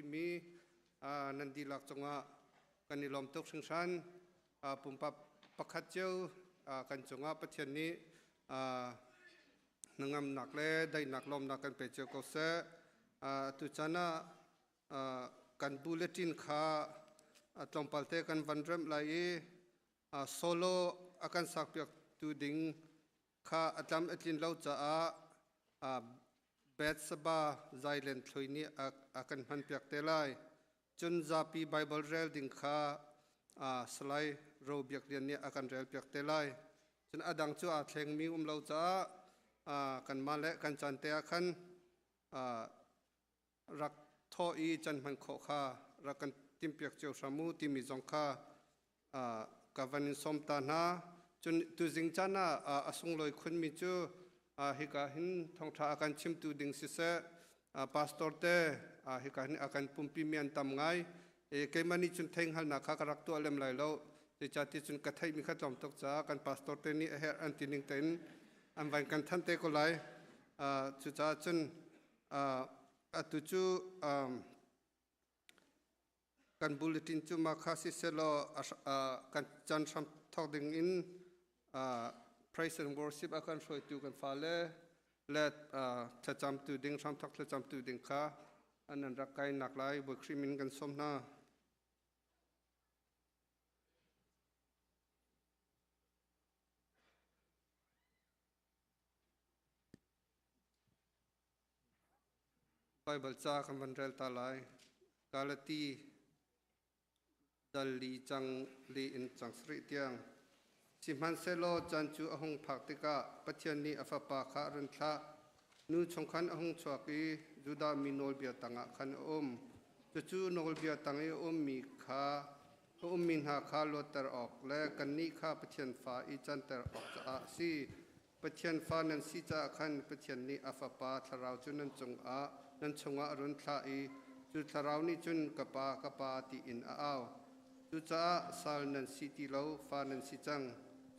pimi nan dihlak cungah kan i lawm tuk hringhran. Pumpak pakhat cio kan cungah Pathian nih hnangamnak le daihnak lawmnak kan pe cio ko seh. Atu caan ah kan bulletin kha tlawmpal te kan van remh lai i solo a kan sakpiaktu ding kha a tlam a tlin lo caah Bethsaba Zailen Thloi nih a kan hmanpiak te lai. Cun zapi Baibal rel ding kha Salai Ro Biak Lian nih a kan relpiak te lai. Cun a dang cu aa thlengmi um lo caah kanmah le kan caan te ah khan rak thawh i can hman khawh kha rak kan timhpiak cio hram u timi zong kha ka van in sawm ta hna. Cun tuzing caan ah a sunglawi khunmi cu hika hin thawngṭha a kan chimtu ding siseh, pastor te hika hin a kan pumpi mi an tam ngai. Keimah nih cun theihngalnak kha ka rak tuah lem lai lo. Zeicahti cun ka theihmi kha tlawm tuk caah kan pastor te nih a herh an ti ning tein an van kan thanh te ko lai. Cucaah cun atu cu kan bulletin cu mah kha sisehlaw kan can hram thawk ding in praise and worship a kan hruaitu kan fale le thlacamtu ding hramthawk thlacamtu ding kha an an rak kai nak lai Bawi Khrih min kan sawm hna. Baibal ca kan van rel ta lai. Galati dal li cang li in cang sarih tiang. Sihmanhsehlaw caan cu a hung phak tikah Pathian nih a fapa kha a run thlah. Nu chung khan a hung chuak i Judah mi nawlbia tangah khan a um. Cucu nawlbia tang i a ummi kha a ummi hna kha luatter awk le kannih kha Pathian fa i canter awk caah a si. Pathian fa nan si caah khan Pathian nih a Fapa Thlarau cu nan cungah nan chungah a run thlah i cu Thlarau nih cun ka Pa, ka Pa tiin a au. Cucaah sal nan si ti lo, fa nan si cang.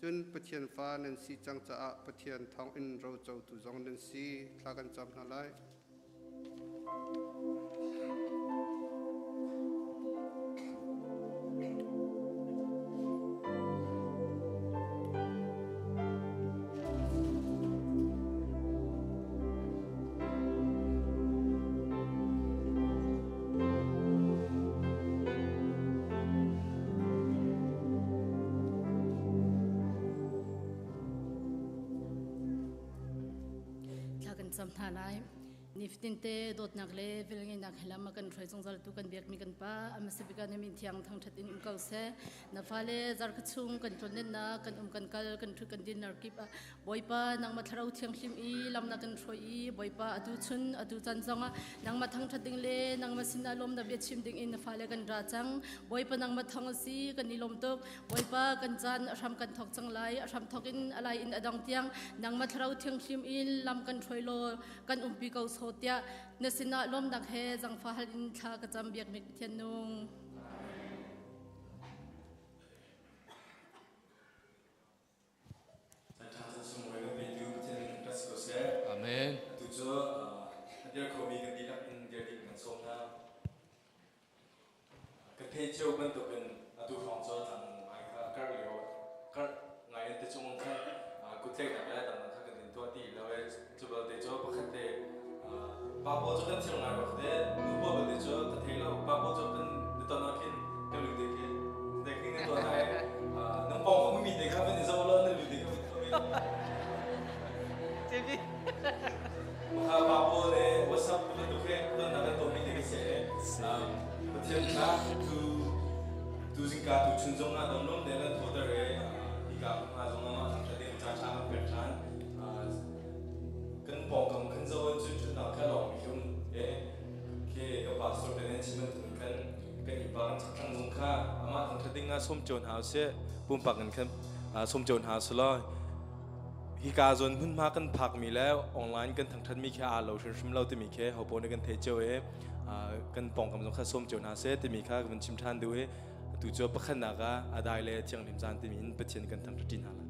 Cun Pathian fa nan si cang caah Pathian thawngin rocotu zong nan si. Thla kan cam hna lai. Thla kan cam hna lai. Nifatinte dawtnak le velngeihnak he lam a kan hruai zungzal tu kan biakmi kan Pa amasabik ah na min thiang thangṭhat in um ko seh. Na fale zarkha chung kan tlonlennak kan um kan kal kan ṭhut kan dinner kip ah Bawipa nangmah thlarau thianghlim i lam na kan hruai i Bawipa atu chun atu caan zongah nangmah thangṭhat ding le nangmah sinah lawmnak bia chim ding in na fale kan ra cang. Bawipa nangmah thawng a si kan i lawm tuk. Bawipa kan caan a hram kan thawk cang lai a hram thawk in a lai in a dong tiang nangmah thlarau thianghlim in lam kan hruai law kan umpi ko so tiah na sinah lawmnak he zangfa hal in thla ka cam biakmi Pathian nung. Amen. Tu cu a dir khomi kan dihlak in dir ding kan sawm hna. Ka thei cio bantukin atu hrawng cu tlang ngai kha karh lio karh ngai in ticung khan kuttlaihnak le dangdang kha kan in tuah ti lo i cu belte cu pakhat te pa pawl cu kan thiam ngai rua te nu pawl belte cu ka thei lo pa pawl cu kan na ton ah khin kan lu te khi te khi na tuah hna i nang pawng a ummi te kha van i zoh law na lu te kha van i Maka pa pawl le WhatsApp bantuk he tonnak kan tuahmi te khi si. Pathian kha tu tu zingka tu chun zong ah dam lom te kan thawter i hika hma zong ah thangṭhat ding caan ṭha kan pek ṭhan. Kan pawngkam khan zo in cun ṭhatnak kha lawng mi um e ke ka pastor te nen chim bantuk khan kan innpa kan chakthlang zong kha amah thangṭhat ding ah sawm cio hna usih pumpak in khan sawm cio hna usih Hika zawn hmunhma kan phakmi le online kan thangṭhatmi khi aa lo hrimhrim lo timi khi hopaoh nih kan theih cio i kan pawngkam zong kha sawm cio hna seh timi kha ka vun chim ṭhan duh i atu cu pakhatnak ah a dai le thianghlim caan timi in Pathian kan thangṭhat ṭi hna lai.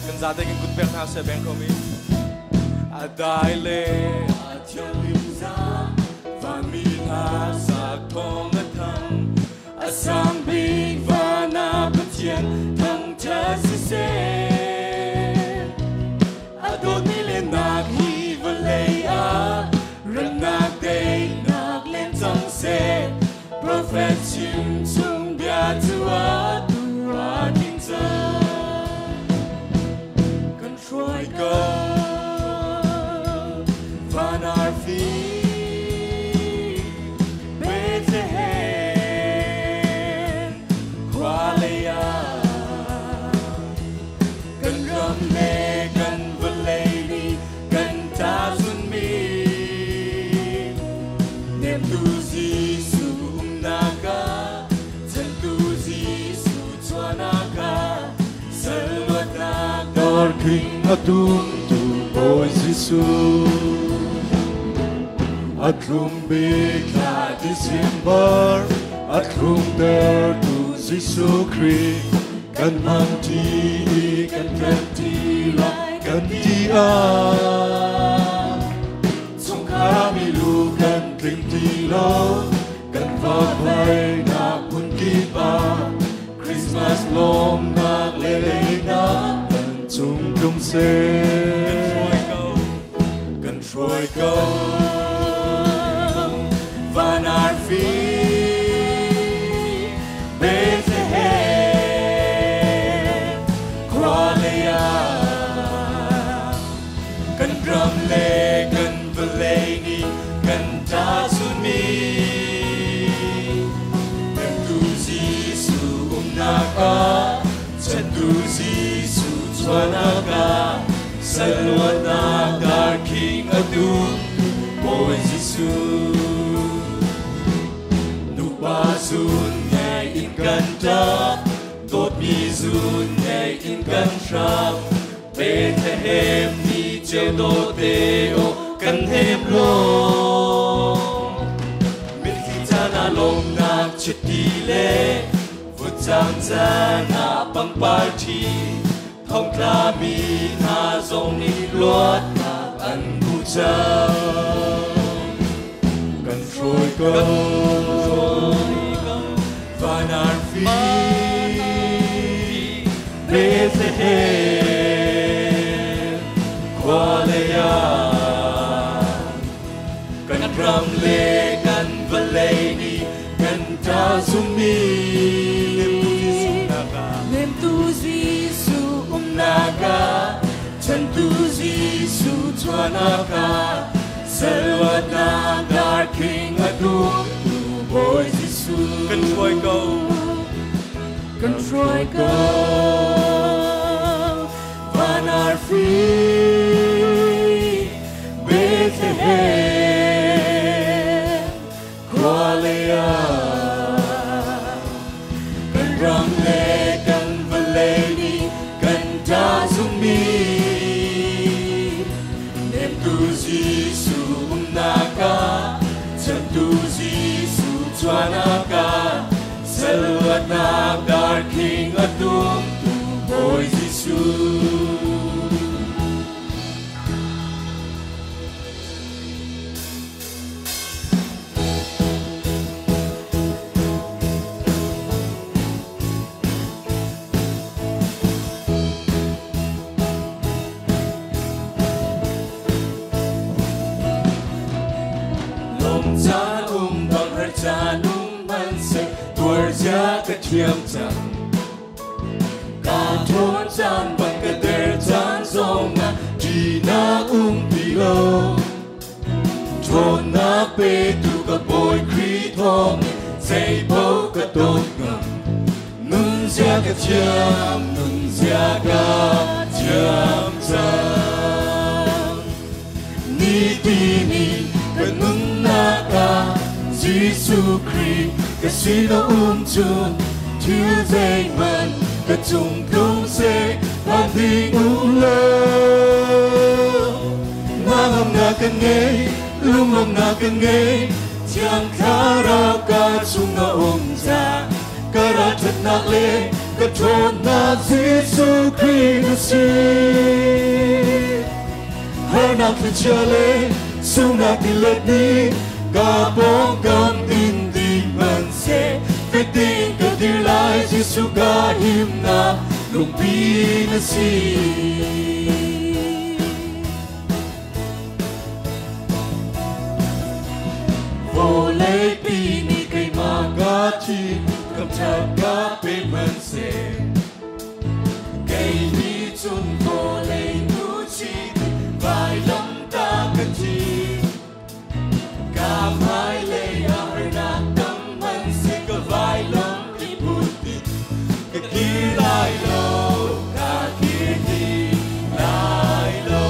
Kan Zate kan kut pek hna seh beng ko mi. A dai le a thianghlim za vanmi hla sak thawng a thang a sang bik van ah Pathian thangṭhat siseh. A dawtmi lennak hi vawlei ah remnak daihnak len cang seh. Profet chim chung bia cu atu a tling cang. Kan hruai ko van arfi Bethlehem khua lei ah kan ram le kan vawlei nih kan ta zunmi nemtu Jesuh umnak ah chantu Jesuh chuahnak ah salluatnak Darking a tumtu Bawi Jesuh a tlum bik thla December a thlumtertu Jesuh Khrih kan hmang ṭi i kan ṭem ṭi lai kan ti ah chungkhar milu kan tling ti lo kan vahvainak hmun kip ah Christmas lawmnak le daihnak kan cung tlung seh. Kan hruai ko van arfi Bethlehem khua lei ah kan ram le kan vawlei nih kan ta zunmi Pemtu Jesuh umnak ah chantu Jesuh chuahnak ah salluatnak darkhing a dum Bawi Jesuh nupa zun ngei in kan ṭap dawtmi zun ngei in kan hram Bethlehem ni ceu dawte aw kan hem lo mitthli caan ah lawmnak chiti le vutcam caan ah pangpar ṭhi thongtla mi hna zong nih luatnak an hmu cang Kan hruai ko van arfi Bethlehem khua lei ah kan ram le kan vawlei nih kan ta zummi Nemtu Jesuh umnak ah chantu Jesuh chuahnak ah salluatnak darkhing a tumtu Bawi Jesuh kan hruai ko kan hruai ko van arfi Bethlehem khua lei ah kan ram le kan vawlei nih kan ta zummi nemtu Jesuh umnak ah chantu Jesuh chuahnak ah salluatnak darkhing a tumtu Bawi Jesuh. Lawm caan um bang har caan um hmanhseh tuar zia ka thiam cang. Ka ṭhawn caan bang ka der caan zongah ṭihnak um ti lo. Ṭhawnnak petu ka Bawi Khrih thawngin zeipaoh ka dawt ngam. Nunzia ka thiam, nunzia ka thiam cang. Nitin in ka nunnak ah Jesuh Khrih ka sin a um cun thil zeihmanh ka cung tlung seh phan ding um lo. Hnangamnak ka ngei, lunglawmhnak ka ngei, Thiang Thlarau ka chung a um ca. Ka ralṭhatnak le ka ṭhawnnak Jesuh Khrih. Khrih na si. Harnak thlichia le sunghnak tilet nih ka pawngkam in ding hmanhseh, fek tein ka dir lai, Jesuh ka himnak lungpi na si. Vawleipi nih keimah ka thi kam ṭhat ka pe hmanhseh, kei nih cun vawlei nu chit vailamtah ka thi. Ka hmailei ah harnak tam hmanhseh, ka vailam i put in ka kir lai lo, ka kir ti lai lo.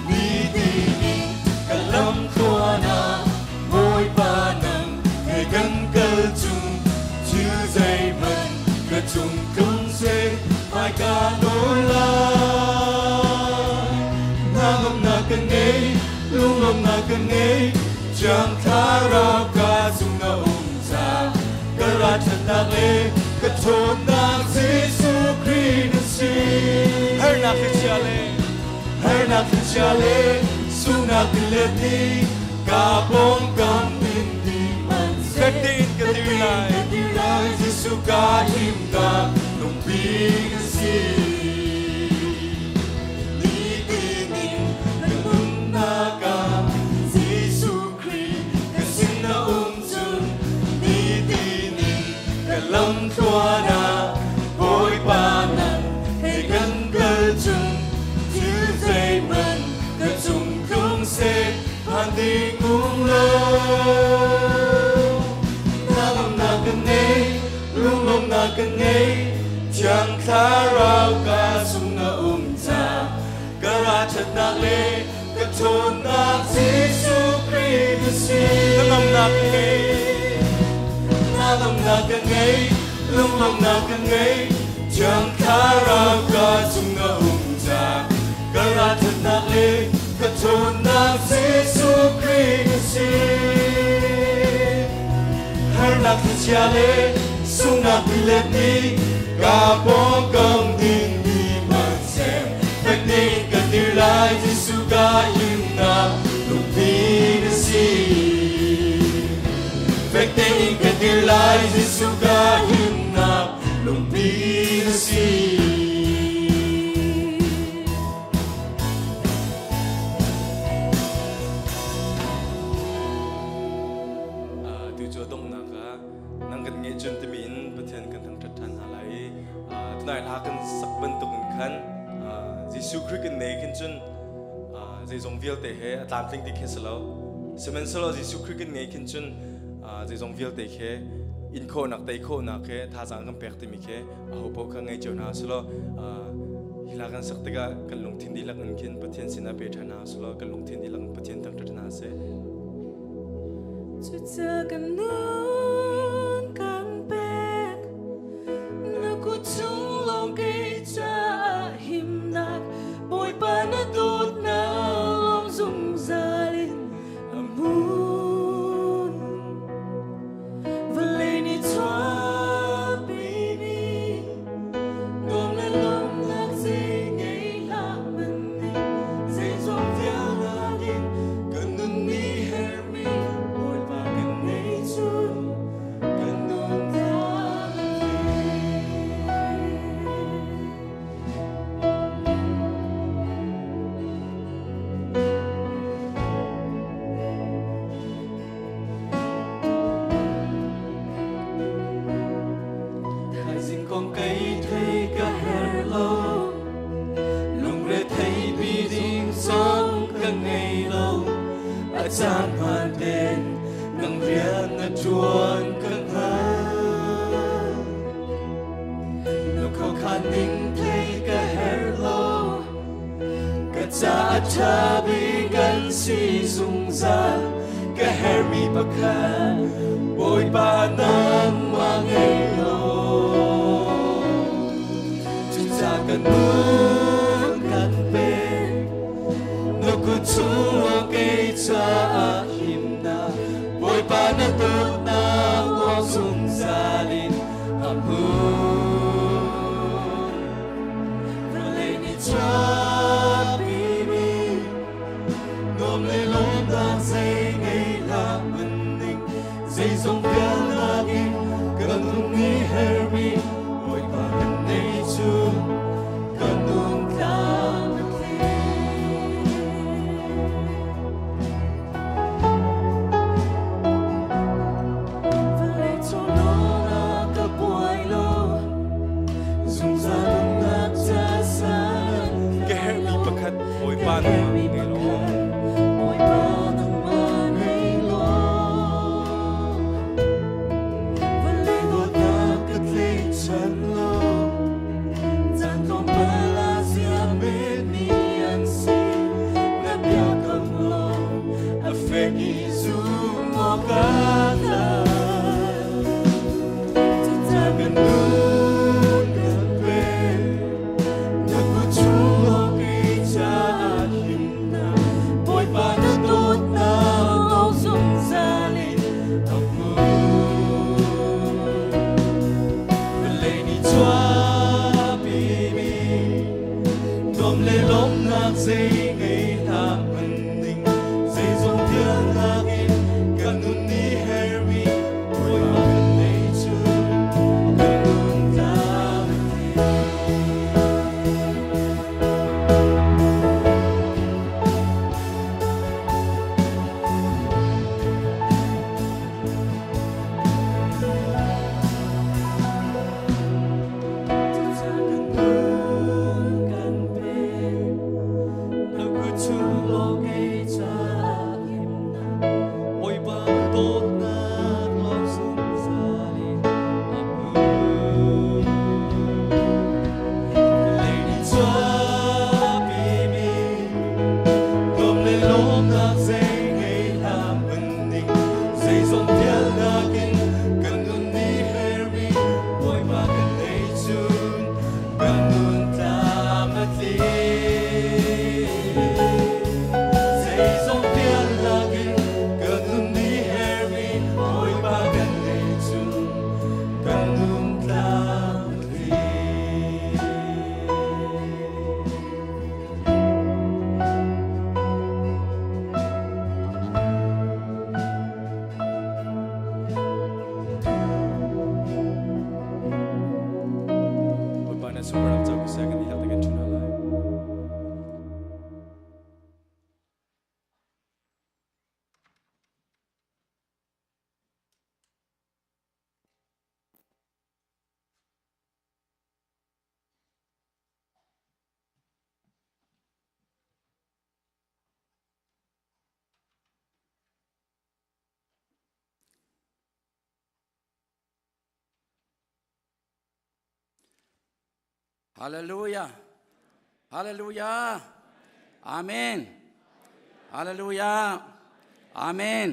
Nitin in ka lam thluan ah Bawipa nang he kan kal cun, thil zeihmanh ka cung tlung seh, hmaika nawl lai. Hnangamnak ka ngei, lunglawmhnak ka ngei, Thiang Thlarau ka cung na um ca, ka ralṭhatnak le ka ṭhawnnak Jesuh Khrih na si. Harnak thlichia le Harnak thlichia le sunghnak tilet nih ka pawngkam in ti hmanhseh, fek tein ka dir lai. Ka dir lai, Jesuh ka himnak lungpi na si. Nitin in ka nunnak ah Jesuh Khrih ka sin na um cun, nitin in ka lam thluan ah Bawipa nang he kan kal cun, thil zeihmanh ka cung tlung seh, phan ding um lo. Hnangamnak ka ngei, lunglawmhnak ka ngei, Thiang Thlarau ka chung na um ca, ka ralṭhatnak le ka ṭhawnnak Jesuh Khrih na si. Hnangamnak ka ngei. Hnangamnak ka ngei, lunglawmhnak ka ngei, Thiang Thlarau ka chung na um ca, ka ralṭhatnak le ka ṭhawnnak Jesuh Khrih na si. Harnak thlichia le sunghnak tilet nih ka pawngkam ding mi hmanhseh, fek tein ka dir lai, Jesuh ka himnak lungpi na si. Fek tein ka dir lai, Jesuh ka himnak lungpi na si. Tu cu a donghnak ah nang kan ngeih cun timi in Pathian kan thangṭhat ṭhan hna lai i tunai hla kan sak bantuk in khan Jesuh Khrih kan nei khin cun zeizong vialte he a tlamtling ti khi si lo, sihmanhsehlaw Jesuh Khrih kan ngei khin cun zeizong vialte khi in khawhnak, tei khawhnak he thazaang kan pek timi khi aho paoh kha ngei cio hna selaw, hi hla kan sak tikah kan lungthin dihlak in khin Pathian sinah pe ṭhan hna selaw, kan lungthin dihlak in Pathian thangṭhat hna seh. Cuca kan nun kan pek, na kut chung lawng kei caah himnak, Bawipa na dawtnak lawng zungzal in a hmun. Vawlei nih chuahpi mi nuam le lawmhnak zei ngei hlah hmanh ning, zeizong vialte in kan nun nih herhmi Bawipa kan ngei cun kan nun tlam a tling. Thaizing kong kei thei ka her lo, lungre thei pi ding zong ka ngei lo, a caan hmaan ten nang rian na ṭuan ka hngal. Na khuakhan ning thei ka her lo, ka ca a ṭha bik kan si zungzal, ka hermi pakhat Bawipa nangmah ngei lo. Cuca kan nun kan pek, na kut chung kei caah himnak, Bawipa na dawtnak lawng zungzal in a hmun. Lomnak zei ngei hlah hmanning zeizong vialnak in kan nun ni hermi Bawipa kan nei cu kan nun tlam Zeizong vialnak in kan nun ni hermi Bawipa kan nei cun kan nun tlam a tling. Zeizong vialnak in kan nun ni hermi Bawipa kan nei cun kan nun tlam a tling. Bawipa na sunparnak co ko seh kan dihlak te kan ṭhu hna lai. Hallelujah. Hallelujah. Amen. Hallelujah. Amen.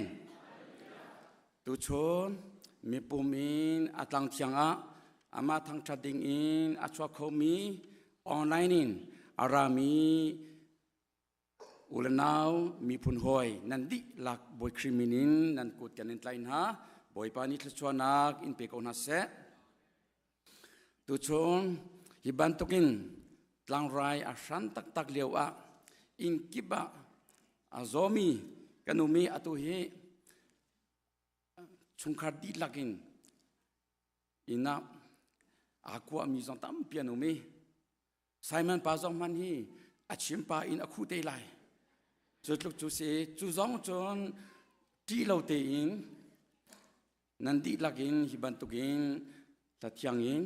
Tuchun mipum in a tlang thiang ah amah thangṭhat ding in a chuak khomi online in a rami U le nau miphun hawi nan dihlak Bawi Khrih min in nan kut kan in tlaih hna. Bawipa nih thluachuahnak in pe ko hna seh. Tuchun hi bantukin tlangrai a hran taktak lio ah inn kip ah a zawmi kan um i atu hi chungkhar dihlak in inn ah aa kuahmi zong tampi an um i Simon pa zong hman hi a chim pa in a khuh te lai. Cu tluk cu si cu zong cun ṭih lo tein nan dihlak in hi bantukin hlathiang in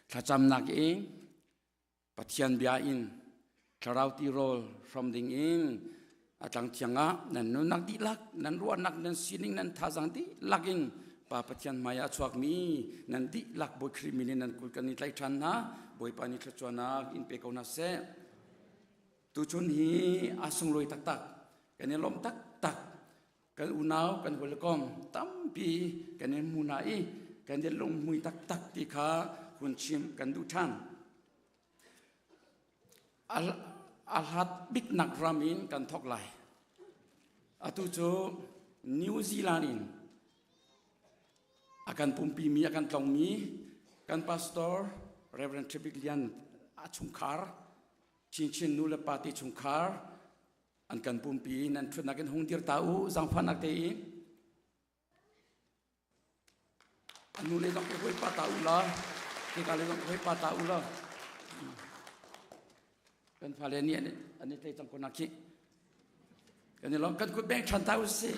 thlacamnak in Pathian bia in thlarau tirawl hrom ding in a tlang thiang ah nan nunnak dihlak nan ruahnak nan sining nan thazang dihlak in Pa Pathian hmai ah chuakmi nan dihlak Bawi Khrih min in nan kut kan i tlaih ṭhan hna. Bawipa nih thluachuahnak in pe ko hna seh. Tuchun hi a sunglawi taktak kan i lawm taktak kan unau kan hawikom tampi kan in hmu hna i kan i lunghmui taktak ti kha hun chim kan duh ṭhan. A hlat biknak ram in kan thawk lai. Atu cu New Zealand in a kan pumpimi, a kan tlongmi kan pastor Reverend Tribik Lian a chungkhar, Chinchin nu le pa te chungkhar an kan pumpi nan ṭhutnak in hung dir ta u zaangfahnak tein. Nu le zong hoi pa ta u la ke le zong hoi pa ta u la kan fale nih an i tlei cang ko nak khi kan i lawm kan kut beng ṭhan ta u si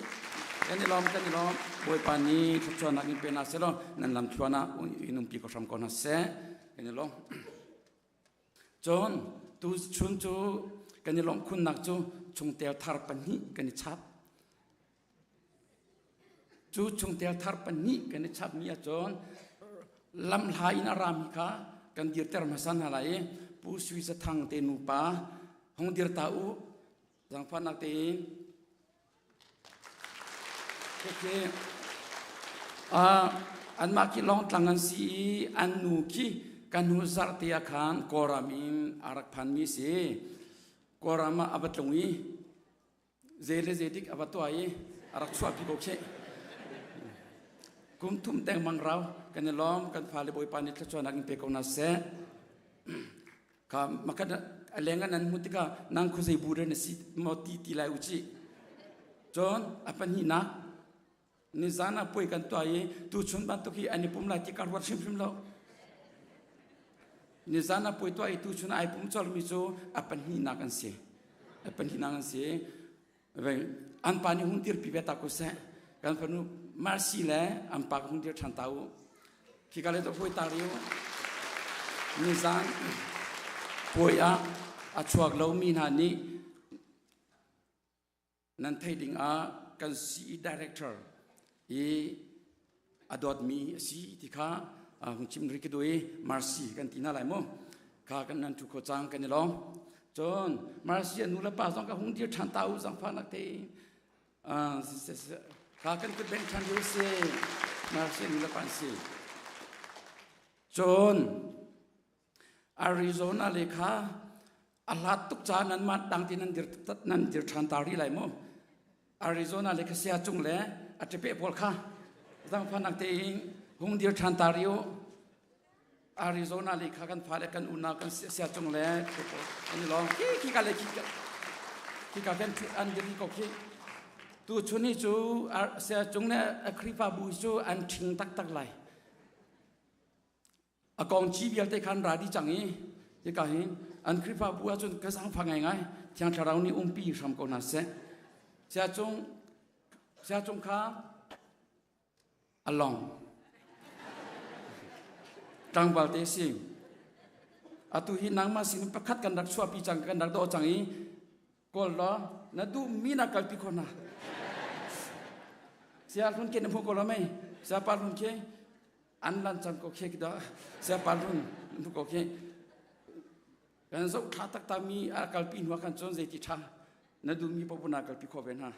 kan i lawm kan i lawm Bawipa nih thluachuahnak in pe hna seh law nan lam thluan ah in umpi ko hram ko hna seh kan i lawm cun tu chun cu kan i lawmh khunnak cu chungtel thar pahnih kan i chap Cu chungtel thar pahnih kan i chapmi ahcun lamhla in a rami kha kan dirter hmasa hna lai i Pu Sui Zathang te nupa hong dir ta u zaangfahnak tein khi anmah khi lawngtlang an si i an nu khi kan hnu zarh te ah khan Kawlram in a rak phanmi si. Kawlram ah a va tlung i Zei le zei dik a va tuah i a rak chuahpi ko khi. Kum thum dengmang rau kan i lawm kan fale Bawipa nih thluachuahnak in pe ko hna seh. Ka makan a leng nan hmu tikah nang khuazei bu na si maw ti ti lai u ci. Cun a pahnihnak nizan ah puai kan tuah i tuchun bantuk hi an i pum lai ti ka ruat hrimhrim lo. Nizan ah puai tuah i tuchun ai pum colmi cu a pahnihnak an si. A pahnihnak an si. An pa nih hung dirpi ve ta ko seh. Kan fanu Mercy le an pa ka hung dir ṭhan ta u. Khika le huai ta riu. Nizan puai ah a chuak lomi hna nih nan theih ding ah kan CE director i a dawtmi a si ti kha hung chim ri ka duh i Mercy kan ti hna lai mu. Kha kan nan thu kho cang kan i lawm. Cun Mercy a nu le pa zong ka hung dir ṭhan ta u zangfahnak te kha kan kut beng ṭhan u si. Mercy a nu le pa an si. Cun Arizona le kha a hlat tuk caah nanmah tang ti nan dir nan dir ṭhan ta rih lai mu. Arizona le kha sia cung le a ṭepeh pawl kha zangfahnak tein hung dir ṭhan ta rih u. Arizona le kha kan fale kan unau kan sia cung le an i lawm. Khi khi ka le khi khi ka kan an dir ko khi. Tu chun hi cu sia cung le Khrihfabu cu an ṭhing taktak lai. A kong ci vialte khan ra dih cang i hika hin an Khrihfabu ahcun ka zaangfah ngaingai. Thiang Thlarau nih umpi hram ko hna seh. Siacung siacung kha a long tlangval te si. Atu hi nangmah sin pakhat kan rak chuahpi cang, kan rak dawh cang i kawl law na duh mi na kalpi kho hna. Sia hlun ke na hmu ko lo mei? Sia pa hlun ke an lan cang ko khe da sia pa hlun na hmu ko khe. Kan zoh thla taktak mi a kalpi hnu kan cun zeiti tha na duh mi popo na kalpi kho ve hna.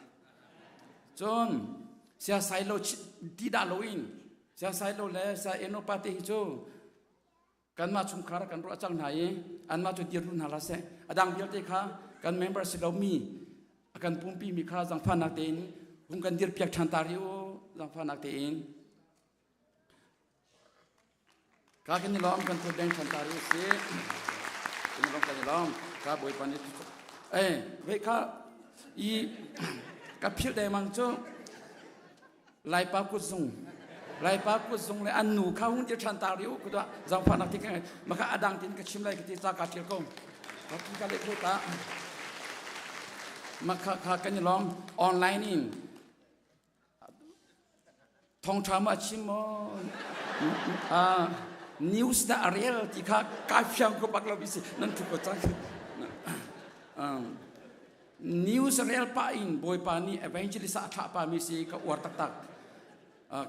Cun sia sai lo ti dah lo in sia sai lo le sia eno pa te hi cu kanmah chungkhar kan ruah cang hna i anmah cu dir hna hlah seh. A dang vialte kha kan member si lomi a kan pumpi mi kha zangfahnak tein hung kan dir piak ṭhan ta rih u, zangfahnak tein. Ka kan i lawm, kan thut beng ṭhan ta rih si. Kan i lawm, kan i lawm. Ka Bawipa nih eh ve kha i ka philh dengmang cu Laipa kutzung Laipa kutzung le an nu kha hung dir ṭhan ta rih u kutuah zangfahnak ti ka maka adang tin ka chim lai ka ti ca ka ṭial ko ka ti ka leh ta maka kha kan i lawm. Online in thawngṭha ma chim maw, news dah a rel ti kha ka fiang ko bak lo si nan thu ko cang. News rel pah in Bawipa nih evangelist ah a thlah pa mi si ka uar taktak.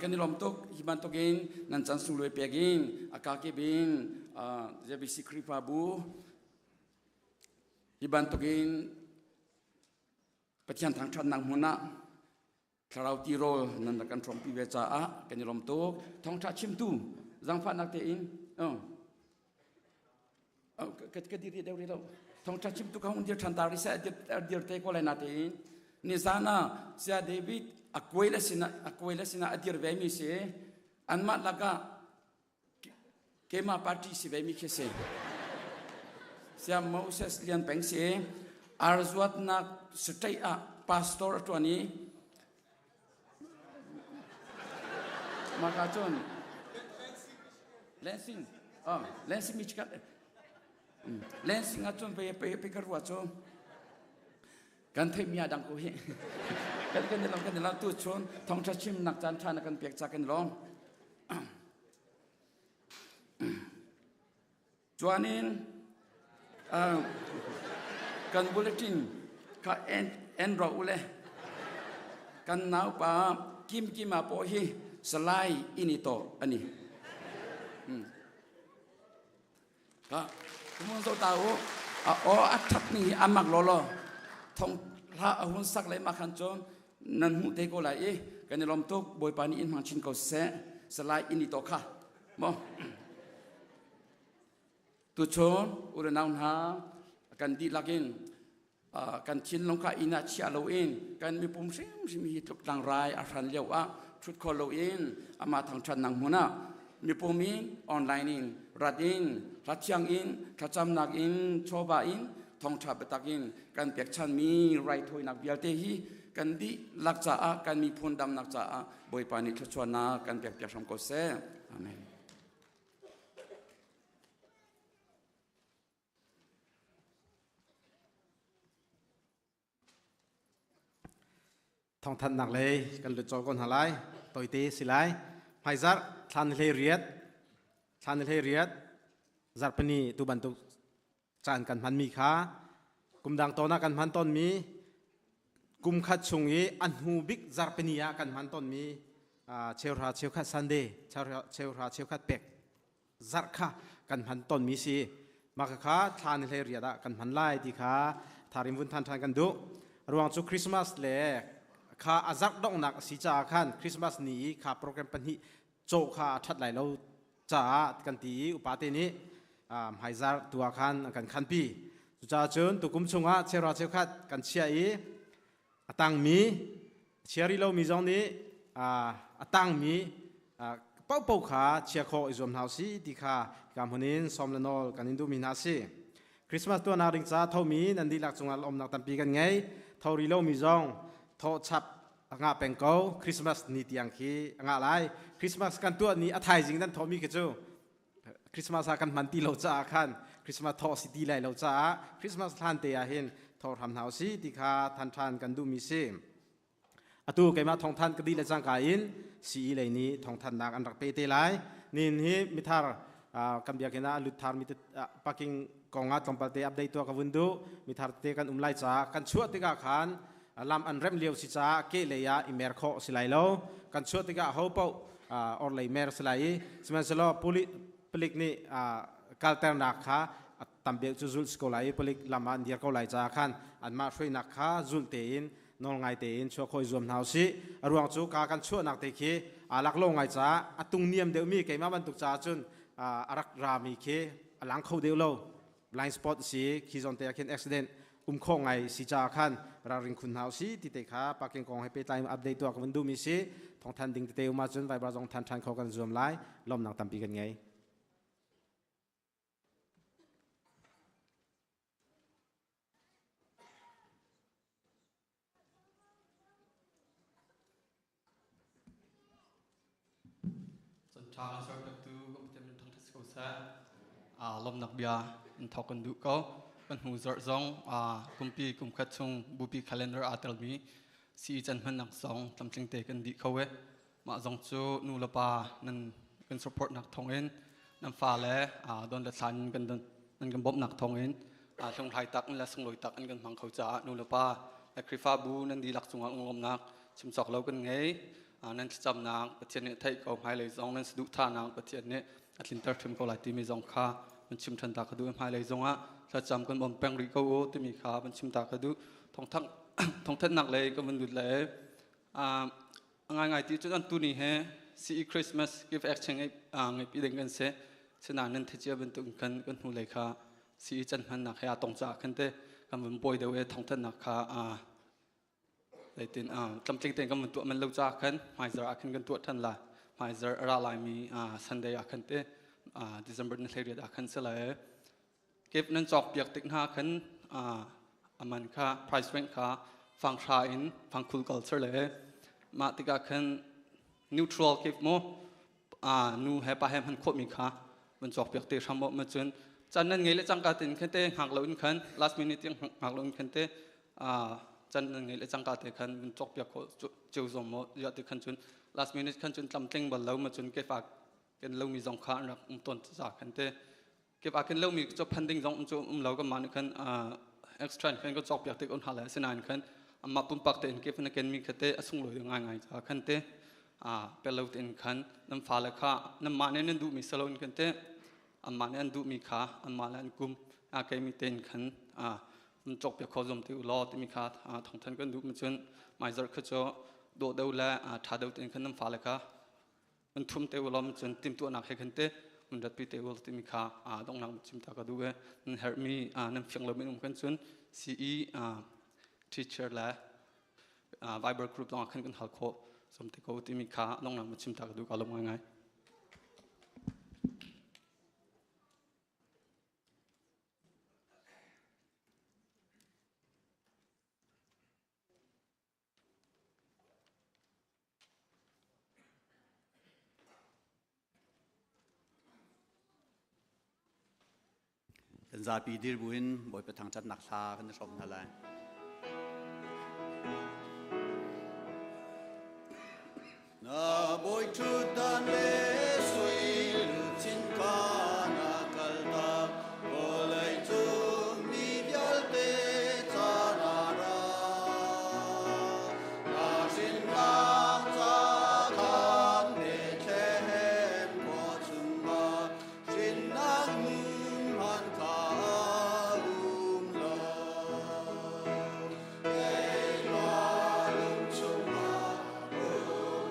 Kan i lawm tuk. Hi bantukin nan chan sunglawi pek in a kakip in JBC Khrihfabu hi bantukin Pathian thangṭhatnak hmun ah thlarau tirawl nan rak kan hrawmpi ve caah kan i lawm tuk. Thawngṭha chimtu zaangfahnak tein ka dir deuh rih lo. Thawngṭha chimtu ka hung dir ṭhan ta rih seh, dir te ko lai na tein. Nizan ah Saya David a kuai le sinah a kuai le sinah a dir ve mi si. Anmah lakah keimah party si ve mi khi si. Saya Moses Lian Peng si. Arzuatnak state ah pastor a ṭuan i maka cun Lansing, oh, Lansing Michigan, Lansing ah cun pe pe pe ka ruah cu kan theih mi dang ko hi. Kan kan lawm, kan lawm. Tu chun thawngtha chim nak caan tha na kan pek ca kan lawm. Chuanin kan bulletin kha en en ro ule. Kan naupa Kim Kima pawh hi salai ini to ani. Ka kumun zo ta u a o a that ning hi amak lolo thong hla a hun sak le ma khan chon nan hmu te ko lai i kan i lawm tuk. Bawipa nih in hmang chin ko seh. Salai ini to kha mo tuchun urenau hna kan dihlak in kan thinlung kha inn ah chia loin kan mipum hrimhrim hi tluk tlangrai a hran lio ah thut kho loin amah thangṭhatnak hmun ah. Mipum in online in rat in hlathiang in thlacamnak in chawva in thawngṭha biatak in kan pekchanmi raithawinak vialte hi kan dihlak caah kan miphun damnak caah Bawipa nih thluachuahnak kan pekpiak hram ko seh. Amen. Thawngthanhnak lei kan lut colh ko hna lai. Toite si lai. Hmaizarh thla ni hlei riat thla ni hlei riat zarhpini tu bantuk caan kan hmanmi kha kumdang tawn ah kan hman tawnmi kum khat chung i a hnu bik zarhpini ah kan hman tawnmi cheuhra cheukhat Sunday cheuhra cheukhat pek zarh kha kan hman tawnmi si. Mah kha thla ni hlei riat ah kan hman lai ti kha tharim vun than than kan duh. Ruang cu Christmas le kha a zarh donghnak a si caah khan Christmas ni i kha program pahnih cawh kha a ṭhat lai lo caah kan ti i upate nih hmaizarh tu ah khan an kan khanpi. Cucaah cun tukum chungah cheuhra cheukhat kan chiah i a tangmi chia rih lomi zong nih a tangmi paohpaoh kha chia khawh i zuam hna usih ti kha hika hmun in sawm le nawl kan in duhmi hna a si. Christmas tuahnak ding ca thomi nan dihlak cungah lawmnak tampi kan ngei. Tho rih lomi zong thawh chap a ngah peng ko. Christmas ni tiang khi a ngah lai. Christmas kan tuah ni a thaizing nan thawhmi khi cu Christmas ah kan hman ti lo caah khan Christmas thawh si ti lai lo caah Christmas hlan te ah hin thawh hram hna usih ti kha than than kan duhmi si. Atu keimah thawngthan ka dih le cangka in CE lei nih thawngthannak an rak pe te lai. Nin hi mithar kan biakinn ah lut thar mi parking kong ah tlawmpal te update tuah ka vun duh. Mithar te kan um lai caah kan chuah tikah khan lam an remh lio si caah ke lei ah i mer khawh si lai lo. Kan chuah tikah ho paoh or lei mer si lai i sihmanhsehlaw palik nih kalternak kha tam deuh cu zulh si ko lai i palik lam ah an dir ko lai caah khan anmah hruainak kha zulh tein nawl ngai tein chuah khawh i zuam hna usih. A ruang cu ka kan chuahnak te khi aa lak lo ngai caah a tung niam deuhmi keimah bantuk caah cun a rak rami khi a lang kho deuh lo. Blind spot si khi zawn te ah khin accident um khawh ngai si caah khan ralring khun hna usih ti te kha parking kong he pehtlai update tuah ka vun duhmi si. Thawngthan ding tete um ahcun Viber zong than ṭhan kho kan zuam lai. Lawmnak tampi kan ngei. Chan ṭha serpiaktu kan Pathian min thangṭhat si ko seh. Lawmhnak bia in thawk kan duh ko. Kan hnu zarh zong kumpi kumkhat chung bupi calendar aa telmi CE can hmannak zong tlamtling te kan dih kho e. Mah zong cu nu le pa nan kan support nak thawngin nan fale don le thlan kan nan kan bawmhnak thawngin hlunghlai tak le sunglawi tak in kan hmang kho caah nu le pa le Khrihfabu nan dihlak cungah lawmnak chim cawk lo kan ngei. Nan thlacamnak Pathian nih theih ko, hmailei zong nan saduhthahnak Pathian nih a tlinter hrim ko lai timi zong kha van chim ṭhan ta ka duh. Hmailei zongah thlacam kan bawm peng rih ko u timi kha van chim ta ka duh. Thawngthanhnak lei kan van lut le a ngaingai ti cun an tuni he CE Christmas gift exchange ngei pi ding kan si. Sinain nan thecia bantuk khan kan hnu lei kha CE can hmannak he aa tong caah khan te kan vun buai deuh i thawngthanhnak kha zeitin tlamtling tein kan vun tuah man lo caah khan hmaizar ah khan kan tuah ṭhan lai. Hmaizar a ra laimi Sunday ah khan te December ni 18 ah khan si lai. Kip nan cawk piak tik hna khan aman kha price rank kha fanghra in fangkhul culture le mah tikah khan neutral kip mu nu he pa he hman khawhmi kha van cawk piak te hram ma cun chan nan ngei le cangka tin khan te hngak lo in khan last minute tiang hngak lo in khan te chan nan ngei le cangka te khan van cawk piak khawh ceu zong mo ya te khan cun last minute khan cun tlamtling bal lo ma cun ke fa kan lomi zong kha an rak um ton ca khan te kip ah khin lomi cu phan ding zong cu um lo kan mah nih khan extra in khan ka cawk piak tik on hal asinain khan amah pumpak tein kip na ken mi kha te a sunglawi ngai ngai ca khan te pelo tein khan nan fale kha nan mah nih nan duhmi salo in khan te anmah nih an duhmi kha anmah le an kum a keimi tein khan an cawk piak kho zom te u law timi kha thawngthan kan duh mi cun maizar kha cu dawh deuh le tha deuh tein khan nan fale kha an thum te ulom cun timtuahnak he khan te mun ratpi te ul timi kha donghnak chim ta ka duh e nan herhmi nan fiang lo min um kan cun CE teacher le Viber group zong khan kan hal khawh som te ko timi kha donghnak chim ta ka duh ka lom ngai ngai. Kan zapi dir buin Bawipa thangṭhatnak hla kan i hrawm hna lai. Na bawi ṭhutdan le sui luchin kha na kaltak, vawlei cung mi vialte ca na ra. Na hrinnak ca khan Bethlehem khua chungah hrinnak hmun hman kha um lo. Keimah lung chungah um.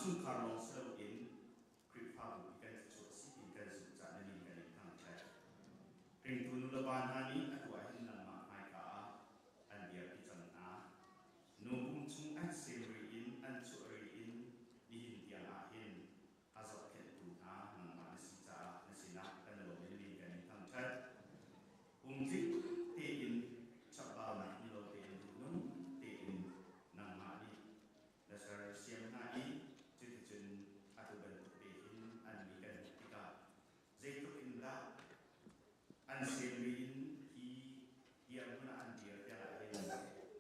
chungkhar lawng si loin Khrihfabu i kan thluachuah si tiin kan zumh caah na min kan in thangṭhat. Hringtu nulepa hna nih atu ah hin nangmah hmaika ah an dirpi cang hna. Nu pum chung an sem ri in an chuah ri in nihin tiang ah hin a zohkhenhtu hna nangmah na si caah na sinah kan lawm i na min kan in thangṭhat. Pumtling tein chambaunak um lo tein duhnung tein nangmah nih na sersiam hna i cuticun atu bantuk te hin an mi kan hmuh tikah zeitluk in dah an semri in hi dirhmun ah an dir tiah hin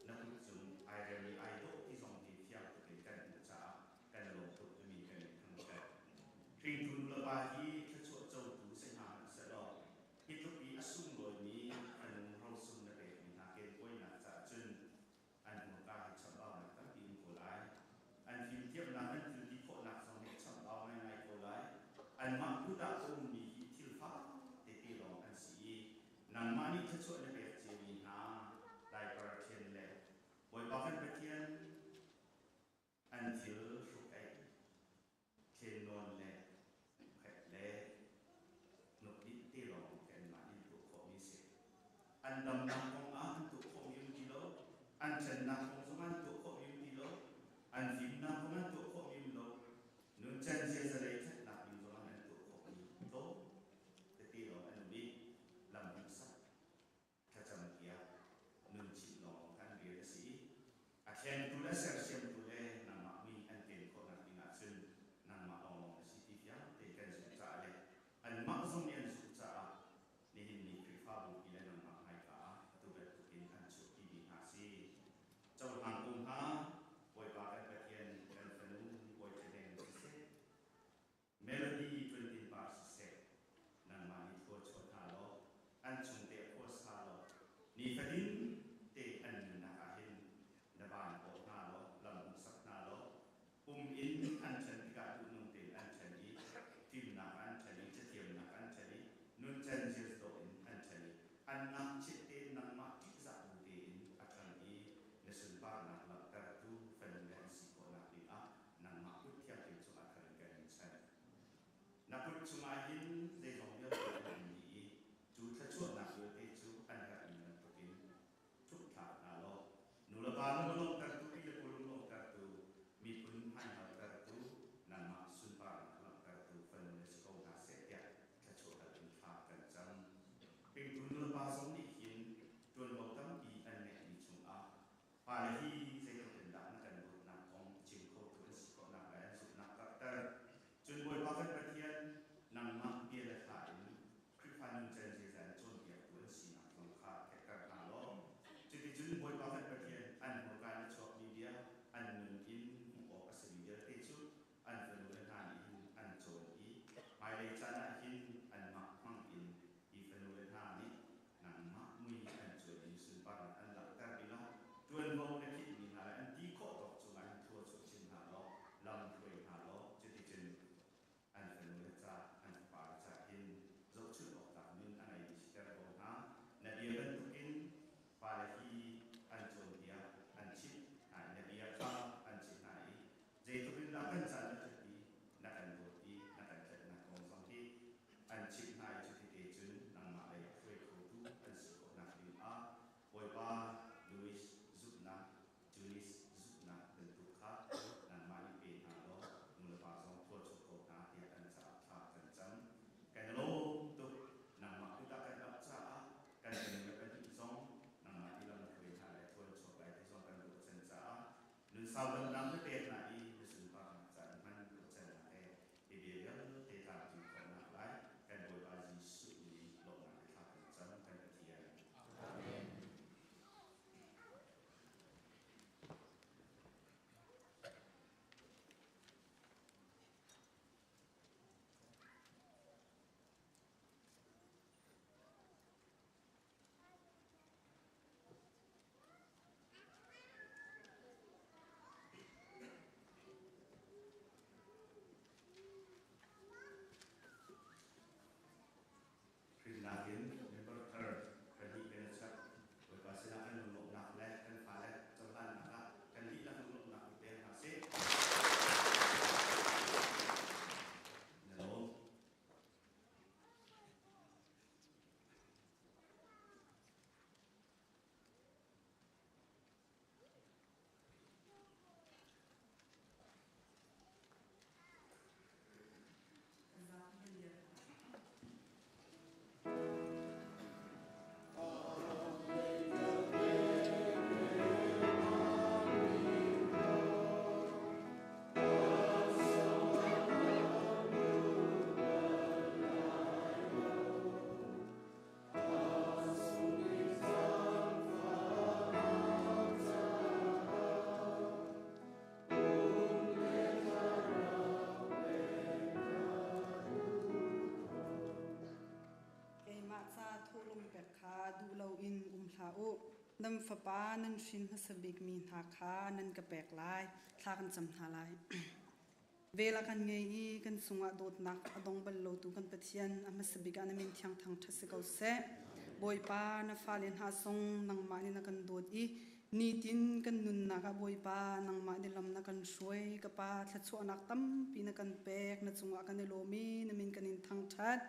na kut cung ai rem i ai dawh ti zong hi fiang tuk in kan hmuh caah kan lawm tuk na min kan in thangṭhat. Hringtu nulepa hi thluachuah cotu si hna hmanh sehlaw hi tluk i a sunglawimi fanu rosung na pekmi hna kenkawinak caah cun an hmurka hi chambaunak tampi um ko lai. An fimthiamnak, an thil ti khawhnak zong hi a chambau ngaingai ko lai. Anmah kut ah a ummi hi thil fa tete lawng an si i nangmah nih thluachuah na pek ciami hna Diaper thian le Bawipa kan Pathian an thil hruk-eih, thlennawn le khet le. Nan fapa nan hrin hmasa bikmi hna kha nan ka pek lai. Thla kan cam hna lai. Vel a kan ngei i kan cungah dawtnak a dong bal lotu kan Pathian a hmasa bik ah na min thiang thangṭhat si ko seh. Bawipa, na fale hna zong nangmah nih na kan dawt i nitin kan nunnak ah Bawipa nangmah nih lam na kan hruai. Ka Pa, thluachuahnak tampi na kan pek. Na cungah kan i lawm i na min kan in thangṭhat.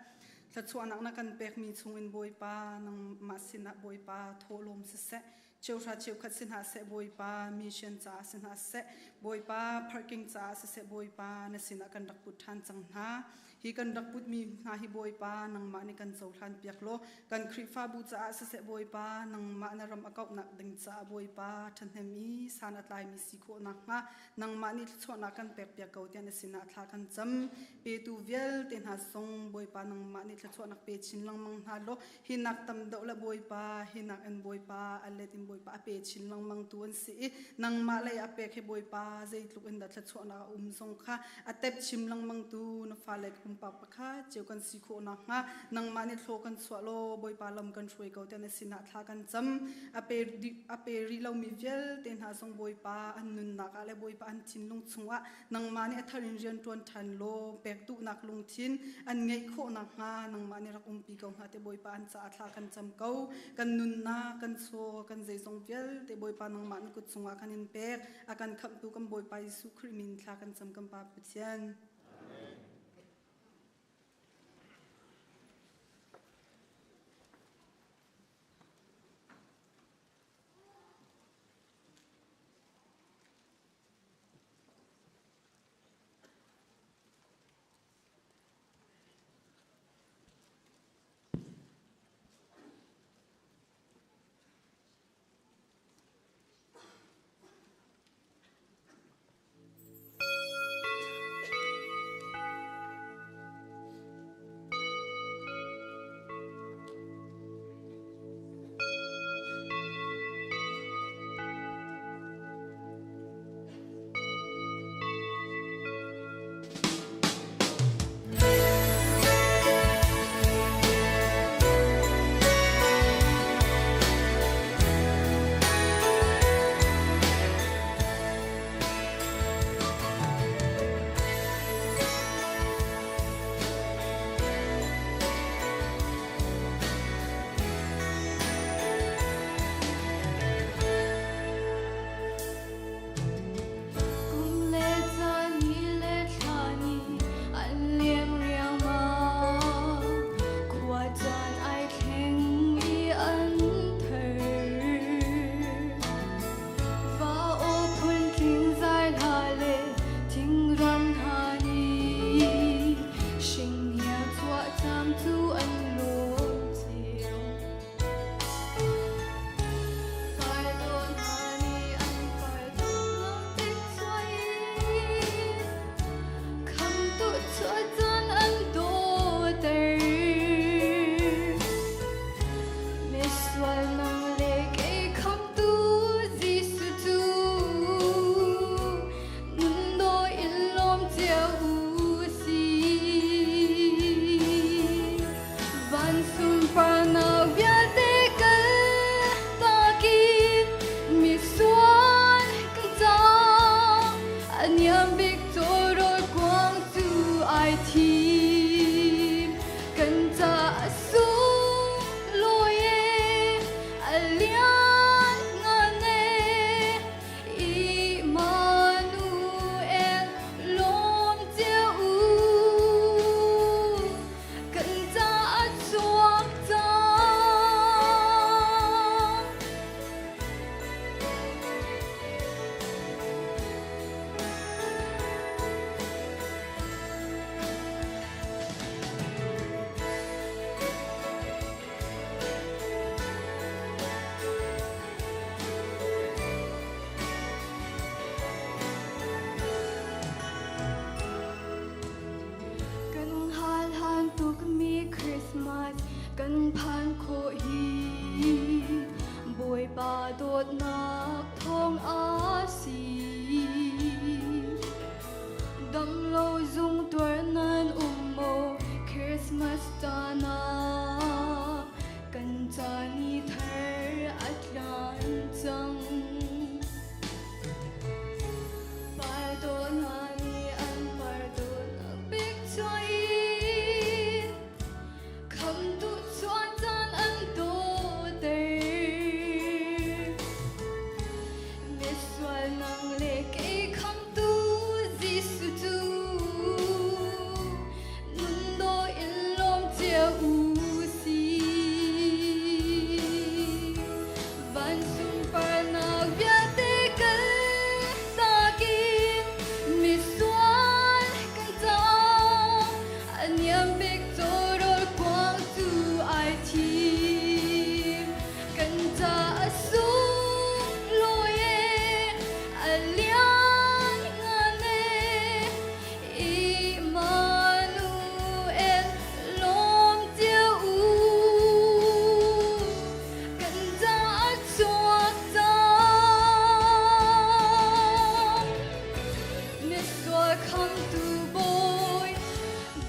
Thluachuahnak na kan pekmi chungin Bawipa, nangmah sinah Bawipa thawhlawm siseh, cheuhra cheukhat si hna seh Bawipa mission caah si hna seh Bawipa parking caah siseh Bawipa na sinah kan rak put ṭhan cang hna. Hi kan rak putmi hna hi Bawipa nangmah nih kan cohlan piak law kan Khrihfabu caah siseh Bawipa nangmah na ram a kauhnak ding caah Bawipa ṭhahnem i san a tlaimi si khawh nakhnga nangmah nih thluachuahnak kan pek piak ko tiah na sinah thla kan cam. Petu vialte hna zong Bawipa nangmah nih thluachuahnak pe chin lengmang hna law hi nak tam deuh le Bawipa hi nak in Bawipa a let in Bawipa a pe chin lengmang tu an si i nangmah lei a pek hi Bawipa zeitluk in dah thluachuahnak a um zong kha a tep chim lengmang tu na fale pumpak pakhat cio kan si khawh nakhnga nangmah nih thlaw kan chuah law Bawipa lam kan hruai ko tiah na sinah thla kan cam. A pe a pe rih lomi vialte hna zong Bawipa an nunnak ah le Bawipa an thinlung chungah nangmah nih a thar in rian ṭuan ṭhan law pek duhnak lungthin an ngeih khawh nakhnga nangmah nih rak umpi ko hna te Bawipa an caah thla kan cam ko. Kan nunnak kan chaw kan zeizong vialte Bawipa nangmah na kut chungah kan in pek. A kan khamhtu kan Bawipa Jesuh Khrih min thla kan cam kan Pa Pathian.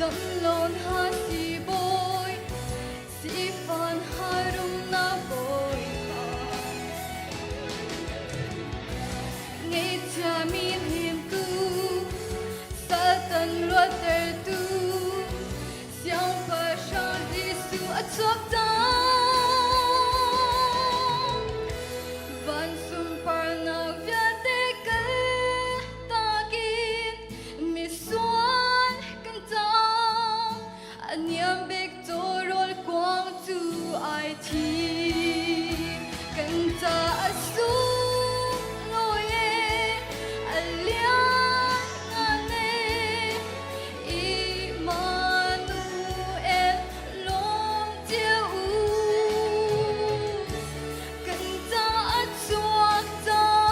Dam lon ha si bawi sifan harum na bawipa Ngeihchia mi hnemtu Satan luattertu Siangpahrang Jesuh a chuak cang Van sunparnak vialte kal takin misual kan cang A niam bik tawrawl kuang cu ai thim kan ca a sunglawi e a lianngan e Immanuel lawm cio u kan ca a chuak cang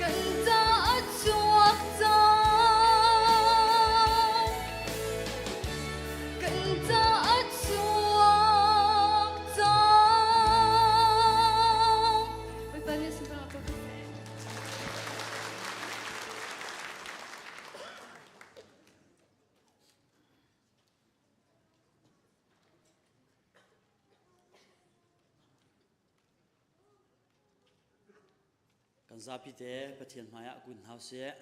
kan ca a chuak cang kan ca a chuak cang Bawipa nih sunparnak ko seh. Kan zapi te Pathian hmaiah kun hna usih.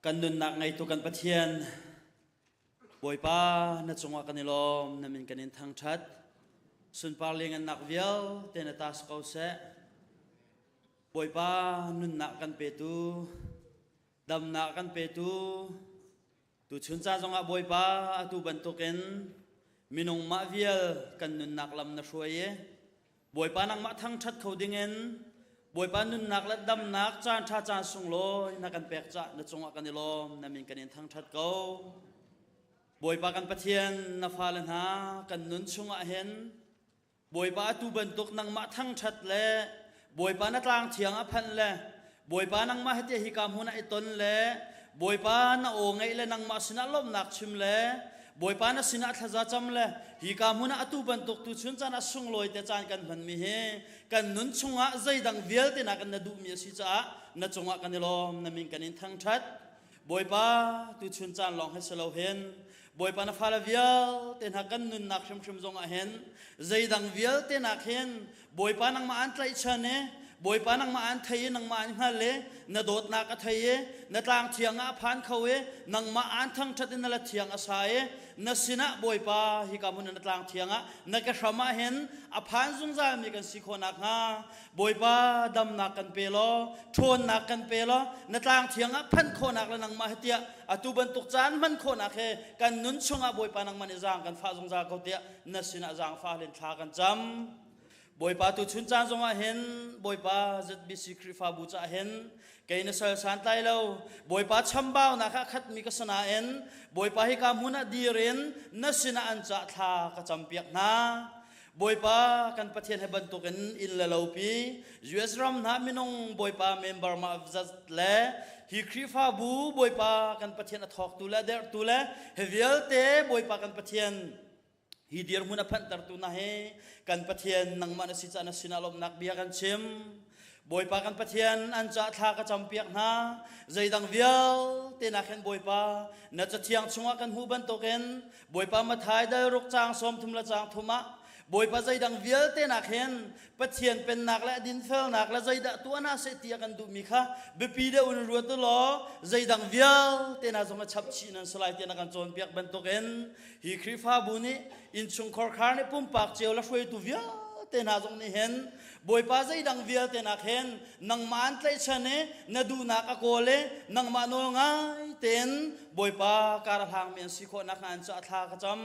Kan nunnak ngeitu kan Pathian Bawipa na cungah kan i lawm na min kan in thangṭhat sunpar liangannak vialte na ta si ko seh Bawipa nunnak kan petu damnak kan petu Tuchun ca zongah Bawipa atu bantukin minung mah vial kan nunnak lam na hruai i Bawipa nangmah thangṭhat kho dingin Bawipa nunnak le damnak caan ṭha caan sunglawi na kan pek cah na cungah kan i lawm na min kan in thangṭhat ko. Bawipa kan Pathian na fale hna kan nun chungah hin Bawipa atu bantuk nangmah thangṭhat le Bawipa na tlang thiang a phanh le Bawipa nangmah he hika hmun ah i ton le Bawipa na aw ngaih le nangmah sinah lawmhnak chim le Bawipa na sinah thlaza cam le hika hmun ah atu bantuk tu chun caan ah sunglawi te caan kan hmanmi hi kan nun chungah zeidang vialte nak in na duhmi a si caah na cungah kan i lawm na min kan in thangṭhat Bawipa tuchun caan lawng hi si lo hin Bawipa na fale vialte hna kan nunnak hrimhrim zongah hin zeidang vialte nak hin Bawipa nangmah an tlaihchan i Bawipa nangmah an thei i nangmah an hngal i na dawtnak a thei i na tlang thiang ah a phan kho i nangmah an thangṭhat i na la thiang a sa i na sinah Bawipa hika hmun na tlang thiang ah na ke hram ah hin a phan zungzal mi kan si khawh nakhnga Bawipa damnak kan pe law ṭhawnnak kan pe law na tlang thiang ah phanh khawhnak le nangmah he tiah atu bantuk caan hman khawhnak he kan nun chungah Bawipa nangmah nih zaang kan fah zungzal ko tiah na sinah zaangfah len thla kan cam. Bawipa tu chun caan zongah hin Bawipa ZBC Khrihfabu caah hin kei na sal santlai lo Bawipa chambaunak ah khatmi ka sanain Bawipa hika hmun ah dir in na sinah an cah thla ka campiak hna. Bawipa kan Pathian he bantukin inn le lopi US ram hna minung Bawipa member mah zat le hi Khrihfabu Bawipa kan Pathian a thawktu le a derhtu le hi vialte Bawipa kan Pathian hi dirhmun a phanhtertu na hi kan Pathian nangmah na si caah na sinah lawmhnak bia kan chim. Bawipa kan Pathian an cah thla ka campiak hna zeidang vialte nak hin Bawipa na cathiang chungah kan hmuh bantukin Bawipa Mathai dal ruk caang 30 le caang thum ah Bawipa zeidang vialte nak hin Pathian pennak le dinfelnak le zeidah tuah hna seh ti a kan duhmi kha biapi deuh in ruat u law zeidang vialte na zong a chap chih nan si lai tiah na kan cawnpiak bantukin hi Khrihfabu nih innchungkhar khar nih pumpak cio le hruaitu vialte hna zong nih hin Bawipa zeidang vialte nak hin nangmah an tlaihchan i na duhnak a kawl i nangmah nawl ngai tein Bawipa kar a hlangmi an si khawh nakhnga an caah thla ka cam.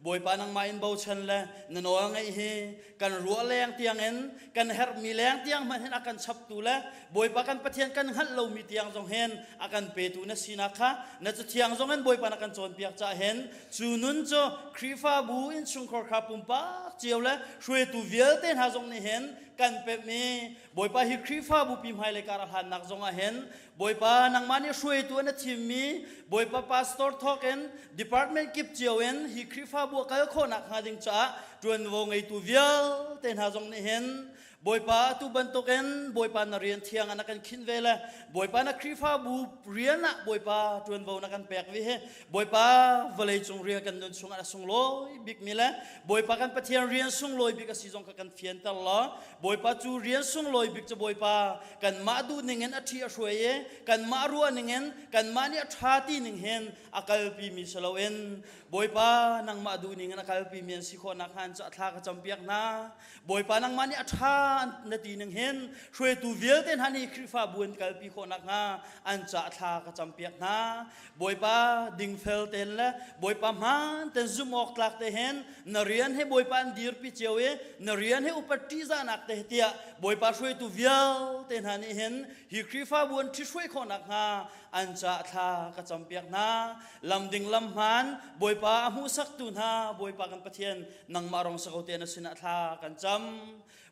Bawipa nangmah in bochan le na nawl ngaih hi kan ruah leng tiangin kan herhmi leng tiang hmanh hin a kan chaptu le Bawipa kan Pathian kan hngalh lomi tiang zong hin a kan petu na sinak kha na cathiang zong in Bawipa na kan cawnpiak caah hin Cu nun cu Khrihfabu innchungkhar kha pumpak cio le hruaitu vialte hna zong nih hin kan pemh i Bawipa hi Khrihfabu pi hmailei kar a hlannak zong ah hin Bawipa nangmah nih hruaitu an a thimmi Bawipa pastor thawk in department kip cio in hi Khrihfabu a kal khawhnak hnga ding caah Ṭuanvo ngeitu vialte hna zong nih hin Bawipa atu bantukin Bawipa na rian thiang ah na kan khinh ve le Bawipa na Khrihfabu rian ah Bawipa ṭuanvo na kan pek ve hi Bawipa vawlei cung rian kan nun chungah a sunglawi bikmi le Bawipa kan Pathian rian sunglawi bik a si zong kha kan fianter law Bawipa cu rian sunglawi bik cu Bawipa kanmah duh ning in a ṭhi a hruai i kanmah ruah ning in kanmah nih a ṭha ti ning hin a kalpi mi si loin Bawipa nangmah duh ning in a kalpi mi an si khawh nakhnga an ca thla ka campiak hna. Bawipa nangmah nih a ṭha na ti ning hin hruaitu vialte hna nih Khrihfabu an kalpi khawh nakhnga an ca thla ka campiak hna. Bawipa dingfel tein le Bawipa hmaan tein zumh awk tlak te hin na rian he Bawipa an dirpi cio i na rian he upat ṭihzahnak te tiah Bawipa hruaitu vialte hna nih hin hi Khrihfabu an ṭhihruai khawh nakhnga an ca thla ka campiak hna. Lam ding lam hmaan Bawipa a hmuhsaktu hna Bawipa kan Pathian nangmah rong sako te na sinah thla kan cam.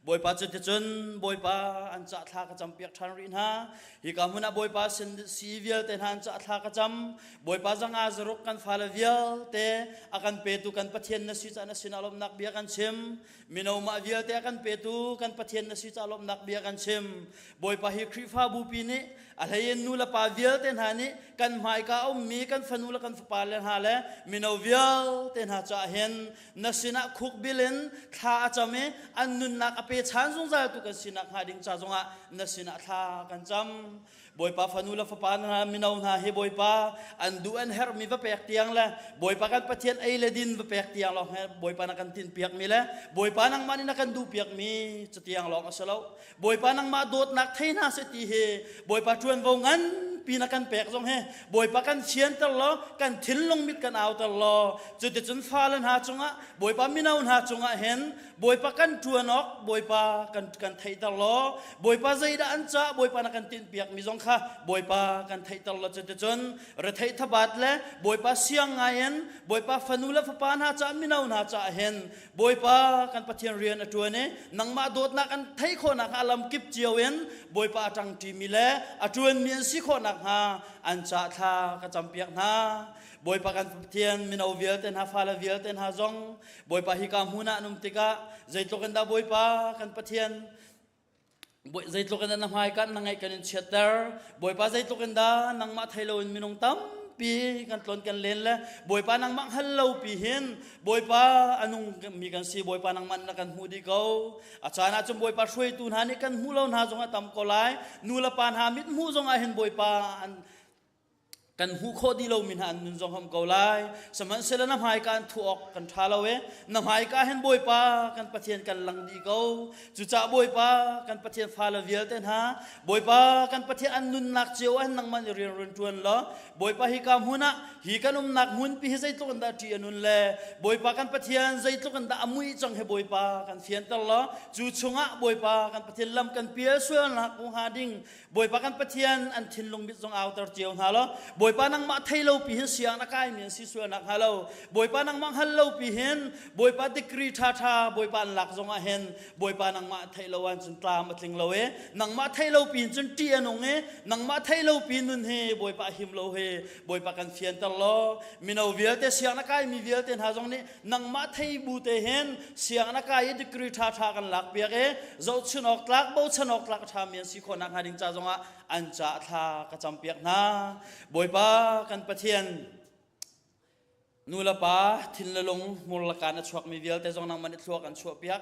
Bawipa cuticun Bawipa an cah thla ka campiak ṭhan rih hna. Hika hmun ah Bawipa sin si vialte hna an cah thla ka cam. Bawipa zanga zaruk kan fale vialte a kan petu kan Pathian na si caah na sinah lawmhnak bia kan chim. Mino mah vialte a kan petu kan Pathian na si caah lawmhnak bia kan chim. Bawipa hi Khrihfabu pi nih a hleiin nu le pa vialte hna nih kan hmaika a ummi kan fanu le kan fapa le hna le mino vialte hna caah hin na sinah khukbil in thla a cam i an nunnak a pe chan zungzal tu kan sinak hnga ding ca zongah na sinah thla kan cam. Bawipa fanu le fapa hna mino hna hi Bawipa an duh an herhmi va pek tiang le Bawipa kan Pathian ei le din va pek tiang lawng he Bawipa na kan tin piakmi le Bawipa nangmah nih na kan duh piakmi cutiang lawng a si lo. Bawipa nangmah dawtnak thei hna seh ti hi Bawipa ṭuanvo nganpi na kan pek zong hi Bawipa kan fianter law kan thinlung mit kan auter law cuticun fale hna cungah Bawipa mino hna cungah hin Bawipa kan ṭuan awk Bawipa kan kan theihter law Bawipa zeidah an cah Bawipa na kan tinhpiak mi zong kha Bawipa kan theihter law cuticun retheih thabat le Bawipa siang ngai in Bawipa fanu le fapa hna cah mino hna cah hin Bawipa kan Pathian rian a ṭuan i nangmah dawtnak an theih khawh nakhnga lamkip cio in Bawipa a ṭangṭimi le a ṭuanmi an si khawh nakhnga an cah thla ka campiak hna. Bawipa kan Pathian mino vialte hna fale vialte hna zong Bawipa hika hmun ah an um tikah zeitluk in dah Bawipa kan Pathian zeitluk in dah na hmai kan na ngaih kan in chiatter. Bawipa zeitluk in dah nangmah thei loin minung tampi kan tlon kan len le Bawipa nangmah hngal lo pi hin Bawipa a nung mi kan si. Bawipa nangmah na kan hmuh dih ko. A caan ah cun Bawipa hruaitu hna nih kan hmuh lo hna zong a tam ko lai. Nu le pa hna mit hmuh zong ah hin Bawipa an kan hmuh khawh dih lomi hna an nun zong hom ko lai. Sihmanhsehlaw na hmaika an thuh awk kan ṭha lo e. Na hmaika hin Bawipa kan Pathian kan lang dih ko. Cucaah Bawipa kan Pathian fale vialte hna Bawipa kan Pathian an nunnak cio ah hin nangmah nih rian run ṭuan law Bawipa hika hmun ah hi kan umnak hmunpi hi zeitluk in dah ṭih a nun le Bawipa kan Pathian zeitluk in dah a muih cang hi Bawipa kan fianter law cu chungah Bawipa kan Pathian lam kan pial sualnak hnga ding Bawipa kan Pathian an thinlung mit zong auter cio hna law Bawipa nangmah thei lo pi hin siang na kai mi an si sual nak hnga lo. Bawipa nangmah hngal lo pi hin Bawipa degree tha tha Bawipa an lak zong ah hin Bawipa nangmah thei lo an cun tlam a tling lo e. Nangmah thei lo pi hin cun ṭih a nung e. Nangmah thei lo pi nun hi Bawipa him lo hi Bawipa kan fianter law mino vialte siang na kai mi vialte hna zong nih nangmah thei bu te hin siang na kai i degree ṭha ṭha kan lak piak i zohchun awk tlak bochan awk tlak ṭha mi an si khawh nak hnga ding ca zongah an ca thla ka cam piak hna. Bawipa kan Pathian, nu le pa thin le lung hmur le kaan a chuak mi vialte zong nangmah nih thluak an chuah piak.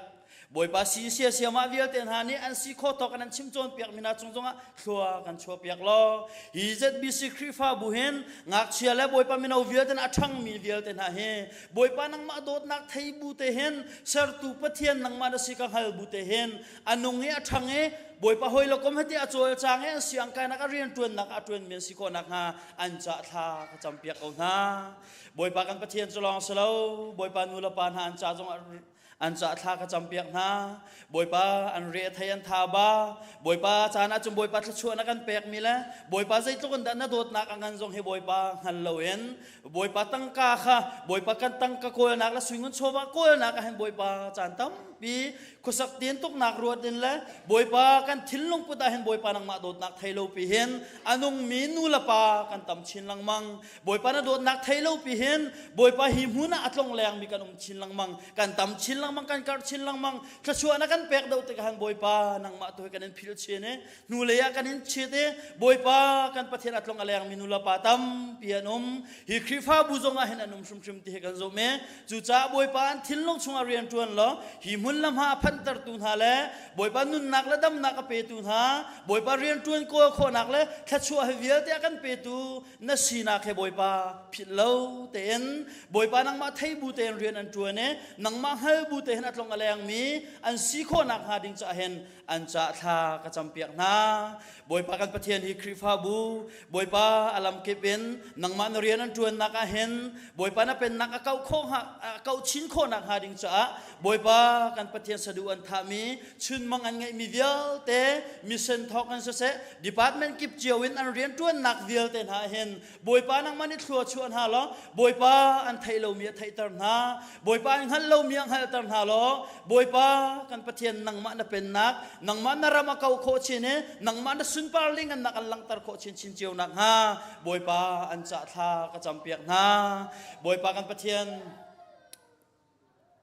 Bawipa si sia siamah vialte hna nih an si khawh tawk in an chim cawnpiak mi hna cung zongah thlua kan chuahpiak law hi ZBC Khrihfabu hin ngakchia le Bawipa mino vialte a ṭhangmi vialte hna hi Bawipa nangmah dawtnak thei bu te hin sertu Pathian nangmah na si ka hngal bu te hin a nung i a ṭhang i Bawipa hawi le kom hati a cawlcang i an siang kainak a rianṭuannak a ṭuanmi an si khawh nakhnga an cah thla ka campiak ko hna. Bawipa kan Pathian cu lawng si lo Bawipa nu le pa hna an ca zongah an cah thla ka campiak hna. Bawipa an re thei an tha ba. Bawipa caan ah cun Bawipa thluachuah na kan pekmi le Bawipa zeitluk in dah na dawtnak a ngan zong hi Bawipa hngal loin Bawipa tangka kha Bawipa kan tangka kawlnak le suingun chawva kawlnak ah hin Bawipa caan tampi khuasak tin tuknak ruat in le Bawipa kan thinlung put ah hin Bawipa nangmah dawtnak thei lo pi hin a nungmi nu le pa kan tam chin lengmang. Bawipa na dawtnak thei lo pi hin Bawipa hi hmun ah a tlong lengmi kan um chin lengmang, kan tam chin lengmang. lengmang kan karh chin lengmang thluachuah na kan pek deuh tikah han Bawipa nangmah tu hi kan in philh chin i hnulei ah kan in chit i Bawipa kan Pathian a tlong a lengmi nu le pa tampi an um hi Khrihfabu zong ah hin an um hrimhrim ti hi kan zumh i cucaah Bawipa an thinlung chungah rian ṭuan law hi hmun le hma a phanhtertu hna le Bawipa nunnak le damnak a petu hna Bawipa rian ṭuan kawl khawhnak le thluachuah hi vialte a kan petu na sinak he Bawipa philh lo tein Bawipa nangmah thei bu tein rian an ṭuan i nangmah hngal bu tein a tlong a lengmi an si khawhnak hnga ding caah hin an cah thla ka campiak hna. Bawipa kan Pathian hi Khrihfabu, Bawipa a lamkip in nangmah na rian an ṭuannak ah hin Bawipa na pennak a kauh khawh a kauh chin khawhnak hnga ding caah Bawipa kan Pathian saduh an thahmi chunmang an ngeihmi vialte mission thawk in siseh department kip cio in an rian ṭuannak vialte hna hin Bawipa nangmah nih thlua chuah hna law Bawipa an theih lomi a theihter hna Bawipa an hngalh lomi a hngalhter hna law Bawipa kan Pathian nangmah na pennak nangmah na ram a kau khawh chin i nangmah na sunpar lingannak an langhter khawh chinchin cio nakhnga Bawipa an cah thla ka campiak hna Bawipa kan Pathian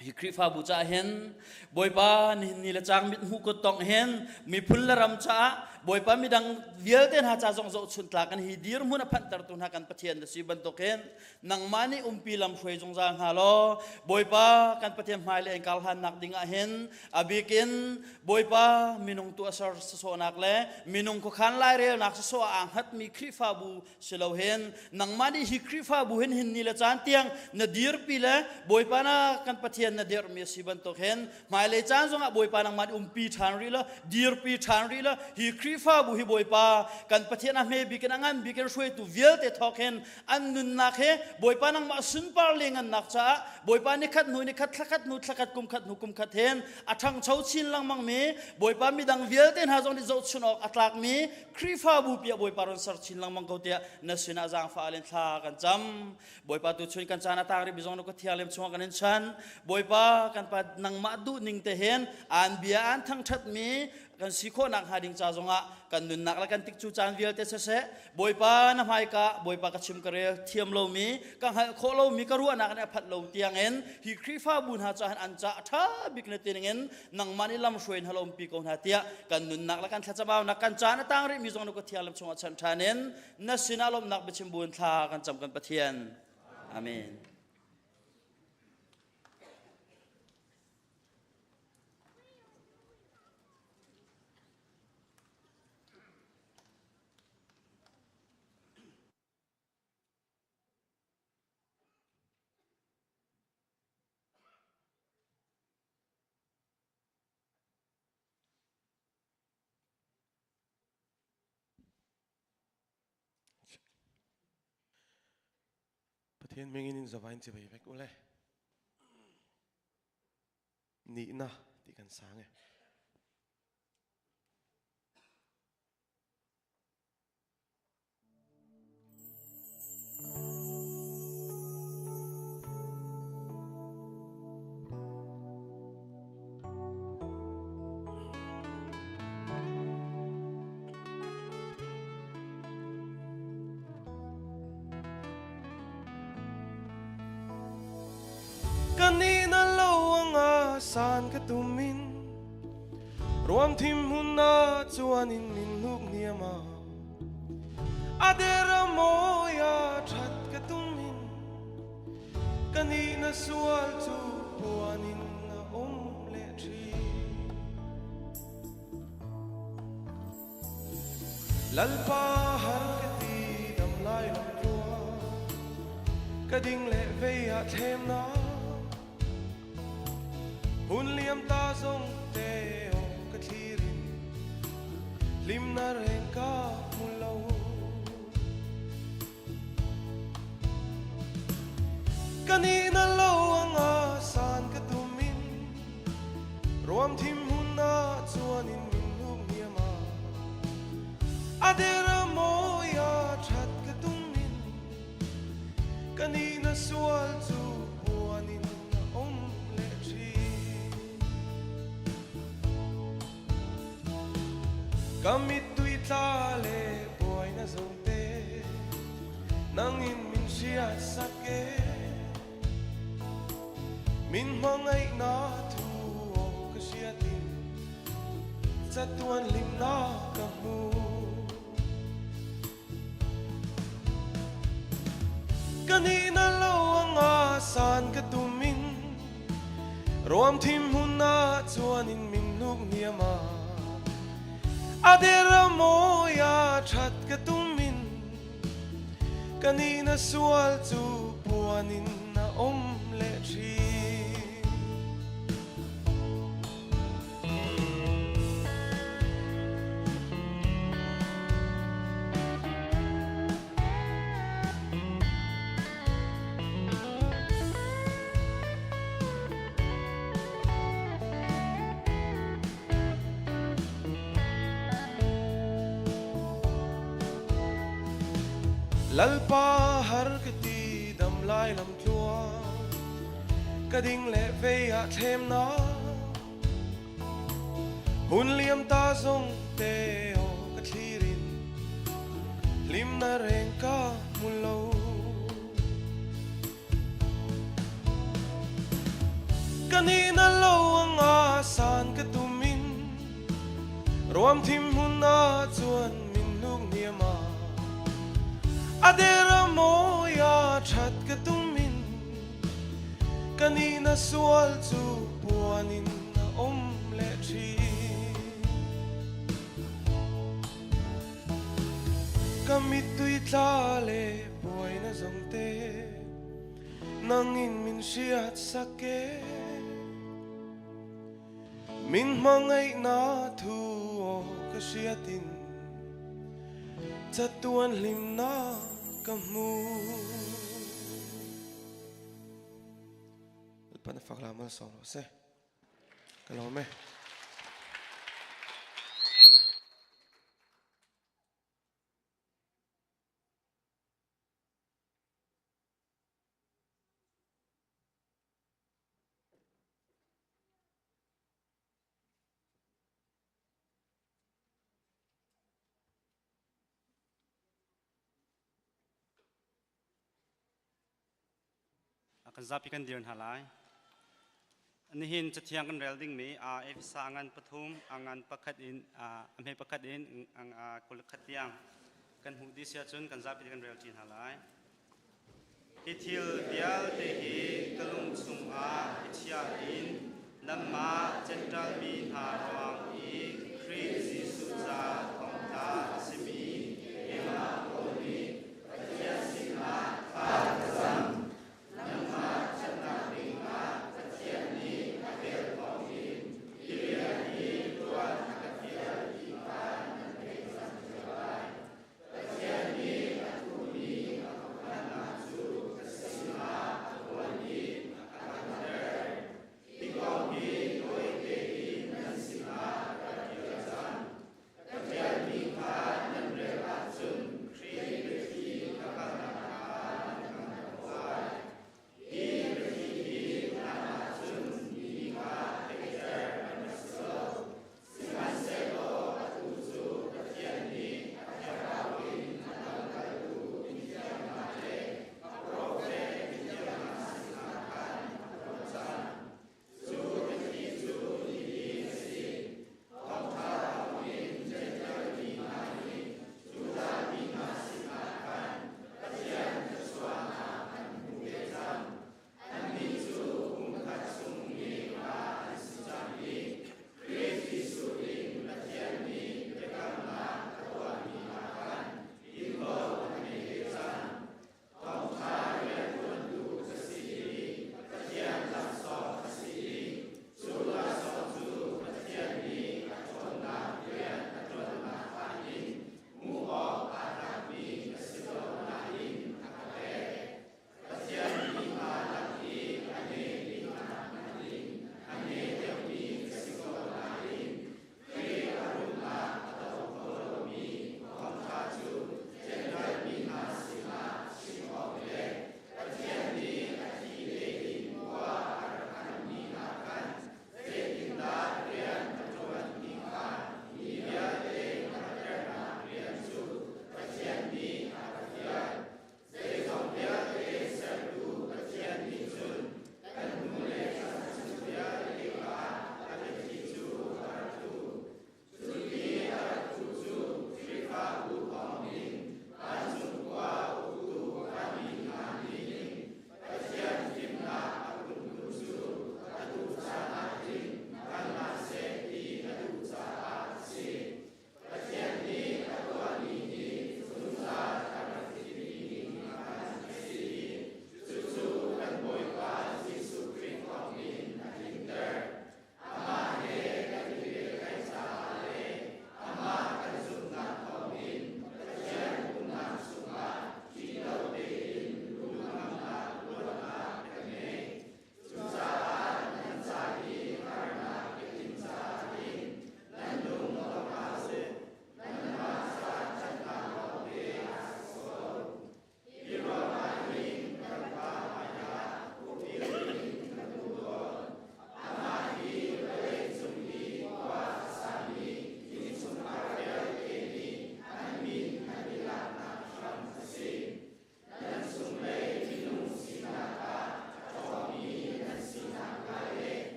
hi Khrihfabu caah hin Bawipa nihin ni le cang mit hmuh kut tong hin miphun le ram caah Bawipa midang vialte hna ca zong zohchunh tlak in hi dirhmun a phanhtertu hna kan Pathian na si bantukin nangmah nih umpi lam hruai zungzal hna law Bawipa kan Pathian hmai le kar hlannak ding ah hin a bikin Bawipa minung tuahser sasawhnak le minung khuakhan lairelnak sasawh ah aa hngatmi Khrihfabu si lo hin nangmah nih hi Khrihfabu hin hin ni le caan tiang na dirpi le Bawipa na kan Pathian na dirhmi a si bantuk hin hmailei caan zongah Bawipa nangmah nih umpi ṭhan rih la dirpi ṭhan rih la hi Khrihfabu hi Bawipa kan Pathian a hme bik in a ngan bik in hruaitu vialte thawk hin an nunnak he Bawipa nangmah sunpar le ngannak caah Bawipa nikhat hnu nikhat thlakhat hnu thlakhat kumkhat hnu kumkhat hin a ṭhangcho chin lengmang mi Bawipa midang vialte hna zong nih zohchun awk a tlakmi Khrihfabu piah Bawipa ron ser chin lengmang ko tiah na sinah zaangfah len thla kan cam. Bawipa tu chun kan caan a tang rih bizong na thianghlim chungah kan in chan. Bawipa kan pa nangmah duh ning te hin an bia an thangthat mi kan si khawhnak hnga ding ca zongah kan nunnak le kan tikcu caan vialte siseh Bawipa na hmaika Bawipa ka chim ka rel thiam lomi ka hngalh khawh lomi ka ruahnak nih a phat lo tiangin hi Khrihfabu hna caah an ca a ṭha bik na ti ningin nangmah nih lamhruai in halompi ko hna tiah kan nunnak le kan thlacamaunak kan caan a tang rihmi zong na ka thianglam chungah chan ṭhan in na sinah lawmhnak biachim buin thla kan cam kan Pathian. Amen. Pathian mingin in zavain ci vei vek ule. Ni na ti kan sang e. Kanina lo anga san ka tumin Ruam thim huna chuan in min hnuk niama Adera moya that ka tumin Kanina sual chu puanin na um le thi Lalpa har ka ti dam lai lam tlua Ka ding le vei ah thlem na Hun liam ta zong te o ka thlirin Lim na reng ka hmu lo Kanina lo anga san ka tumin Ruam thim hun na chuan in min huk niama Adera moya that ka tumin Kanina sual chu puanin na om le thi Kamit tui tla le buai na zo te Nangin min sia sake. Min hmangaih na thu aw ka hriatin chatuan hlim na ka hmu. Kanina lo anga san ka tumin ruam thim huna chuanin min nuk niama adera moya that ka tumin kanina sual chu puanin na om le thi. Lalpa har ka ti dam lai lam tluang ka ding le vei ah thlem na hun liam ta zong te o ka thlirin lim na reng ka mu lo. Kanina lo anga san ka tumin ruam thim huna chuan min nuk niama adera moya that ka tumin kanina sual chu puanin na om le thi. Kamit tui tla le buai na zong te nangin min siat sake min mangai na thu o ka siatin chatuan hlim na ka mu. Pana fakla mal song lo se ka lo me. Kan zapi kan dir hna lai. Nihin cathiang kan rel dingmi a Efesa angan 3 angan 1 in a hme 1 in ang 21 tiang kan hmuh dih sia cun kan zapi kan rel ṭi hna lai. Hi thil vialte hi ka lung chungah i chia in nanmah Jentail mi hna ruang i Khrih Jesuh ca thongtla a simi keimah Paul nih Pathian sinah thla ka cam. Nangmah ṭhatnak dingah Pathian nih a vel thawngin hi rian hi ṭuan a ka fial ti kha nan theih cang cio lai. Pathian nih a thuhmi a khuakhannak cu ka sinah a phuan i a ka hngalhter. Hi kong hi tawi tein nan sinah ka rak ṭial.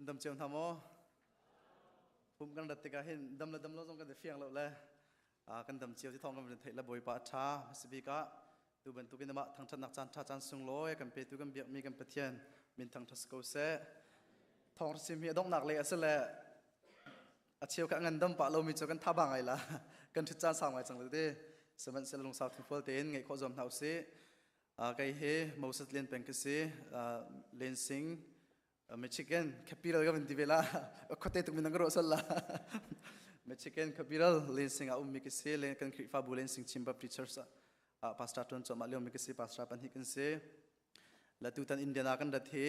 Dam cio hna maw? Pum kan rat tikah hin dam le dam lo zong kan i fiang lo le kan dam cio ti thawng kan van theih le Bawipa a ṭha. Hmasabik ah tu bantukin amah thangṭhatnak caan ṭha caan sunglawi kan petu kan biakmi kan Pathian min thangṭhat si ko seh. Thawng sim hi a donghnak lei a si le a cheu kha ngan dam pah lomi cu kan tha ba ngai la kan ṭhit caan sau ngai cang le ti sihmanhsehlaw lungsau thinfual tein ngeih khawh zuam hna usih. Kei hi Moses Lian Peng ka si. Lensing Michigan capital ka van ti ve la khuate tuk min ka ruah sal la Michigan capital Lansing ah ummi ka si le kan Khrihfabu Lansing Chin Baptist Church ah pastor tuan cuahmah lio mi ka si pastor pahnih kan si la tutan Indiana kan rat hi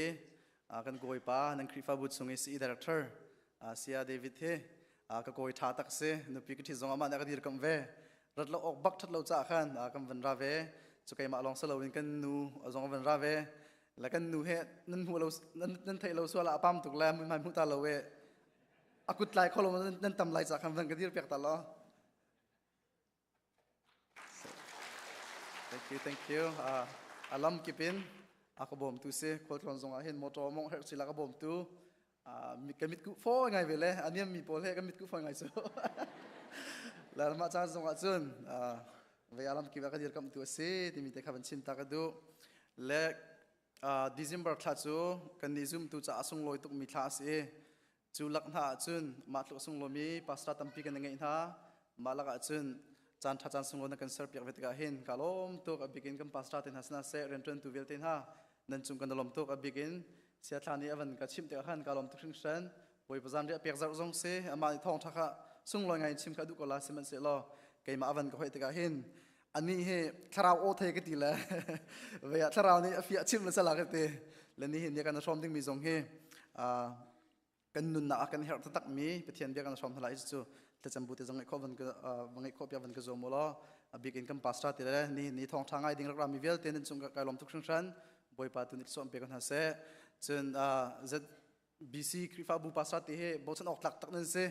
kan kawipa nan Khrihfabu chung i CE director Sia David hi ka kawi tha tak si nupi ka thi zong amah nih ka dir kam ve rat lo ok bak that lo ca khan kan van ra ve cu keimah lawng si loin kan nu zong van ra ve la kan nu he nan hmu lo nan theih lo sual ah pam tuk le mai hmu ta lo e a kut lai kho lo nan tam lai ca khan van ka dir piak ta lo. Thank you, thank you. Alam kipin a ka bawm tu si khualtlawn zong ah hin motor mong herh sila ka bawm tu ka mit ku fo ngai ve le aniam mi pawl he ka mit ku fo ngai su la ma caan zong ah cun ve alam kip ah ka dir kam tu a si timi te kha van chim ta ka duh le December thla cu kan nih zumtu caah sunglawi tukmi thla a si. Cu lak hna ahcun mah tluk sunglawi pastor tampi kan ngeih hna. Mah lak ahcun caan ṭha caan sunglawi na kan serpiak ve tikah hin ka lawm tuk. A bikin kan pastor te hna sina seh rianṭuantu vialte hna nan cung kan lawm tuk. A bikin siathla nih a van ka chimh tikah khan ka lawm tuk hringhran. Bawipa zan riah pek zarh zong si amah nih thawngṭha kha sunglawi ngai in chim kha duh ko la sihmanhsehlaw keimah a van ka hoih tikah hin ani hi thlarau aw thei ka ti le ve ah thlarau nih a fiah chim le sala ka ti le ni hin kan hrawm ding mi zong hi kan nunnak ah kan herh taktak mi Pathian bia kan hrawm hna lai cu thlacam bu te zong ngeih khawh van ka ngeih khawh pia van ka zuam law a bik in kan pastor te le ni ni thawng tha ngai ding rak rami vialte nan cung kai lawm tuk hringhran. Bawipa tu nih som pe ko hna seh. Cun ZBC Khrihfabu pastor te hi bochan awk tlak tak nan si,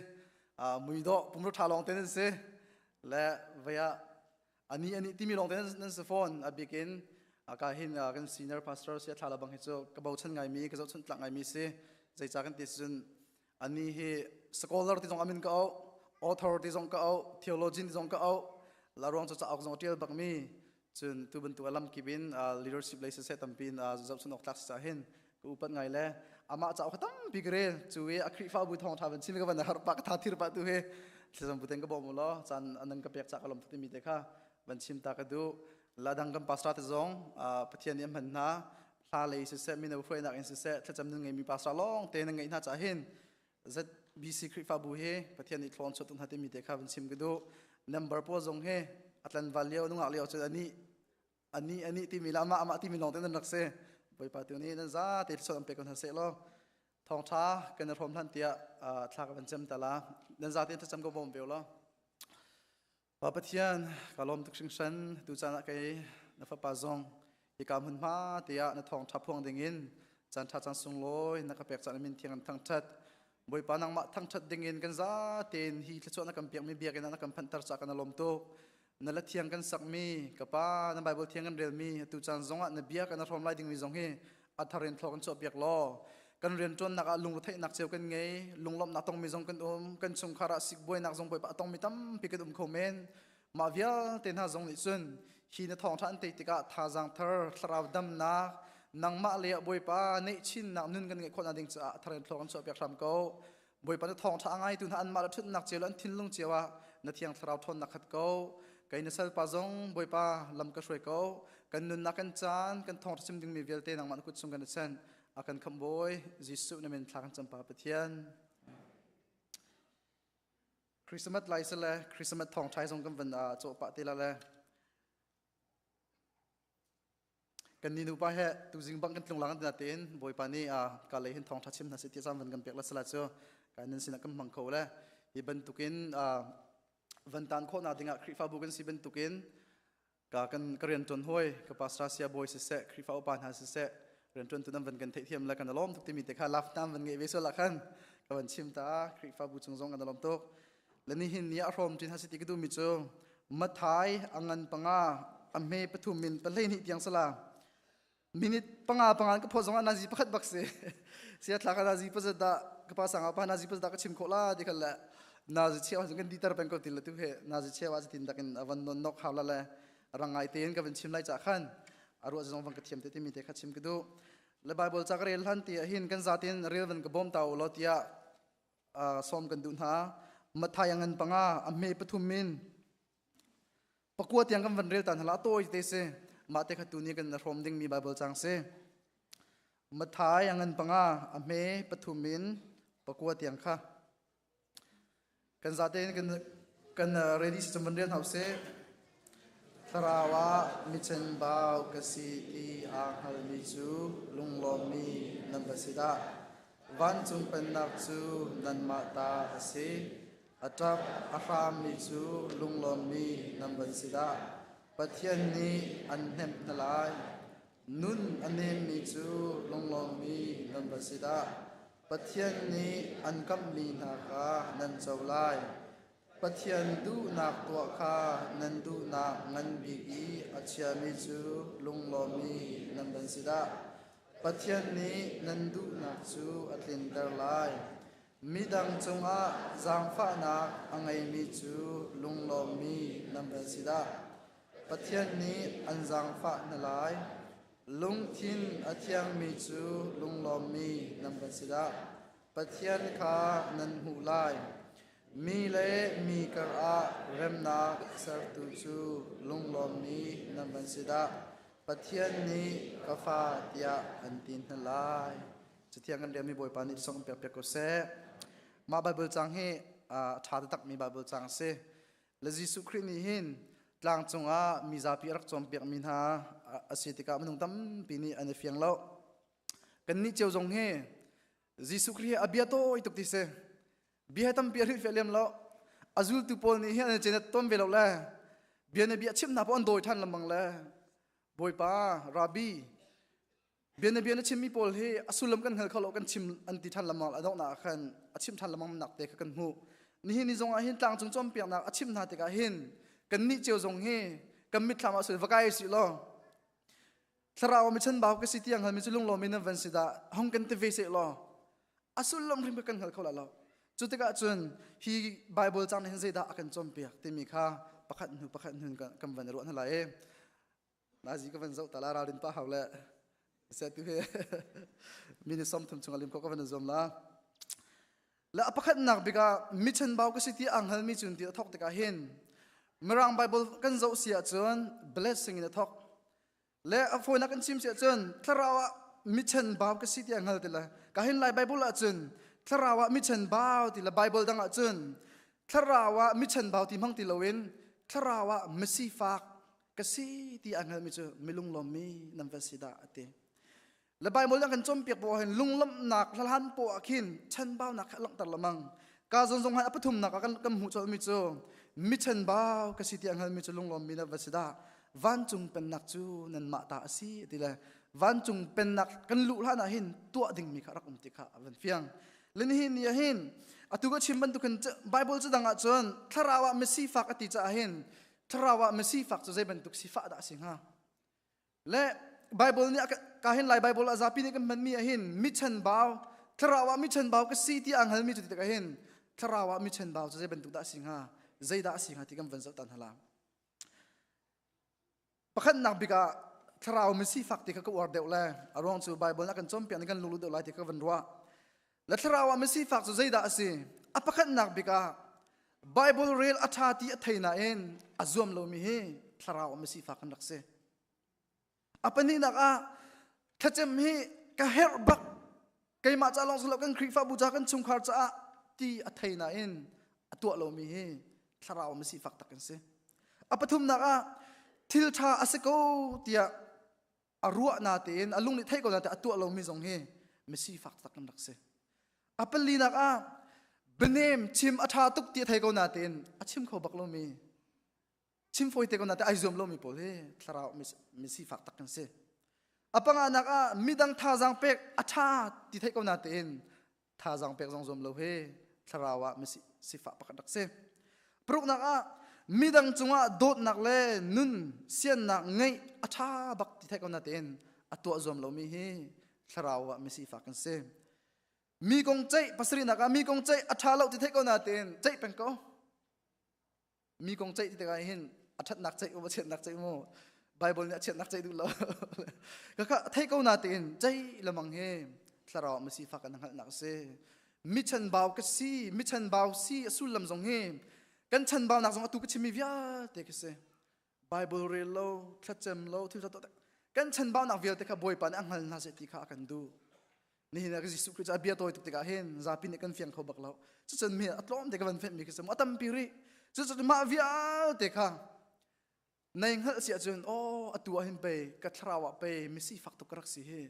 mui dawh pumro tha lawng te nan si le vaya ani ani timi lawng te nan si fawn. A bikin ka hin kan senior pastor sia thla bang hi cu ka bochan ngai mi ka zohchun tlak ngai mi si. Zeica kan ti cun ani hi scholar ti zong amin ka au, author ti zong ka au, theologian ti zong ka au la ruang cu cauk zong tial bak mi. Cun tu bantuk alam kip in leadership lei siseh tampi in zohchun awk tlak si ca hin ka upat ngai le amah cauk kha tampi ka rel cu i a Khrihfabu thawng ṭha van chim ka van har pa ka tha thir pa tu hi thlazam buten ka bawm u law caan anan ka pek ca ka lom tuk timi te kha van chim ta ka duh. La dang kan pastor te zong Pathian nih a hman hna, hla lei siseh, mino hruainak in siseh, thlacam nun ngeimi pastor lawng te nan ngeih hna ca hin ZBC Khrihfabu hi Pathian nih thlawn chuah tuk hna timi te kha van chim ka duh. Number pawl zong hi atlan val lio nungak lio cun ani ani ani timi le amah amah timi lawng te nan rak si. Bawipa tu nih nan za te thluachuah an pe ko hna seh law thawngtha kan i hrawm hlan tiah thla ka van cem ta la nan za tein thlacam ko bawm ve law. Pa Pathian, ka lawm tuk hringhran. Tu caan ah kei na fapa zong hika hmunhma tiah na thawngtha phuang dingin caan ṭha caan sunglawi na ka pek caan min thiang an thangṭhat. Bawipa, nangmah thangṭhat dingin kan za tein hi thluachuah na kan pekmi biakinn ah na kan phanhter ca kan lawm tuk. Na la thiang kan sakmi ka pa na Bible thiang kan relmi atu caan zongah na bia kan hrawm lai dingmi zong hi a thar in thlaw kan chuahpiak law kan rianṭuannak ah lungretheihnak cio kan ngei, lunglawmhnak tongmi zong kan um, kan chungkhar ah sikbuainak zong Bawipa a tongmi tampi kan um kho men. Mah vialte hna zong nih cun hi na thawngṭha an tei tikah thazaang thar, thlarau damnak, nangmah le Bawipa neihchinnak nun kan ngeih khawhnak ding caah a thar in thlaw kan chuahpiak hram ko. Bawipa na thawngṭha a ngaitu hna anmah le ṭhutnak cio le an thinlung cio ah na thiang thlarau ṭhawnnak khat ko. Kei na salpa zong Bawipa lam ka hruai ko. Kan nunnak kan caan kan thawngṭha chim dingmi vialte nangmah na kut chung kan i sanh. A kan khamh Bawi Jesuh na min thla kan cam Pa Pathian. Christmas lai sile Christmas thawngṭha zong kan van cawh pah te la le kan ni nupa he tuzing bang kan tlung lang na tein Bawipa nih ka lei hin thawngtha chim hna si ti caan van kan pek la sala cu ka nan sinah kan hmang kho le hi bantukin van tan khawhnak dingah Khrihfabu kan si bantukin ka kan ka rian tuan hoi ka pastor sia boy siseh, Khrihfa upa hna siseh, rian tuan tu nan van kan theihthiam le kan lawm tuk timi te kha laf tam van ngei ve so la khan ka van chim ta. Khrihfabu chung zong kan lawm tuk le ni hin ni a hrawm tin ha si ti ka du mi cu Mathai angan 5 a hme 3 min 12 tiang sala minute 5 5 ka pho zong ah nazi pakhat bak si sia thla ka nazi pazat da. ka pa sanga pa nazi pas da ka chim kho la ti khal le nazi cheu kan di tar peng ko til la tu he nazi cheu a tin takin avan non nok hau la le rangai tein ka van chim lai cha khan arua zong van ka thiam te ti mi te kha chim ka du le Bible cha ka rel hlan ti hin kan zatin rel van ka bom tau lo tia som kan du hna Mathai angan panga a me pathum in pakua tiang kan van rel tan hala toi te se ma te kha tu ni kan hrom ding mi Bible chang se Mathai angan panga a me pathum in pakua tiang kha kan zate in kan kan ready si van rel hau se Thlarau ah michen bau ka si ti aa hngalmi cu lunglawmmi nan va si dah. Vancung pennak cu nanmah ta a si. A ṭap a hrammi cu lunglawmmi nan van si dah. Pathian nih an hnemh hna lai. Nun a nemmi cu lunglawmmi nan va si dah. Pathian nih an kamhmi hna kha nan co lai. Pathian duhnak tuah kha nan duhnak ngan bik i a chiami cu lunglawmmi nan van si dah. Pathian nih nan duhnak cu a tlinter lai. Midang cungah zaangfahnak a ngeimi cu lunglawmmi nan van si dah. Pathian nih an zaangfah hna lai. Lungthin a thiangmi cu lunglawmmi nan van si dah. Pathian kha nan hmuh lai. Mi le mi karah remnak sertu cu lunglawmmi nan van si dah. Pathian nih ka fa tiah an ti hna lai. Cathiang kan relmi Bawipa nih song piak piak ko seh. Mah Bible cang hi a ṭha takmi Bible cang a si. Le Jesuh Khrih nih hin tlang cungah mi zapi a rak cawnpiakmi hna a si tikah minung tampi nih an i fiang lo. Kannih cio zong hi Jesuh Khrih hi a bia tawi tuk ti si. Bia tampi a hrilhfiah lem lo. A zultu pawl nih hin an cenet ton ve lo le bia na bia chim hna paoh an dawi ṭhan lengmang le Bawipa, Rabbi, bia na bia na chimmi pawl hi a sullam kan hngal kho lo kan chim an ti ṭhan lengmang a donghnak ah khan a chim ṭhan lengmang nak te kha kan hmuh. Nihin ni zong ah hin tlangcung cawnpiaknak a chim hna tikah hin kannih cio zong hi kan mitthlam ah va kai sih law Thlarau mi chanbau ka si tiang halmi cu lunglawm in nan van si dah hong kan ti ve seh law a sullam hrim kan hngal kho la lo. Cu tikah cun hi Bible cang hin zeidah a kan cawnpiak timi kha pakhat hnu pakhat hnu kan van ruah hna lai i nazi ka van zoh ta la ralrin pa hau le se tu he mini som thum chung alim ko ka van zuam la le a pakhatnak bik ah mi chanbau ka si ti ang halmi cun ti a thok tikah hin Mirang Bible kan zoh si ahcun blessing in a thok Le a fawinak kan chim si ahcun thlarau ah michan bau ka si ti a hngal ti le ka hin lai Bible ahcun thlarau ah michan bau ti le Bible dang ahcun thlarau ah michan bau ti hmang ti loin thlarau ah misifak ka si ti a hngalmi cu milunglawmmi nan va si dah a ti. Le Bible dang kan cawnpiak po hin lunglawmhnak hlahan po ah khin chanbaunak kha langhter lamang. Ka zon zong han a pathumnak ah kan kan hmuh colmi cu mi chanbau ka si ti a hngalmi cu lunglawmmi na va si dah. Vancung pennak cu nanmah ta a si ti le vancung pennak kan luh hlan ah hin tuah dingmi kha rak um ti kha a van fiang. Le nihin ni ah hin atu ka chim bantukin Bible cu dang ah cun thlarau ah misifak a ti caah hin thlarau ah misifak cu zei bantuk sifah dah a si hnga? Le Bible nih ka hin Lai Bible a zapi nih kan hmanmi ah hin mi chanbau thlarau ah mi chanbau ka si ti aa hngalmi cu ti tikah hin thlarau ah mi chanbau cu zei bantuk dah a si hnga zeidah a si hnga ti kan van zoh tan hala pakhatnak bik ah thlarau mi sifak ti kha ka uar deuh le a ruang cu Bible na kan cawnpiak nih kan lunglut deuh lai ti kha van ruah le thlarau ah mi sifak cu zeidah a si a pakhatnak bik ah Bible rel a ṭha ti a thei nain a zuam lomi hi thlarau ah mi sifak kan rak si A pahnihnak ah thlacam hi ka herh bak keimah ca lawng silo kan Khrihfabu ca kan chungkhar caah ti a thei nain a tuah lomi hi thlarau mi sifak tak kan si. A pathumnak ah thil ṭha a si ko tiah a ruah na tein a lung nih theih ko na te a tuah lomi zong hi mi sifak tak kan rak si. A palinak ah bianem chim a ṭha tuk ti a thei ko na tein a chim kho bak lomi chim fawi te ko na te ai zuam lomi pawl hi thlarau mi sifak tak kan si a panganak ah midang thazaang pek a tha ti theih ko na tein thazaang pek zong zuam lo hi thlarau ah mi sifak pakhat rak si paruknak ah midang cungah dawtnak le nun siannak ngeih a tha bak ti theih ko na tein a tuah zuam lomi hi thlarau ah mi sifak kan si. Mi kong ceih pasarihnak ah mi kong ceih a ṭha lo ti theih ko nain ceih peng ko. Mi kong ceih ti tikah hin a ṭhatnak ceih u, a chiatnak ceih mu. Bible nih a chiatnak ceih duh lo. Kaka theih ko nain ceih lamang hi thlarau ma sifak kan hngalhnak a si. Mi chanbau ka si, mi chanbau si a sullam zong hi kan chanbaunak zong atu ka chimmi vialte khi si. Bible rel lo, thlacam lo, thil ṭha kan chanbaunak vialte kha Bawipa nih a hngal hna seh ti kha a kan duh. Nihin ah Jesuh Khrih cu a bia tawi tuk tikah hin zapi nih kan fiang kho bak lo. Cucun mi a tlawm te ka van fenh mi khi cu a tampi rih. Cucun mah vialte kha nei hngalh si ahcun aw atu ah hin pei ka thlarau ah pei misi fak tuk ka rak si hi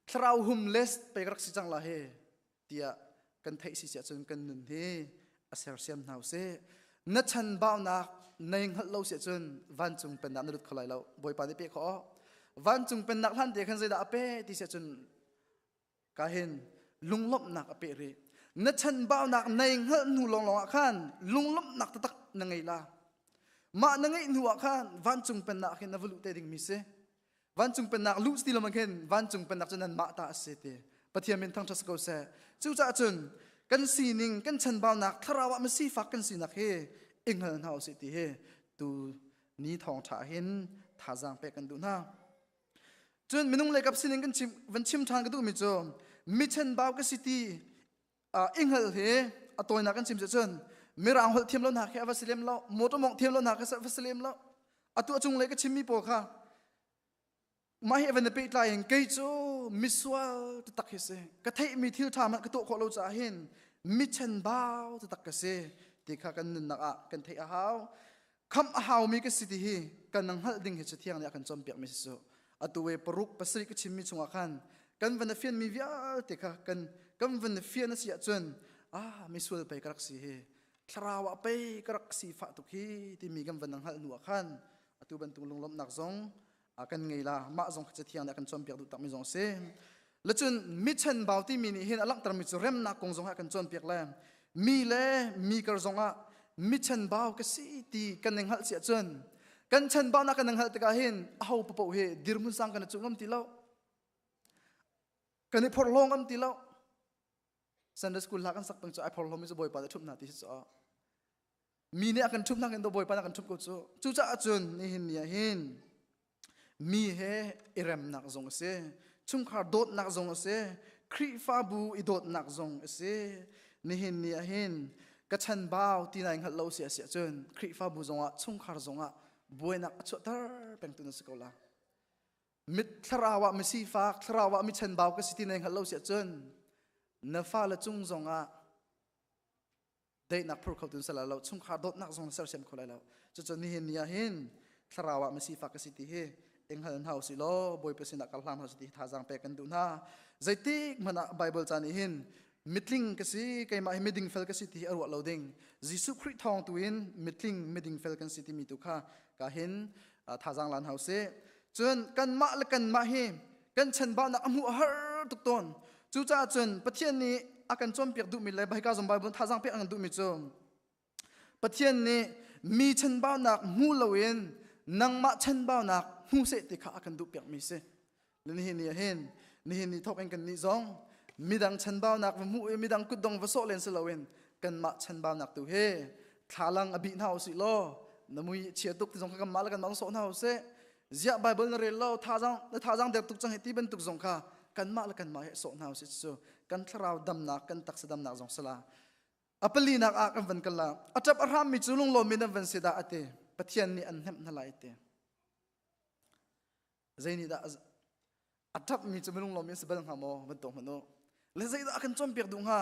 thlarau hum les pei ka rak si cang la hi tiah kan theih si si ahcun kan nun hi a sersiam hna usih. Na chan baunak nei hngalh lo si ahcun vancung pennak na lut kho lai lo. Bawipa nih pe kho. Vancung pennak hlan te khan zeidah a pe ti si ahcun ka hin lunglawmhnak a peh rih na chanbaunak nei hngalh hnu lawnglawng ah khan lunglawmhnak taktak na ngei la mah na ngeih hnu ah khan vancung pennak khin na va luh te ding mi si vancung pennak luh ti lo man khin vancung pennak cu nan mah ta a si ti pathian min thangṭhat si ko seh cucaah cun kan sining kan chanbaunak thlarau ah masifak kan sinak hi i hngal hna usih ti hi tu ni thawngṭha hin thazaang pek kan duh hna Cun minung leikap sining kan chim van chim ṭhan ka duhmi cu mi chenbau ka si ti i hngalh hi a tawinak kan chim cun mirang holh thiam lo hna khi a va si lem lo motor mawngh thiam lo hna khi a va si lem lo atu a cunglei ka chimmi pawl kha mah hi van i pehtlai in kei cu misual taktak hi si ka theihmi thil ṭha hmanh ka tuah khawh lo caah hin mi chenbau taktak ka si ti kha kan nunnak ah kan theih a hau Khamh a haumi ka si ti hi kan hngalh ding hi Cathiang nih a kan cawnpiakmi si cu. Atu e paruk pasarih ka chimmi chungah khan kan van fianmi vialte kha kan kan van fian a si ahcun ah misual pei ka rak si hi thlarau ah pei ka rak si fah tuk hi timi kan van hngalh hnu ah khan atu bantuk lunglawmhnak zong kan ngei la mah zong kha Cathiang nih a kan cawnpiak duh takmi zong a si. Lacun mi chenbau timi nih hin a langhtermi cu remnak kong zong ah kan cawnpiak le mi le mi kar zong ah mi chenbau ka si ti kan i hngalh si ahcun kan chenbaunak kan i hngalh tikah hin aho paoh hi dirhmun sang kan i cuh ngam ti lo kan i phorhlaw ngam ti lo Sunday school hla kan sak peng cu ai phorhlaw mi cu Bawipa nih ṭhumh hna ti si cu mi nih a kan ṭhumh hna kan do Bawipa nih a kan ṭhumh ko cu cucaah cun nihin ni ah hin mi he i remnak zong a si chungkhar dawtnak zong a si Khrihfabu i dawtnak zong a si nihin ni ah hin ka chanbau ti nai hngalh lo si a si ahcun Khrihfabu zongah chungkhar zongah buainak a chuahter pengtu na si ko la mit thlarau ah misifak thlarau ah mi chanbau ka si ti nai hngalh lo si ahcun na fale cung zongah daihnak phur kho tun sala lo chungkhar dawtnak zong sersiam kho lai lo cucu nihin ni ah hin thlarau ah masifa ka si ti hi enghal hna usih law bawipa sinah kal hlang hna usih ti thazaang pek kan duh hna zeitik hmanh ah bible ca nih hin mitling ka si keimah hi miding fel ka si ti hi a ruah lo ding Jesuh Khrih thawng tu in mitling miding fel kan si timi tu kha ka hin thazaang lan hau sih cun kanmah le kanmah hi kan chanbaunak a hmuh a har tuk tawn cucaah cun Pathian nih a kan cawnpiak duhmi le hika zong Bible thazaang pek an duhmi cu Pathian nih mi chanbaunak hmu loin nangmah chanbaunak hmu seh ti kha a kan duhpiakmi si nihin ni ah hin nihin ni thawk in kan nih zong midang chanbaunak va hmuh i midang kutdong va sawh len si loin kanmah chanbaunak tu hi thlalang a bih hna usih law na mui chia tuk ti zong kha kanmah le kanmah sawh hna usih ziah bible na rel lo thazang na thazang der tuk cang hi ti bantuk zong kha kanmah le kanmah he sawh hna usih cu kan thlarau damnak kan taksa damnak zong sala a palinak ah kan van kal la a ṭap a hrammi cu lunglawm in an van si dah ati pathian nih an hnemh hna lai ti zei nih dah a ṭapmi cu minung lawm in si bal hnga maw van tuak hmanh u le zeidah a kan cawnpiak duh hnga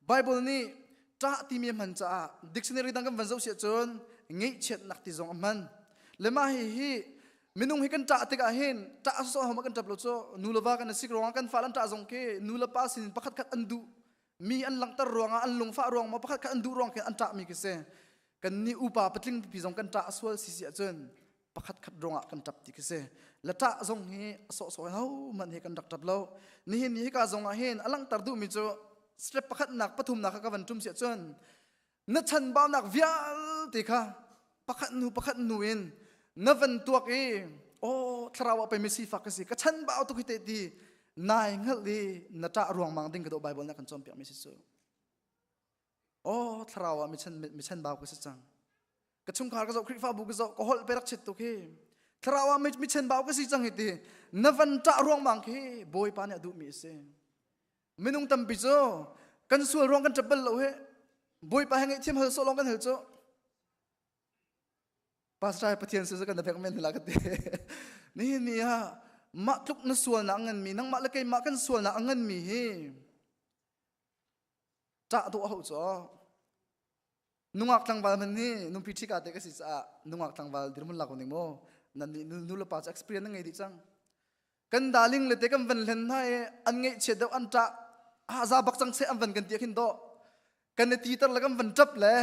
Bible nih ṭah timi a hman caah dictionary dang kan van zoh siah cun ngeihchiatnak ti zong a hman le mah hi hi minung hi kan ṭah tikah hin ṭah sawsawh hom kan ṭap lo cu nu le va kan sik ruangah kan fa an ṭah zong khi nu le pa sin pakhat khat an duh mi an langhter ruangah an lungfah ruang maw pakhat khat an duh ruang khin an ṭahmi khi si kan nih upa patling pipi zong kan ṭah sual si si ahcun pakhat khat ruangah kan ṭap ti khi si la ṭah zong hi a sawhsawh ho man hi kan rak ṭap lo nihin ni hika zong ah hin a langhter duhmi cu step pakhatnak pathumnak kha ka van ṭum si ahcun na chanbaunak vialte kha pakhat hnu pakhat hnu in na van tuak i oh thlarau ah pei mi sifak ka si ka chanbau tuk hi te ti. Nai hngalh i na ṭah ruangmang ding ka dawh Bible na kan cawnpiak mi si cu. Oh, thlarau ah mi chan bau ka si cang. Ka chungkhar ka zoh, Khrihfabu ka zoh, ka holh pe rak chit tuk hi. Thlarau ah mi chen bau ka si cang hi ti. Na van ṭah ruangmang khi Bawipa nih a duhmi a si. Minung tampi cu kan sual ruang kan ṭap bal lo hi. Bawipa he ngaihthiam hal sawh lawng kan hal cu. Pastor Pathian su kan pek men la ka ti. Nihin ni ah mah tluk na sual na ngan mi nangmah le keimah kan sual na ngan mi hi ṭah dawh hau cu nungak tlangval man hi nungpi ṭhika te ka si caah nungak tlangval dirhmun lak ning mu nan nih nu le pa cu experience na ngei dih cang kan darling le te kan van hlen hna i an ngeih chiat deuh an ṭah ah za bak cang se an van kan ti khin dawh kan i ti tar le kan van ṭap le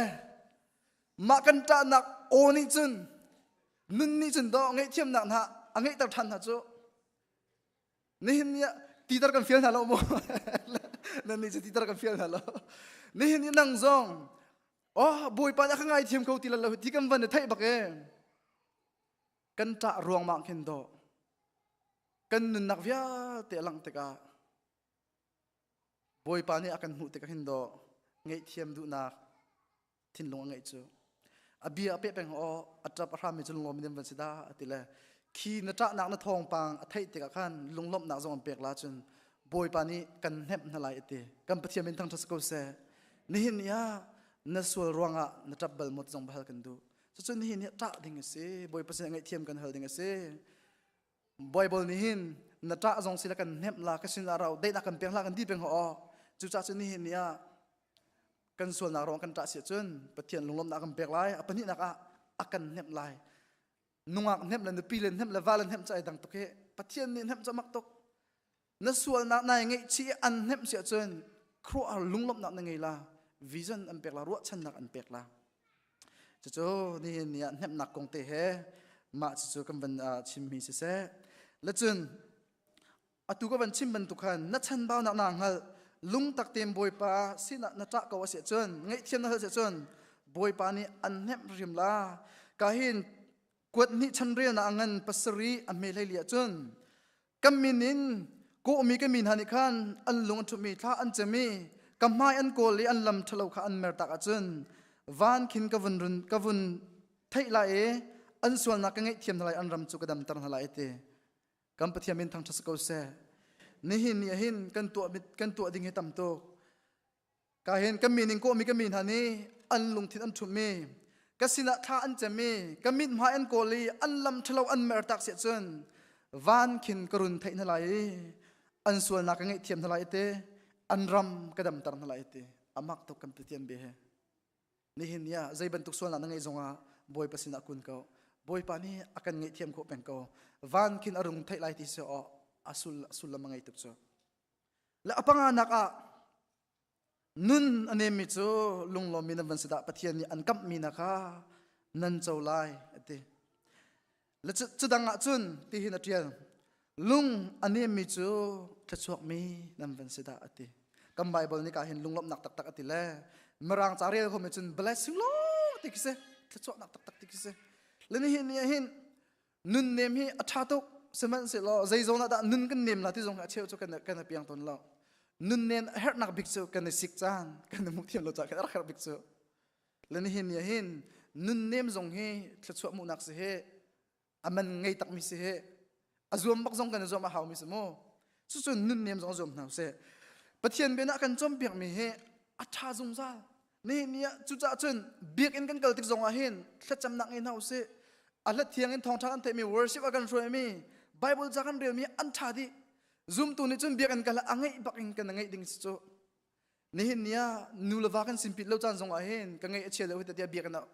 mah kan ṭahnak aw nih cun nun nih cun dawh ngaihthiamnak hna a ngeihter ṭhan hna cu nihin ni ah titar kan fial hna lo mu nan nih cu titar kan fial hna lo nihin ni nang zong oh bawipa nih a ka ngaithiam ko ti lo ti kan van i theih bak e kan ṭah ruangmang khin dawh kan nunnak vialte a langh tikah bawipa nih a kan hmuh tikah hin dawh ngaihthiam duhnak thinlung a ngeih cu a bia a peh peng aw a ṭap a hrammi cu lunglawm in van si dah a ti le khi na ṭahnak na thawngpang a theih tikah khan lunglawmhnak zong an pek la cun Bawipa nih kan hnemh hna lai a ti kan Pathian min thangṭhat si ko seh nihin ni ah na sual ruangah na ṭap bal maw ti zong hal kan duh cucu nihin ni ah ṭah ding a si Bawipa sin ngaihthiam kan hal ding a si Bible nih hin na ṭah zong sila kan hnemh la ka sin ah rau daihnak kan pek la kan di peng ho cucaah cun nihin ni ah kan sualnak ruang kan ṭah si cun Pathian lunglawmhnak kan pek lai a pahnihnak ah a kan hnemh lai nungak hnemh le nupi le hnemh le va le hnemh cu ai dang tuk hi Pathian nih hnemh cu mak tuk na sualnak nai ngeihchih an hnemh si ahcun khuaruahhar lunglawmhnak na ngei la vision an pek la ruahchannak an pek la cucu nihin ni ah hnemhnak kong te he mah cucu kan van chimmi siseh le cun atu ka van chim bantuk khan na chanbaunak naa hngalh lungtak tein Bawipa sinah na ṭah ko a si ahcun ngaihthiam na hal si ahcun Bawipa nih an hnemh hrim la ka hin kuat hnih chanrelnak a ngan pasarih a hme hlei li ahcun kan min in kawhmi ka mi hna nih khan an lung an ṭhumh i thla an cem i ka hmai an kawl i an lam ṭhalo kha an mertak ahcun van khin ka vun run ka vun theih lai i an sualnak ka ngaihthiam hna lai an ram cu ka damter hna lai ti kan Pathian min thangṭhat si ko seh nihin ni ah hin kan tuah kan tuah ding hi tam tuk Ka hin kan min in kawhmi ka mi hna nih an lungthin an ṭhumhmi ka sinah thla an cem i ka mithmai an kawl i an lam ṭhalo an mertak siah cun van khin ka run theih hna lai i an sualnak ka ngaihthiam hna lai te an ram ka damter hna lai te amak tuk kan Pathian bia he nihin ni ah zei bantuk sualnak na ngeih zongah Bawipa sinah kun ko Bawipa nih a kan ngaihthiam khawh peng ko van khin a rung theih lai ti si aw a sul sullam a ngei tuk cu le a panganak ah Nun a nemmi cu lunglawmmi nan van si dah Pathian nih an kamhmi na kha nan co lai a ti. Le cu dang ah cun tihin a ṭial lung a nemmi cu thluachuakmi nan van si dah a ti. Kan Bible nih ka hin lunglawmhnak taktak a ti le Mirang ca rel khomi cun blessing law ti khi si thluachuahnak taktak ti khi si. Le nihin ni ah hin nun nem hi a ṭha tuk sihmanhsehlaw zei zawn ah dah nun kan nem la ti zong a cheu cu kan kan i piang tawn lo nun nen a herhnak bik cu kan i sik caan kan i hmuh thiam lo caan kan rak herh bik cu le nihin ni hin nun nem zong hi thluachuah hmuhnak si hi a man ngei takmi si hi a zuam bak zong kan i zuam a haumi si mu cucun nun nem zong zuam hna usih Pathian bia ah kan cawnpiakmi hi a ṭha zungzal Nihin ni ah cucaah cun biakinn kan kal tik zong ah hin thlacamnak ngei hna usih. A hlat thiang in thawngṭha kan theihmi worship a kan hruaimi Bible ca kan relmi an ṭha dih. Zumtu nih cun biakinn kal a ngeih bak in kan ngeih ding si cu. Nihin ni ah nu le va kan simpit lo caan zong ah hin ka ngeih a chia lo hi tiah biakinn ah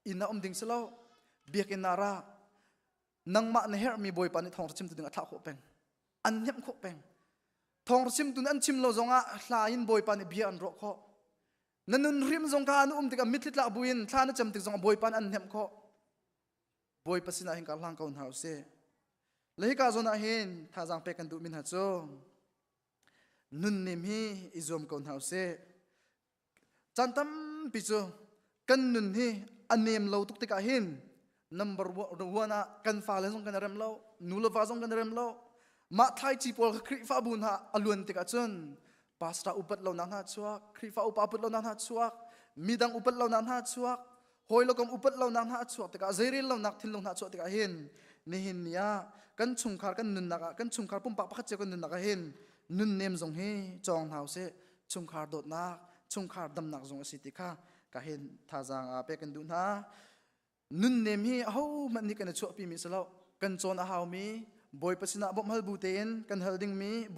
inn ah um ding si lo. Biakinn ah ra nangmah na herhmi Bawipa nih thawngṭha chimtu ding a thlah khawh peng. An hnemh khawh peng. Thawngṭha chimtu nih an chim lo zongah hla in Bawipa nih bia an ruah khawh. Na nun hrim zong kha an um tikah mitthli tlak buin thla na cam tik zongah Bawipa nih an hnemh khawh. Bawipa sinah hin kar hlang ko hna usih. Le hika zawn ah hin thazaang pek kan duhmi hna cu nunnem hi i zuam ko hna usih. Caan tampi cu kan nun hi a nem lo tuk tikah hin number one ah kan fale zong kan i rem lo, nu le va zong kan i rem lo. Mah thlaici pawl kha Khrihfabu hna a luan tikah cun pastor upat lonak hna chuak, Khrihfa upa upat lonak hna chuak, midang upat lonak hna chuak, hawi le kom upat lonak hna a chuak tikah zeirel lonak thinlung hna chuah tikah hin nihin ni ah kan chungkhar kan nunnak ah kan chungkhar pumpak pakhat cio kan nunnak ah hin nunnem zong hi cawng hna usih chungkhar dawtnak chungkhar damnak zong a si ti kha ka hin thazaang a pek kan duh hna. Nunnem hi ahohmanh nih kan i chuahpi mi si lo. Kan cawn a haumi, Bawipa sinah bawmh hal bu tein kan hal dingmi,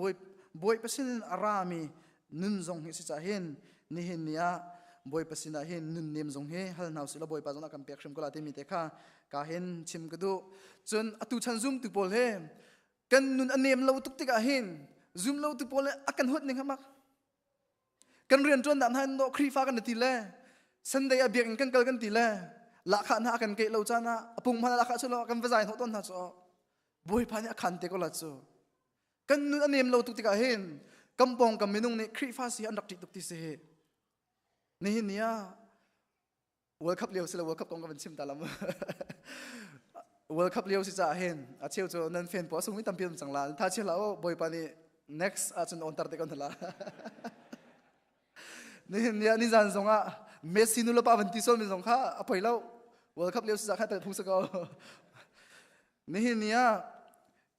Bawipa sinin a rami nun zong hi si cah hin nihin ni ah Bawipa sinah hin nunnem zong hi hal hna usih law Bawipa zong a kan pek hrim ko la timi te kha ka hin chim ka duh. Cun atu chan zumtu pawl he kan nun a nem lo tuk tikah hin zum lo tu pawl a kan huat ning hamak. Kan rian ṭuannak hna in Khrihfa kan ti le Sunday ah biakinn kan kal kan ti le lahkhah hna a kan keih lo caan ah a pung hmanh lahkhah cu lo kan va zai hnawh tawn hna cu Bawipa nih a khan te ko la cu. Kan nun a nem lo tuk tikah hin kan pawng kam minung nih Khrihfa si an rak ṭih tuk ti si hi. Nihin ni ah World Cup lio si lo World Cup kong ka van chim ta lam. World Cup lio si caah hin a cheu cu nan fan pawl sung mi tampi um cang la. Tha chia la o Bawipa nih next ahcun on tar te kon la. Nihin ni ah nizan zong ah Messi nu le pa van ti sol mi zong kha a poi lo. World Cup lio si cah kha tel phung si ko. Nihin ni ah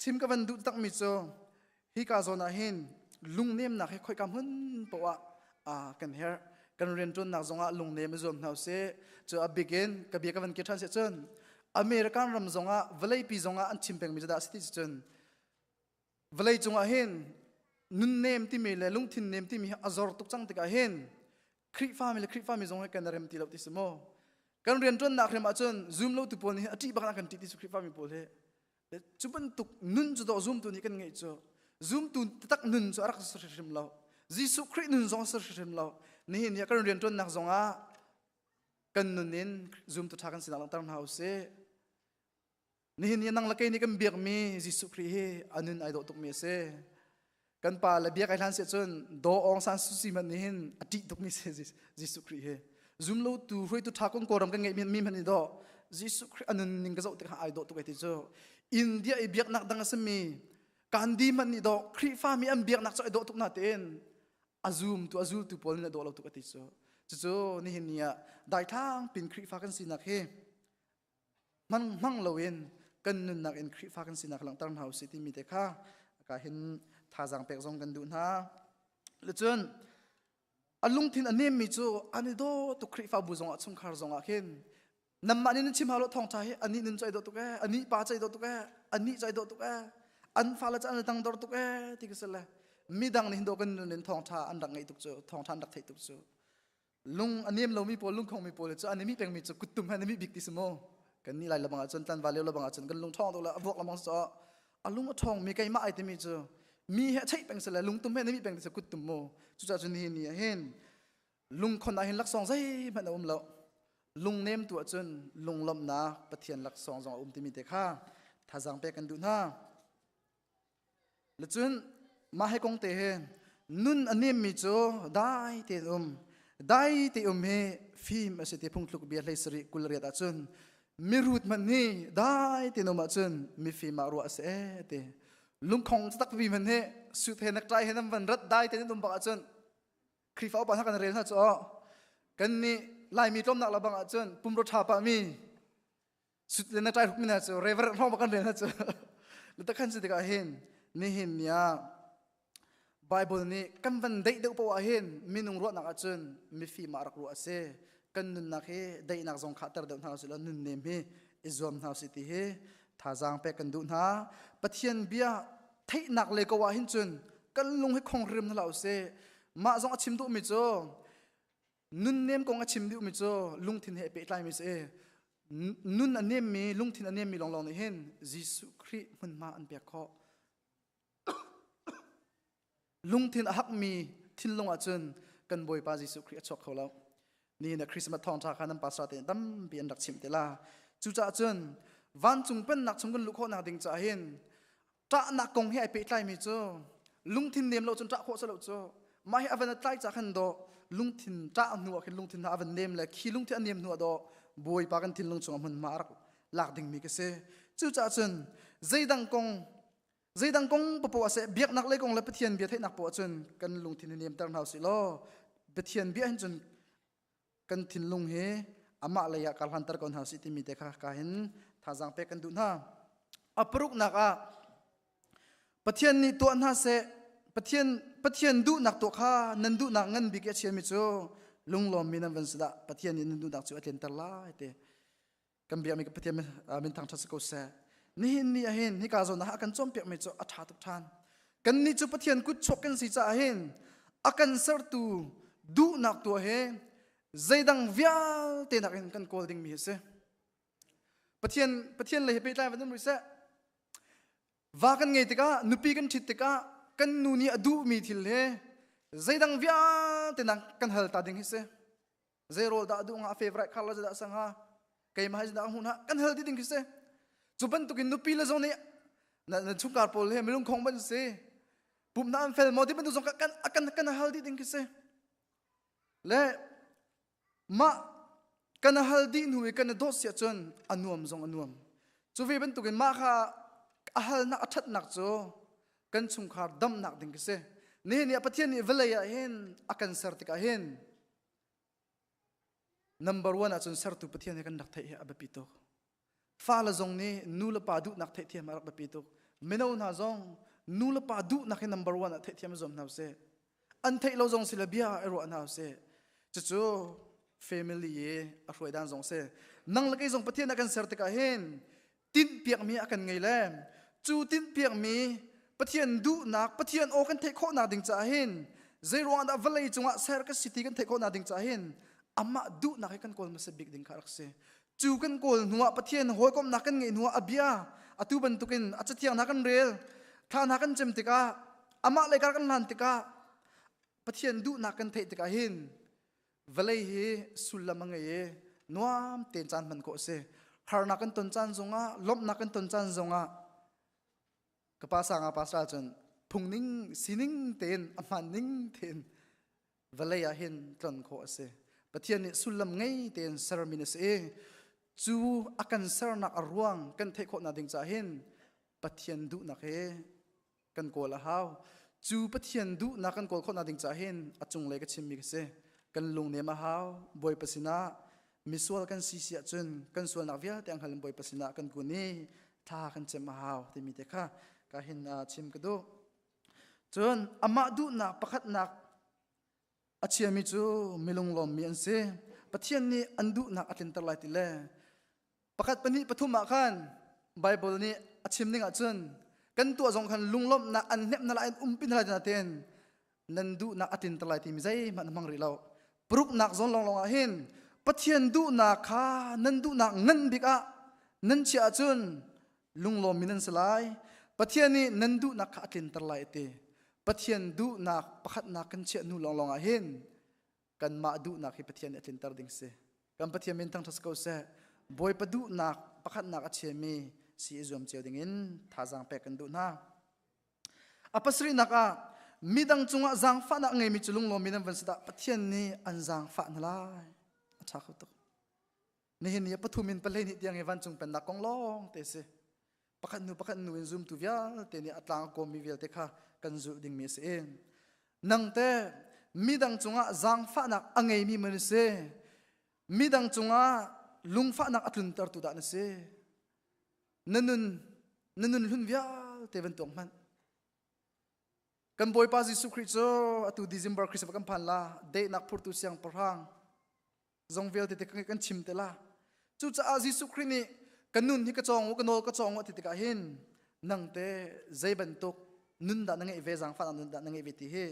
chim ka van duh tak mi cu hi ka zawn ah hin lungnemnak hi khoika hmun poah ah kan herh. Kan rianṭuannak zongah lungnem i zuam hna usih. Cu a bik in ka bia ka van ke ṭhan si cun American ram zongah vawleipi zongah an chim pengmi cu dah a si ti cun vawlei cungah hin nunnem timi le lungthin nem timi hi a zor tuk cang tikah hin Khrihfami le Khrihfami zong hi kan rem ti lo ti si maw? Kan rianṭuannak hrim ahcun zum lo tu pawl nih a ṭih bak kan ṭih ti su Khrihfami pawl hi. Cu bantuk nun cu dawh zumtu nih kan ngeih cu zumtu taktak nun cu a rak si hrim lo. Jesuh Khrih nun zong a si hrim lo. Nihin ni ah kan rianṭuannak zongah kan nun in zumtu ṭha kan sinak langhter hna usih. Nihin ni nang le kei nih kan biakmi Jesuh Khrih hi a nun ai dawh tukmi a si. Kan pa le biak ai hlan si cun daw Aung San Suu Kyi hmanh nih hin a ṭih tukmi si Jesuh Khrih hi. Zum lo tu hruaitu ṭha kong Kawlram kan ngeih mi hmanh nih dawh Jesuh Khrih a nun ning ka zoh tikah ai dawh tuk ai ti cu. India i biaknak dang a simi Gandhi hmanh nih dawh Khrihfa mi an biaknak cu ai dawh tuk na tein a zum tu a zultu pawl nih a dawh lo tuk a ti cu. Cucu nihin ni ah daithlang pin Khrihfa kan sinak hi hmang hmang loin kan nunnak in Khrihfa kan sinak langhter hna usih timi te kha ka hin thazaang pek zong kan duh hna. Le cun a lungthin a nemmi cu an i daw tuk Khrihfabu zongah chungkhar zongah khin namah nih nan chim hau lo thawngṭha hi anih nun cu ai dawh tuk ee anih pa cu ai dawh tuk ee anih cu ai dawh tuk ee an fale cu an i tangdor tuk ee ti ka si le midang nih hin dawh kan nun in thawngṭha an rak ngeih tuk cu thawngṭha an rak theih tuk cu Lung a nem lomi pawl lungkhong pawl cu an i mih pengmi cu kuttum he an i mih bik ti si mu. Kan nih lai lebang ahcun tlanval lio lebang ahcun kan lung ṭhawng tuk le a vuak lengmang so a lung a ṭhawng mi keimah ai timi cu mi he cheih peng sile lungtum he an i mih peng ti si kuttum mu. Cucaah cun nihin ni ah hin lungkhon ah hin laksawng zeihmanh a um lo. Lungnem tu ahcun lunglawmhnak Pathian laksawng zong a um timi te kha thazaang pek kan duh hna. Le cun mah hi kong te hi nun a nemmi cu dai tein um dai te um hi fim a si ti phungthluk bia hlei sarih 28 ahcun mirut hmanh hi dai tein um ahcun mifim ah ruah a si ee ti lungkhong tak vi hmanh hi suit he necktie he nan van rat dai tein um bak ahcun Khrihfa upa hna kan rel hna cu kan nih Laimi tlawmnak la bang ahcun pumro ṭha pah mi Sut le na ṭai ruk mi hna cu reverend hlawm kan rel hna cu le khan si tikah hin nihin ni ah Bible nih kan van deih deuh poah ah hin minung ruahnak ahcun mifim ah rak ruah a si. Kan nunnak hi daihnak zong khahter deuh hna usih law nunnem hi i zuam hna usih ti hi thazaang pek kan duh hna. Pathian bia theihnak le ko ah hin cun kan lung hi khong hrim hna usih. Mah zong a chim duhmi cu Nunnem kong a chim duhmi cu lungthin he pehtlaimi si. Nun a nemmi, lungthin a nemmi lawnglawng nih hin Jesuh Khrih hmunhma an pek khawh. Lungthin a hakmi thinlung ahcun kan Bawipa Jesuh Khrih a chuak kho lo. Nihin ah Christmas thawngṭha kha nan pastor te tampi an rak chimh te la. Cucaah cun vancung pennak chung kan luh khawhnak ding caah hin ṭahnak kong he ai pehtlaimi cu lungthin nem lo cun ṭah khawh si lo cu mah hi a van a tlai ca khan dawh lungthin ṭah hnu ah khin lungthin hna a van nem le khi lungthin a nem hnu ah dawh Bawipa kan thinlung chungah hmunhma a rak lak dingmi ka si. Cucaah cun zeidang kong. Zeidang kong papoh ase biaknak lei kong le Pathian bia theihnak poah cun kan lungthin hi nemter hna usih law Pathian bia hin cun kan thinlung hi amah lei ah karhlanter ko hna usih timi te kha ka hin thazaang pek kan duh hna. A paruknak ah Pathian nih tuah hna seh Pathian Pathian duhnak tuah kha nan duhnak ngan bik i a chiami cu lunglawmmi nan van si dah Pathian nih nan duhnak cu a tlinter lai ti. Kan biakmi ka Pathian min thangṭhat si ko seh. Nihin ni ah hin hika zawn ah a kan cawnpiakmi cu a ṭha tuk ṭhan. Kannih cu Pathian kutchuak kan si caah hin a kan sertu duhnak tuah he zeidang vialte nakin kan kawl dingmi hi a si. Pathian Pathian lei he pehtlai van um rih seh. Va kan ngei tikah nupi kan ṭhit tikah kan nu nih a duhmi thil he zeidang vialte nak kan hal ta ding hi si. Zei rawl dah duh nga favorite color dah sang ha keimah hi dah hun ha kan hal ti ding khi si. Cu bantukin nupi le zong nih na na chungkar pawl he milung khong ban si. Pumna an fel maw ti bantuk zong kan kan kan hal dih ding khi si. Le mah kan hal dih hnu i kan i dawt siah cun a nuam zong a nuam. Cu ve bantukin mah kha a halnak a ṭhatnak cu kan chungkhar damnak ding khi si. Nihin ni ah Pathian nih vawlei ah hin a kan ser tikah hin number one ahcun sertu Pathian he kan rak theih hi a biapi tuk. Fale zong nih nu le pa duhnak theihthiam a rak biapi tuk. Mino hna zong nu le pa duhnak hi number one ah theihthiam zuam hna usih. An theih lo zong si le bia i ruah hna usih. Cucu family i a hruai dan zong si. Nang le kei zong Pathian a kan ser tikah hin tinhpiakmi a kan ngei le cu tinhpiakmi Pathian duhnak, Pathian aw kan theih khawhnak ding caah hin zeiruang dah vawlei cungah ser ka si ti kan theih khawhnak ding caah hin amah duhnak hi kan kawl hmasa bik ding kha rak si. Cu kan kawl hnuah Pathian hawikomhnak kan ngeih hnuah a bia atu bantukin a cathiang hna kan rel, thla hna kan cem tikah amah lei kar kan hlan tikah Pathian duhnak kan theih tikah hin vawlei hi sullam a ngei i nuam tein caan hman khawh a si. Harnak kan ton caan zongah, lawmhnak kan ton caan zongah ka pa sanga pastor cun phungning sining tein a hman ning tein vawlei ah hin tlon khawh a si. Pathian nih sullam ngei tein sermi na si i cu a kan sernak a ruang kan theih khawhnak ding caah hin Pathian duhnak he kan kawl a hau. Cu Pathian duhnak kan kawl khawhnak ding caah hin a cunglei ka chimmi ka si. Kan lungnem a hau. Bawipa sinah misual kan si si ahcun kan sualnak vialte ang hal in Bawipa sinah kan kun i thla kan cem a hau timi te kha ka hin chim ka duh. Cun amah duhnak pakhatnak a chiami cu milunglawmmi an si. Pathian nih an duhnak a tlinter lai ti le pakhat pahnih pathum ah khan Bible nih a chim ning ahcun kan tuah zong khan lunglawmhnak an hnemh na lai an umpi na lai nain nan duhnak a tlinter lai timi zeihmanh na hmang rih lo. Paruknak zawn lawnglawng ah hin Pathian duhnak kha nan duhnak ngan bik ah nan chiah ahcun lunglawmmi nan si lai. Pathian nih nan duhnak kha a tlinter lai a ti. Pathian duhnak pakhatnak kan chiah hnu lawnglawng ah hin kanmah duhnak hi Pathian nih a tlinter ding si. Kan Pathian min thangṭhat ko seh. Bawipa duhnak pakhatnak a chiami si i zuam cio dingin thazaang pek kan duh hna. A pasarihnak ah midang cungah zaangfahnak ngeimi cu lunglawmmi nan van si dah Pathian nih an zaangfah hna lai. A ṭha kho tuk. Nihin ni pathum in pahleihnih nih tiang hi vancung pennak kong lawng te si. Pakhat hnu pakhat hnu in zumtu vialte nih a tlang a kawmmi vialte kha kan zulh dingmi a si. Nang te midang cungah zaangfahnak a ngeimi man si. Midang cungah lungfahnak a tluntertu dah na si. Na nun na nun hlun vialte van tuak hmanh. Kan Bawipa Jesuh Khrih cu atu December Christmas kan phan la dehnak phurtu siangpahrang zong vialte te kan chim te la. Cucaah Jesuh Khrih nih ka nun hi ka cawng u ka nawl ka cawng u ti tikah hin nang te zei bantuk nun dah na ngeih ve zaangfahnak nun dah na ngeih ve ti hi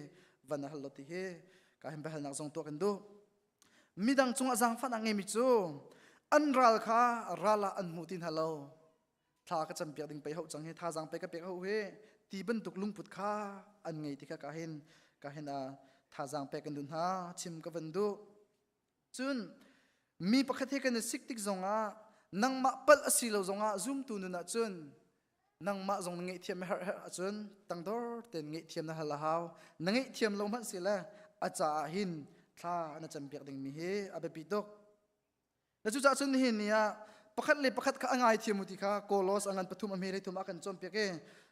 van hal lo ti hi ka hin biahalnak zong tuah kan duh. Midang cungah zaangfahnak ngeimi cu an ral kha ral ah an hmu ti hna lo. Thla ka campiak ding pei hau cang hi thazaang pe ka pek hau hi ti bantuk lungput kha an ngei ti kha ka hin ka hin a thazaang pek kan duh hna chim ka van duh. Cun mi pakhat he kan i sik tik zongah nangmah palh a si lo zongah zumtu nun ah cun nangmah zong na ngaihthiam a herh herh ahcun tangdor tein ngaihthiam na hal a hau. Na ngaihthiam lo hmanh si le a caah hin thla na campiak dingmi hi a biapi tuk. Na cucaah cun nihin ni ah pakhat le pakhat kha a ngaithiam u ti kha Kolos a ngan pathum a hme thum a kan cawnpiak i.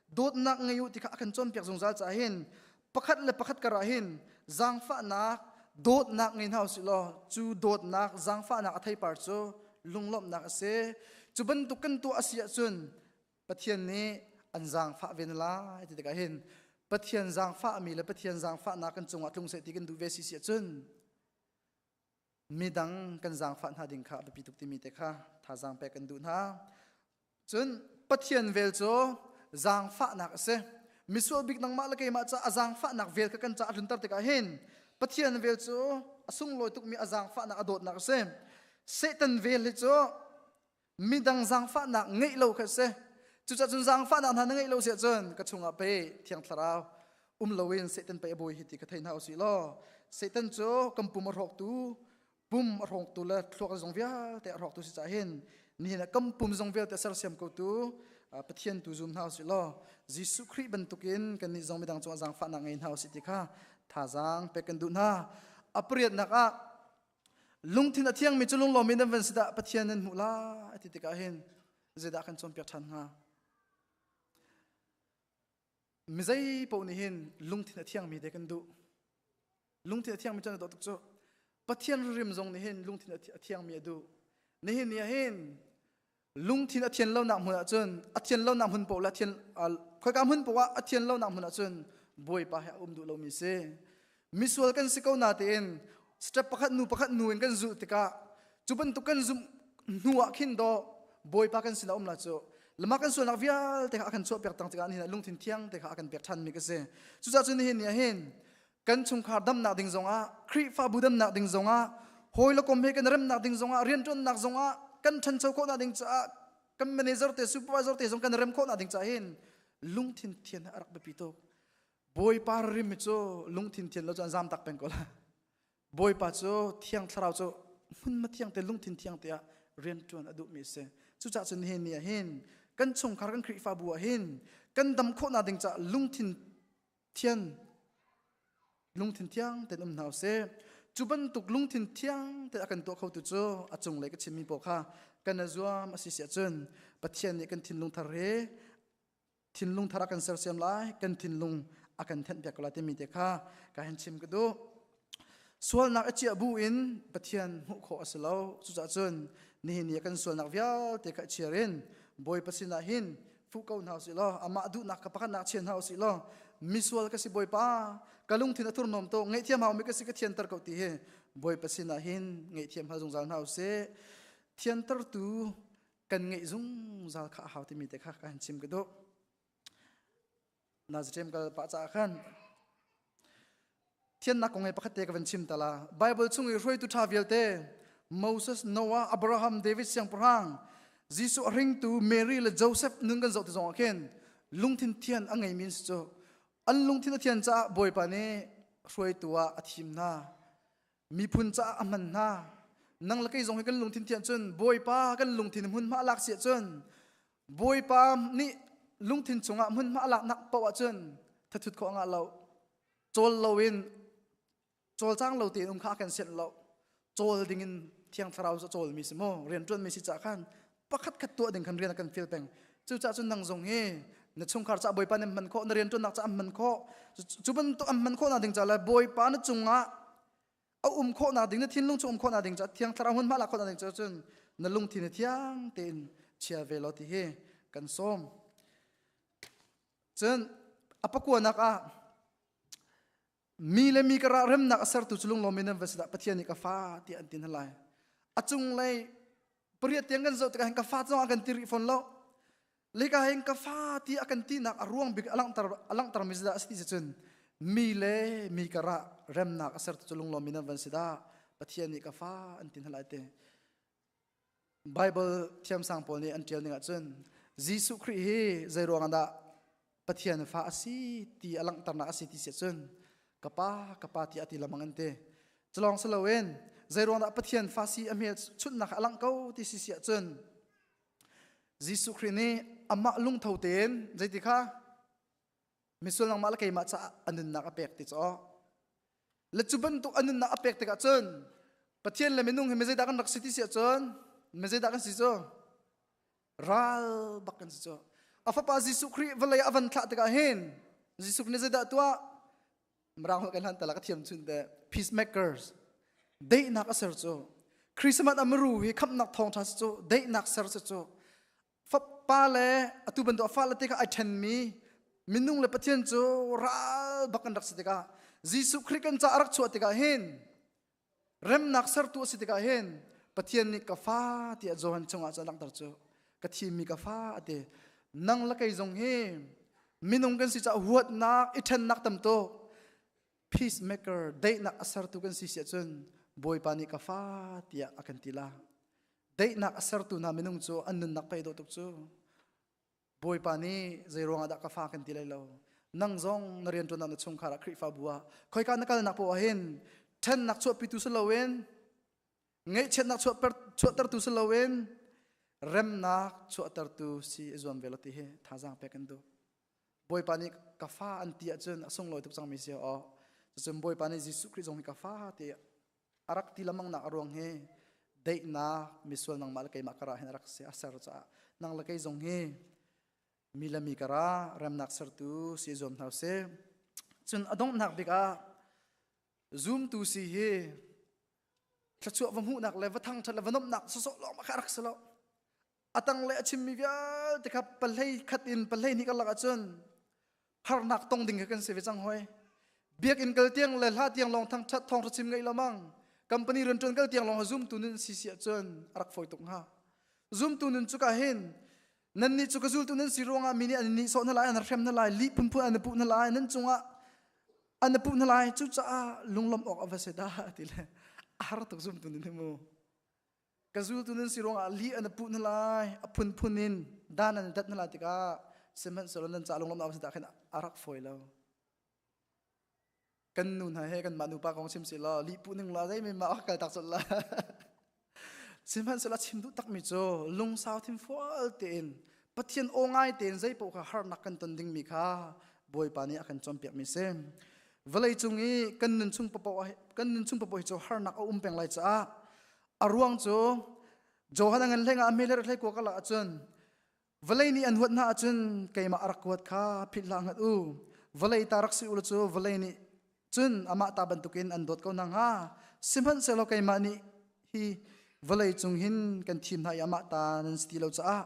Dawtnak ngei u ti kha a kan cawnpiak zungzal caah hin pakhat le pakhat karah hin zaangfahnak dawtnak ngei hna usih law cu dawtnak zaangfahnak a theipar cu lunglawmhnak a si. Cu bantuk kan tuah a si ahcun Pathian nih an zaangfah ve na lai ti tikah hin Pathian zaangfahmi le Pathian zaangfahnak kan cungah tlung seh ti kan duh ve si si ahcun midang kan zaangfah hna ding kha a biapi tuk timi te kha thazaang pek kan duh hna. Cun Pathian vel cu zaangfahnak a si. Misual bik nangmah le keimah ca a zaangfahnak vel kha kan ca a tlunter tikah hin Pathian vel cu a sunglawi tukmi a zaangfahnak a dawtnak a si. Satan vel hi cu midang zaangfahnak ngeih lo kha a si. Cucaah cun zaangfahnak hna na ngeih lo si ahcun ka chungah pei Thiang Thlarau um loin Satan pei a bawi hi ti ka thei hna usih law Satan cu kan pum a hrawktu pum a hrawktu le thluak zong vialte a hrawktu si caah hin nihin ah kan pum zong vialte sersiam kotu Pathian tu zum hna usih law Jesuh Khrih bantukin kannih zong midang cungah zaangfahnak ngei hna usih ti kha thazaang pek kan duh hna. A pariatnak ah lungthin a thiangmi cu lunglawm in nan van si dah Pathian nan hmuh lai ti tikah hin zeidah kan cawnpiak ṭhan hnga? Mizei paoh nih hin lungthin a thiangmi te kan duh. Lungthin a thiangmi cu an dawh tuk cu. Pathian rim zong nih hin lungthin a thiangmi a duh. Nihin ni ah hin lungthin a thian lonak hmun ahcun a thian lonak hmun paoh le thian khoika hmun paoh ah a thian lonak hmun ahcun Bawipa he a um duh lomi si. Misual kan si ko na tein step pakhat nu pakhat nu in kan zulh tikah cu bantuk kan zumh hnu ah khin dawh Bawipa kan sinah um la cu lama kan sualnak vialte kha a kan chuahpiak tang tikah nihin ah lungthin thiang te kha a kan pek ṭhanmi ka si. Cucaah cun nihin ni ah hin kan chungkhar damnak ding zongah Khrihfabu damnak ding zongah hawi le kom he kan remnak ding zongah rianṭuannak zongah kan ṭhancho khawhnak ding caah kan manager te supervisor te zong kan rem khawhnak ding caah hin lungthin thian a rak biapi tuk. Bawipa rim cu lungthin thian lo cu an zam tak peng ko la. Bawipa cu Thiang Thlarau cu hmunhma thiang te lungthin thiang te ah rianṭuan a duhmi a si. Cucaah cun nihin ni ah hin kan chungkhar kan Khrihfabu ah hin kan dam khawhnak ding caah lungthin thian lungthin thiang tein um hna usih. Cu bantuk lungthin thiang te a kan tuah khotu cu a cunglei ka chimmi pawl kha kan i zuam a si si ahcun Pathian nih kan thinlung thar hi thinlung thar a kan sersiam lai kan thinlung a kan thenhpiak ko lai timi te kha ka hin chim ka duh. Sualnak a chiah bu in Pathian hmuh khawh a si lo. Cucaah cun nihin ni kan sualnak vialte kha chiar in Bawipa sinah hin fuh ko hna usih law amah duhnak kha pakhatnak chia hna usih law misual ka si Bawipa ka lungthin a thurhnawm tuk ngaihthiam haumi ka si ka thianter ko ti hi Bawipa sinah hin ngaihthiam hal zungzal hna usih. Thiantertu kan ngeih zungzal kha a hau timi te kha ka han chim ka duh. Nazarem kal pah caah khan thiannak kong he pakhat te ka van chim ta la. Bible chung i hruaitu ṭha vialte Moses, Noah, Abraham, David siangpahrang, Jesuh a hringtu Mary le Joseph nun kan zoh ti zong ah khin lungthin thian a ngeimi an si cu. An lungthin a thian caah Bawipa nih hruaitu ah a thim hna. Miphun caah a hman hna. Nang le kei zong hi kan lungthin thian cun Bawipa kan lungthin hmunhma a lak si ahcun Bawipa nih lungthin chungah hmunhma a laknak paoh ahcun thathut khawh ngah lo. Cawl loin cawlcang lo tein um kha a kan sianh lo. Cawl dingin Thiang Thlarau cu a cawlmi si maw rianṭuanmi si caah khan pakhat khat tuah ding khan rian a kan fial peng. Cucaah cun nang zong hi na chungkhar caah Bawipa nih hman khawh, na rianṭuannak caah hman khawh. Cu bantuk an hman khawhnak ding caah le Bawipa na cungah a um khawhnak ding na thinlung cu um khawhnak ding caah Thiang Thlarau hmunhma lak khawhnak ding caah cun na lungthin hi thiang tein chia ve law ti hi kan sawm. Cun a pakuanak ah mi le mi karah remnak a sertu cu lunglawm in nan va si dah Pathian nih ka fa tiah an ti hna lai. A cunglei pariat tiang kan zoh tikah hin ka fa zong a kan ti rih fawn lo. Leka hin ka fa ti a kan tinak a ruang bik a langhter a langhter mi dah a si ti cun mi le mi karah remnak a sertu cu lunglawm in nan van si dah Pathian nih ka fa an ti hna lai te. Bible thiamsang pawl nih an ṭial ning ahcun Jesuh Khrih hi zei ruangah dah Pathian fa a si ti a langhternak a si ti si ahcun ka pa ka pa ti a ti lamang an ti. Culawng si loin zei ruang dah Pathian fa si a hmel chunhnak a langh ko ti si si ahcun Jesuh Khrih nih amah lungtho tein zeiti kha misual nangmah le keimah caah a nunnak a pek ti caw le cu bantuk a nunnak a pek tikah cun Pathian le minung hi mizeidah kan rak si ti si ahcun mizeidah kan si cu ral bak kan si cu. A fapa Jesuh Khrih vawlei a van thlah tikah hin Jesuh nih zeidah tuah? Mirang holh kan hlan tala ka thiam chun te peacemakers daihnak a ser cu Christmas amaru hi khamnak thawngtha si cu daihnak ser si cu fapa le atu bantuk a fale te kha ai ṭhenmi minung le Pathian cu ral bak an rak si tikah Jesuh Khrih kan ca a rak chuah tikah hin remnak sertu a si tikah hin Pathian nih ka fa tiah Johan chungah cun a langhter cu ka thimmi ka fa a ti nang le kei zong hi minung kan si caah huatnak i ṭhennak tam tuk peacemaker daihnak a sertu kan si si ahcun Bawipa nih ka fa tiah a kan ti la daihnak a sertu hna minung cu an nunnak pei dawh tuk cu Bawipa nih zei ruangah dah ka fa kan ti lai lo nang zong na rianṭuannak na chungkhar ah Khrihfabu ah khoika na kalnak poah hin ṭhennak chuahpitu si loin ngaihchiatnak chuahtertu si loin remnak chuahtertu si i zuam ve lo ti hi thazaang pek kan duh Bawipa nih ka fa an ti ahcun a sunglawi tuk cangmi si aw cucun Bawipa nih Jesuh Khrih zong hi ka fa ti a rak ti lamang nak a ruang hi daihnak misual nangmah le keimah kara hin a rak si a ser caah nang le kei zong hi mi le mi kara remnak sertu si zuam hna usih cun a donghnak bik ah zumtu si hi thluachuah va hmuhnak le va thangṭhat le va nomhnak sawsawh lawng kha rak si lo a tang le a chimmi vialte kha pahlei khat in pahlei hnih karlak ahcun harnak tong ding kha kan si ve cang hoi biakinn kal tiang le hla tiang lawng thangṭhat thawngṭha chim ngeih lomang company rianṭuan kal tiang lawng zumtu nun si si ahcun a rak fawi tuk hnga zumtu nun cu ka hin nan nih cu ka zultu nan si ruangah mi nih an nih sawh hna lai an hrem hna lai lih phunphun an puh hna lai nan cungah an puh hna lai cucaah lunglawmh awk a va si dah ti le a har tuk zumtu nun hi mu Ka zultu nan si ruangah li an puh na lai, a phunphun in dan an dat na lai tikah sihmanhsehlaw nan ca lunglawmhnak a si khin a rak fawi lo. Kan nu hna he kanmah nupa kong chim si law li puh ning la zei men ma kal tak cawlh la. Sihmanhsehlaw chim duh takmi cu lungsau thinfual tein Pathian aw ngai tein zei paoh kha harnak kan ton dingmi kha Bawipa nih a kan cawnpiakmi si. Vawlei cung i kan nun chung paoh kan nun chung paoh hi cu harnak a um peng lai caah A ruang cu Johan a ngan hleng ah a hmel hlei kua kalak ahcun vawlei nih an huat hna ahcun keimah a rak kuat kha philh hlah ngat u. Vawlei ta rak si u cu vawlei nih cun amah ta bantukin an dawt ko hna hnga. Sihmanhsehlaw keimah nih hi vawlei cung hin kan thim hna i amah ta nan si ti lo caah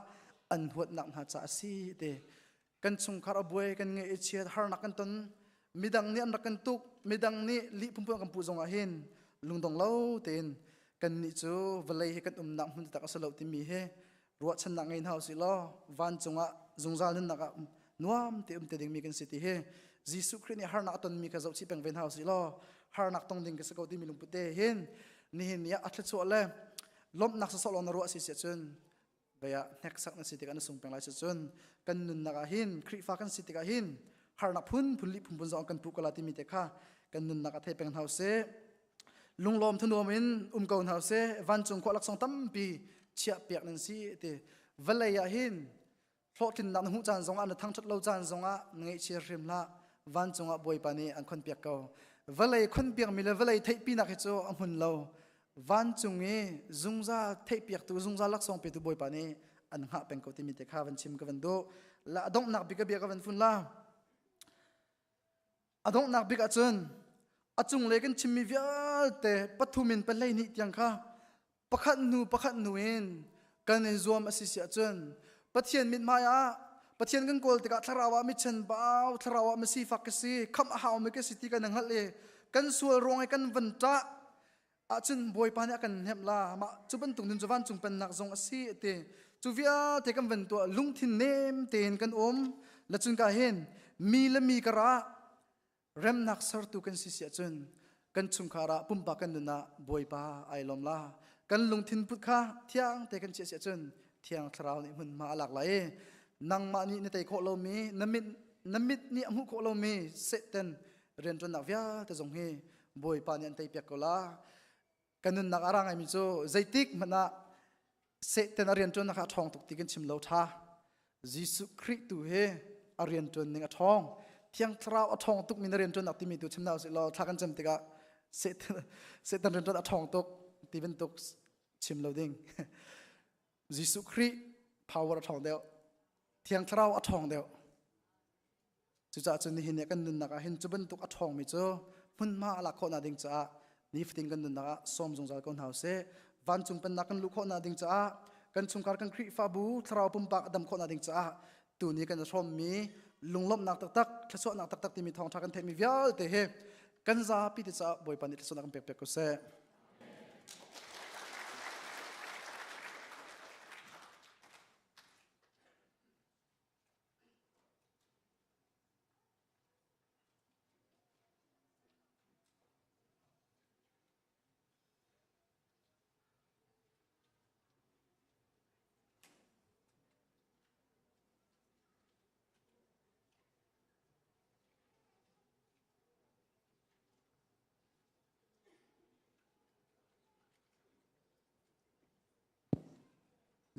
an huatnak hna caah a si ti. Kan chungkhar a buai, kan ngaih i chiat, harnak kan ton, midang nih an rak kan tuk, midang nih lih phunphun kan puh zongah hin lungdong lo tein kannih cu vawlei hi kan umnak hmun tak a si lo timi hi ruahchannak ngei hna usih law vancung ah zungzal nunnak ah nuam te um te dingmi kan si ti hi Jesuh Khrih nih harnak a tonmi kha zohchih peng ve hna usih law harnak tong ding ka si ko timi lungput te hin nihin ni ah a thluachuah le lawmhnak sawsawh lawng na ruah si si ahcun vei ah hneksak na si tikah na sung peng lai cun kan nunnak ah hin Khrihfa kan si tikah hin harnak phunphun lih phunphun zong kan puh ko la timi te kha kan nunnak a thei peng hna usih lunglawm thanuam in um ko hna usih vancung khua laksawng tampi chiah piak nan si ti vawlei ah hin hlawhtlinnak na hmuh caan zongah na thangṭhat lo caan zongah na ngaihchia hrim hlah vancung ah Bawipa nih an khonpiak ko vawlei khonpiakmi le vawlei theihpinak hi cu a hmun lo vancung i zungzal theihpiaktu zungzal laksawng petu Bawipa nih an hngah peng ko timi te kha van chim ka van duh la a donghnak bik a bia ka van fun la a donghnak bik ahcun a cunglei kan chimmi vialte pathum in pahlei hnih tiang kha pakhat hnu pakhat hnu in kan in zuam a si si ahcun Pathian mithmai ah Pathian kan kawl tikah thlarau ah mitchen bau thlarau ah misifak ka si khamh a haumi ka si ti kan hngalh i kan sual ruang i kan van ṭah ahcun Bawipa nih a kan hnemh la mah cu bantuk nun cu vancung pennak zong a si ti cu vialte kan van tuah lungthin nem tein kan um la cun ka hin mi le mi karah remnak sertu kan si si ahcun kan chungkhar ah pumpak kan nun ah Bawipa ai lawm la kan lungthin put kha thiang te kan chiah si ahcun thiang thlarau nih hmunhma a lak lai i nangmah nih na tei khawh lomi na mit na mit nih a hmuh khawh lomi Satan rianṭuannak vialte zong hi Bawipa nih an tei piak ko la kan nunnak a ra ngaimi cu zeitik hmanh ah Satan a rianṭuannak kha a ṭhawng tuk ti kan chim lo ṭha Jesuh Khrih tu hi a rianṭuan ning a ṭhawng Thiang Thlarau a ṭhawng tuk mi na rianṭuannak timi tu chim hna usih law thla kan cam tikah Satan Satan rianṭuan a ṭhawng tuk ti bantuk chim lo ding Jesuh Khrih power a ṭhawng deuh. Thiang Thlarau a ṭhawng deuh. Cucaah cun nihin ni kan nunnak ah hin cu bantuk a ṭhawngmi cu hmunhma a lak khawhnak ding caah nifatin kan nunnak ah sawm zungzal ko hna usih. Vancung pennak kan luh khawhnak ding caah kan chungkhar kan Khrihfabu thlarau pumpak a dam khawhnak ding caah tuni kan i hrawmmi lunglawmhnak taktak thluachuahnak taktak timi thawngṭha kan theihmi vialte hi kan zapi te caah Bawipa nih thluachuahnak kan pek piak ko seh.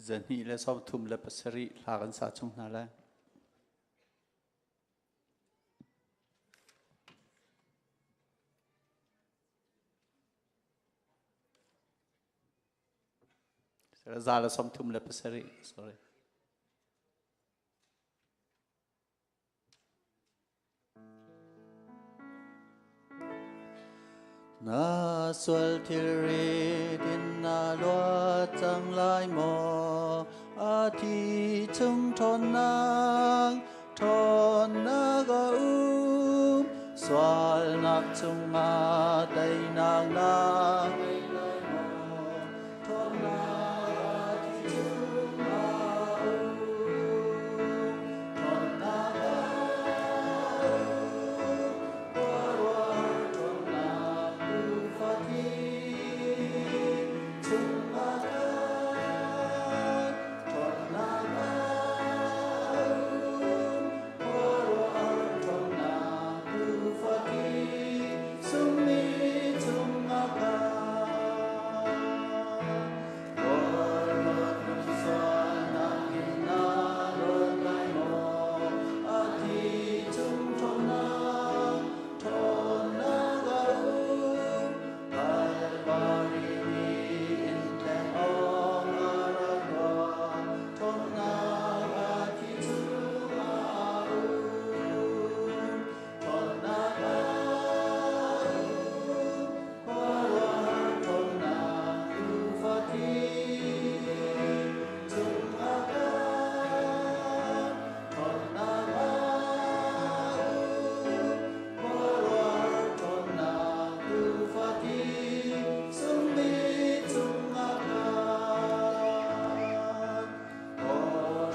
237 hla kan sa chung hna lai. 137, sorry. Na sual thilrit in na luat cang lai maw? A thi chung ṭhawnnak, ṭhawnnak a um. Sualnak chungah teinak na ngei lai maw? Ṭhawnnak a thi chungah a um. Ṭhawnnak a um. Khuaruahhar ṭhawnnak tuufa thi chungah khan ṭhawnnak a um. Khuaruahhar ṭhawnnak tuufa thi sungmi chungah khan. Rawl sualnak in na rawt lai maw? A thi chung ṭhawnnak, ṭhawnnak a um. Kalvari ni in tleng awk a rak ra. Ṭhawnnak a thi chung a um. Ṭhawnnak a um. Khuaruahhar ṭhawnnak tuufa thi chungah khan ṭhawnnak a um. Khuaruahhar ṭhawnnak tuufa thi sungmi chungah khan.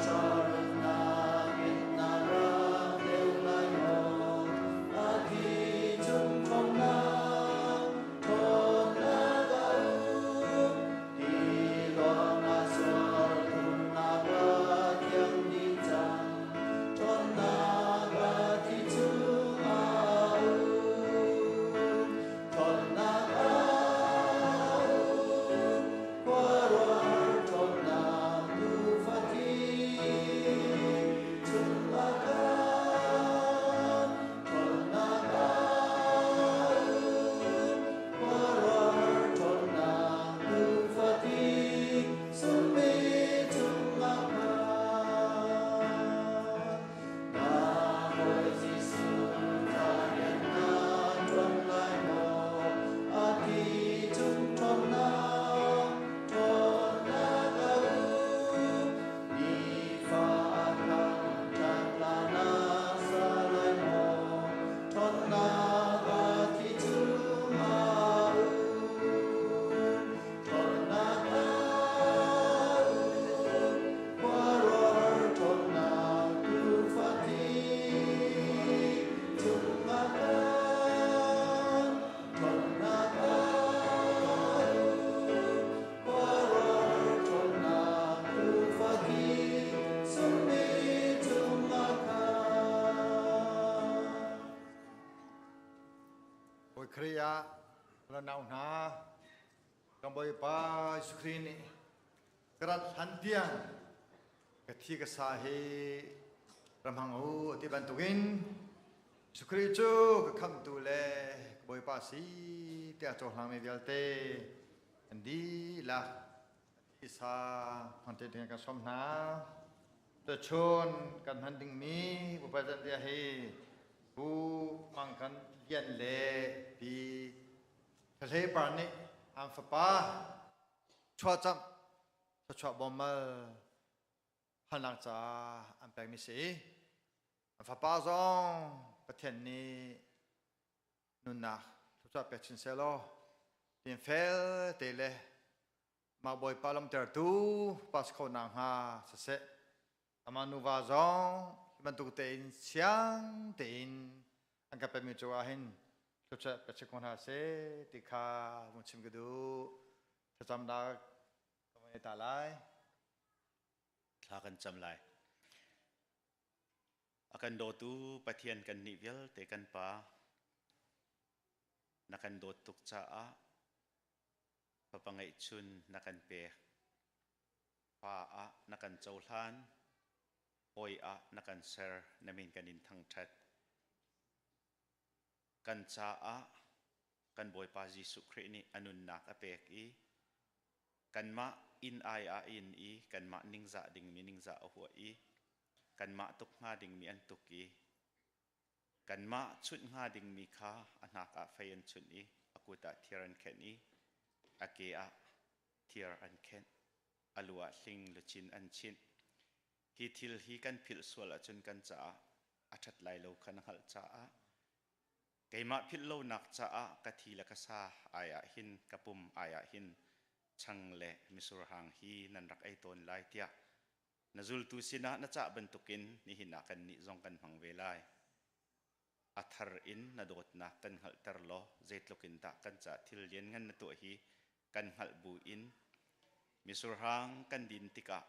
Kawhhrannak in na rak deuh lai maw? A thi chung ṭhawnnak, ṭhawnnak a um. Ti lawng ah sual thumnak a thiang dih cang. Ṭhawnnak a thi chung a um. Ṭhawnnak a um. Khuaruahhar ṭhawnnak tuufa thi chungah khan ṭhawnnak a um. Khuaruahhar ṭhawnnak tuufa thi sungmi chungah khan. Na Bawi Jesuh ca rian na ṭuan lai maw? A thi chung ṭhawnnak, ṭhawnnak a um. Nifa a thangṭhat hla na sa lai maw? Ṭhawnnak a thi chung a um. Ṭhawnnak a um. Khuaruahhar ṭhawnnak tuufa thi chungah khan ṭhawnnak a um. Khuaruahhar ṭhawnnak tuufa thi sungmi chungah khan. Bawi Khrih ah la nau hna, kan Bawipa Jesuh Khrih nih ka rat hlan tiang ka thi ka sa hi ra hmang u ti bantukin Jesuh Khrih cu ka khamhtu le ka Bawipa a si tiah cohlangmi vialte an dihlak a thisa hmang te ding kan sawm hna. Tuchun kan hman dingmi Pupa Zanriah hi Pu Mang Kan Lian le Pi Thlahlei Par nih an fapa chuahcamh thluachuah bawmmal halnak caah an pekmi si. An fapa zong Pathian nih nunnak thluachuah pek chin sehlaw tin fel te le mah Bawipa lamtertu pas kho nak hnga siseh, amah nuva zong hi bantuk tein siang tein an kan pekmi cu ah hin thluachuah pe chin ko hna seh ti kha vung chim ka duh. Thlacamnak ka van i ta lai. Thla kan cam lai. A kan dawtu Pathian, kan nih vialte kan Pa, na kan dawt tuk caah fapa ngeihchun na kan pek. Pa ah na kan cohlan, hawi ah na kan ser, na min kan in thangṭhat. Kan caah kan Bawipa Jesuh Khrih nih a nunnak a pek i kanmah inn ai ah in i kanmah ningzah dingmi ningzah a huah i kanmah tuk hnga dingmi an tuk i kanmah chunh hnga dingmi kha a hnak ah fei an chunh i a kut ah thir an khenh i a ke ah thir an khenh, a lu ah hling luchin an chinh. Hi thil hi kan philh sual ahcun kan caah a ṭhat lai lo kha na hngalh caah keimah philh lonak caah ka thi le ka sa ai ah hin, ka pum ai ah hin chang le misur hang hi nan rak ei tawn lai tiah na zultu sinah na cah bantukin nihin ah kannih zong kan hmang ve lai. A thar in na dawtnak kan hngalhter law zeitluk in dah kan ca thil lianngan na tuah hi kan hngalh bu in misurhang kan din tikah,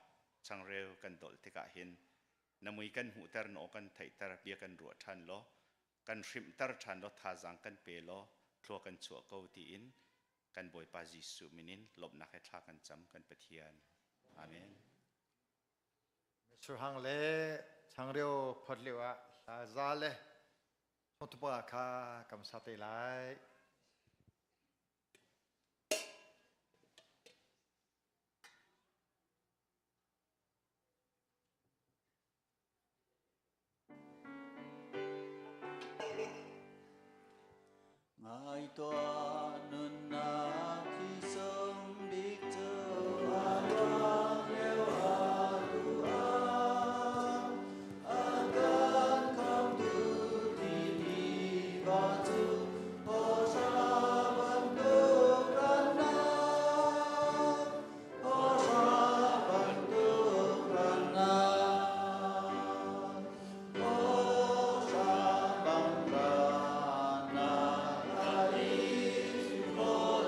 changreu kan dolh tikah hin na mui kan hmuhter, na aw kan theihter, bia kan ruah ṭhan law kan hrimhter ṭhan law thazaang kan pe law thlua kan chuah ko tiin kan Bawipa Jesuh min in lawmhnak he thla kan cam, kan Pathian. Amen. Misurhang le changreu phawt lio ah hla za le chawngtupa kha kam sa te lai. Ngai tuah, nunnak hi sung bik cu a ruang lio atu ah a kan khamtu ti tiva cu hawhra bantuk rannak, hawhra bantuk rannak, hawhra bang rannak a in kawl.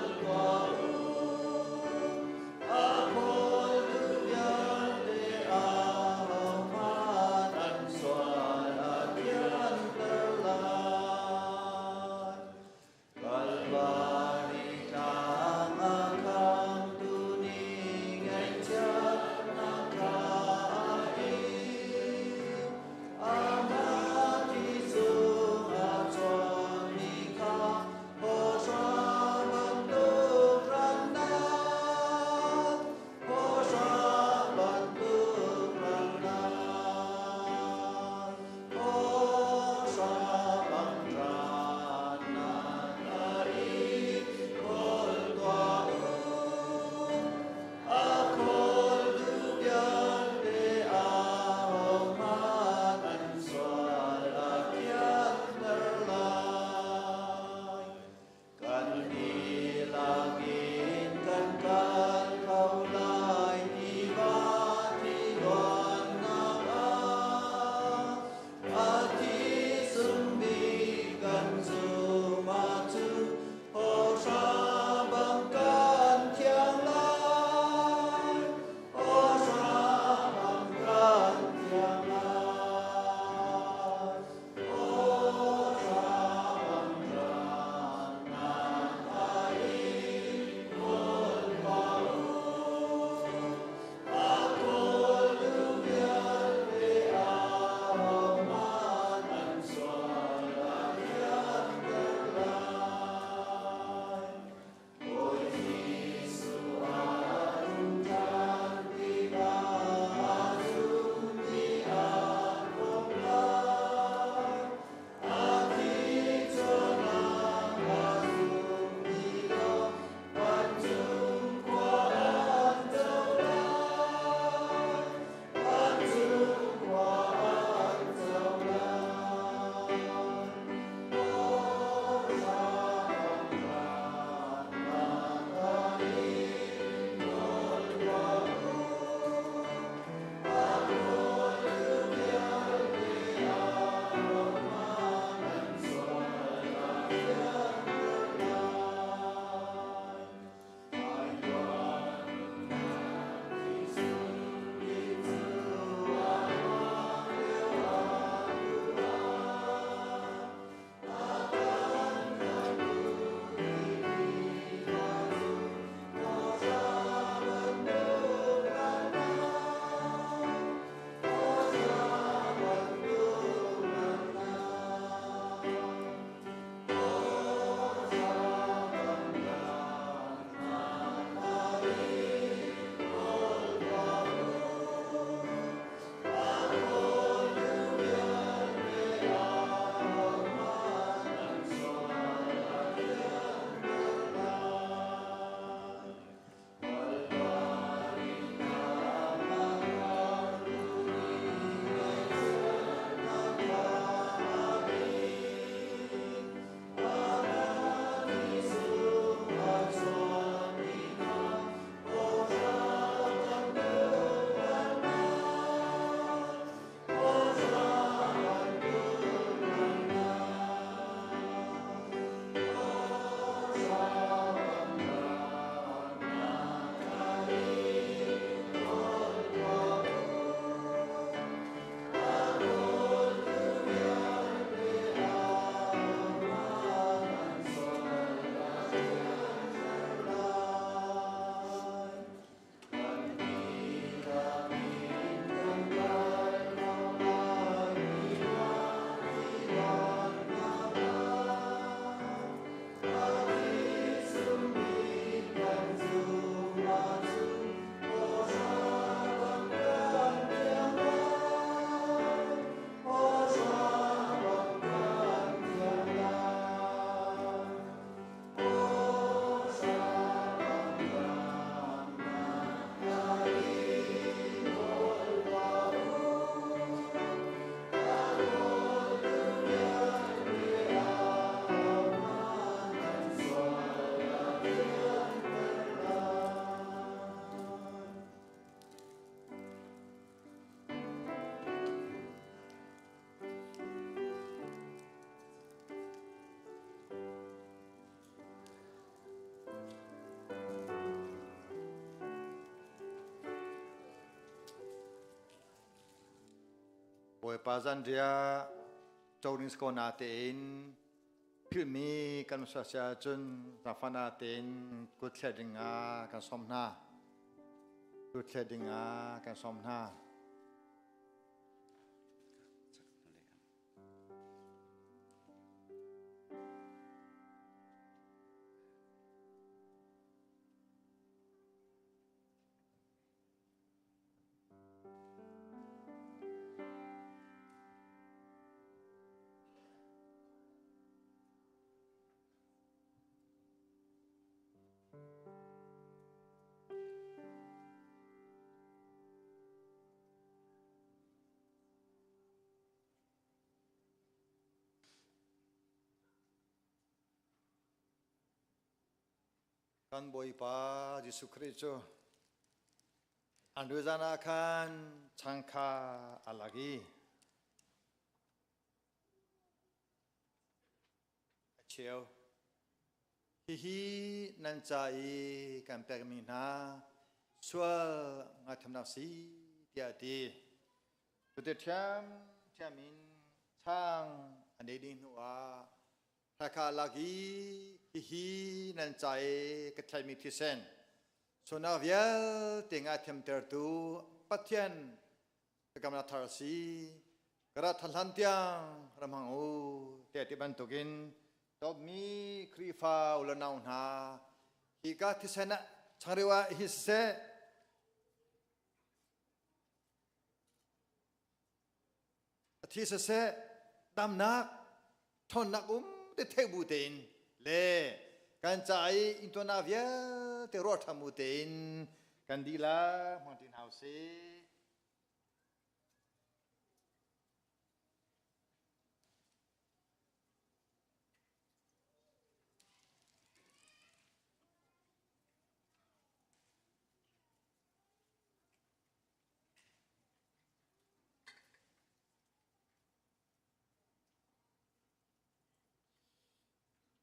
Bawipa zanriah co ding si ko natein philhmi kan sual si ahcun zaangfahnak tein kut thlet ding ah kan sawm hna. Kut thlet ding ah kan sawm hna. Kan Bawipa Jesuh Khrih cu an zan ah khan chang kha a lak i a cheu. Hihi nan ca i kan pekmi hna sual ngaithamnak si tiah a ti. Cuti ṭhiamṭhiam in chang an ei dih hnuah Hakha lak i hihi nan ca i ka thlaimi thisen sualnak vialte nga thiamtertu Pathian biakamnak thar a si. Ka rat than hlan tiang ram hmang u tiah ti bantukin dawtmi Khrihfa u le nau hna hi ka thisen ah changreu ah hi siseh a thi siseh damnak ṭhawnnak um te theih bu tein le kan ca i intuarnak vialte ruah ṭhan bu tein kan dihlak hmang ṭi hna usih.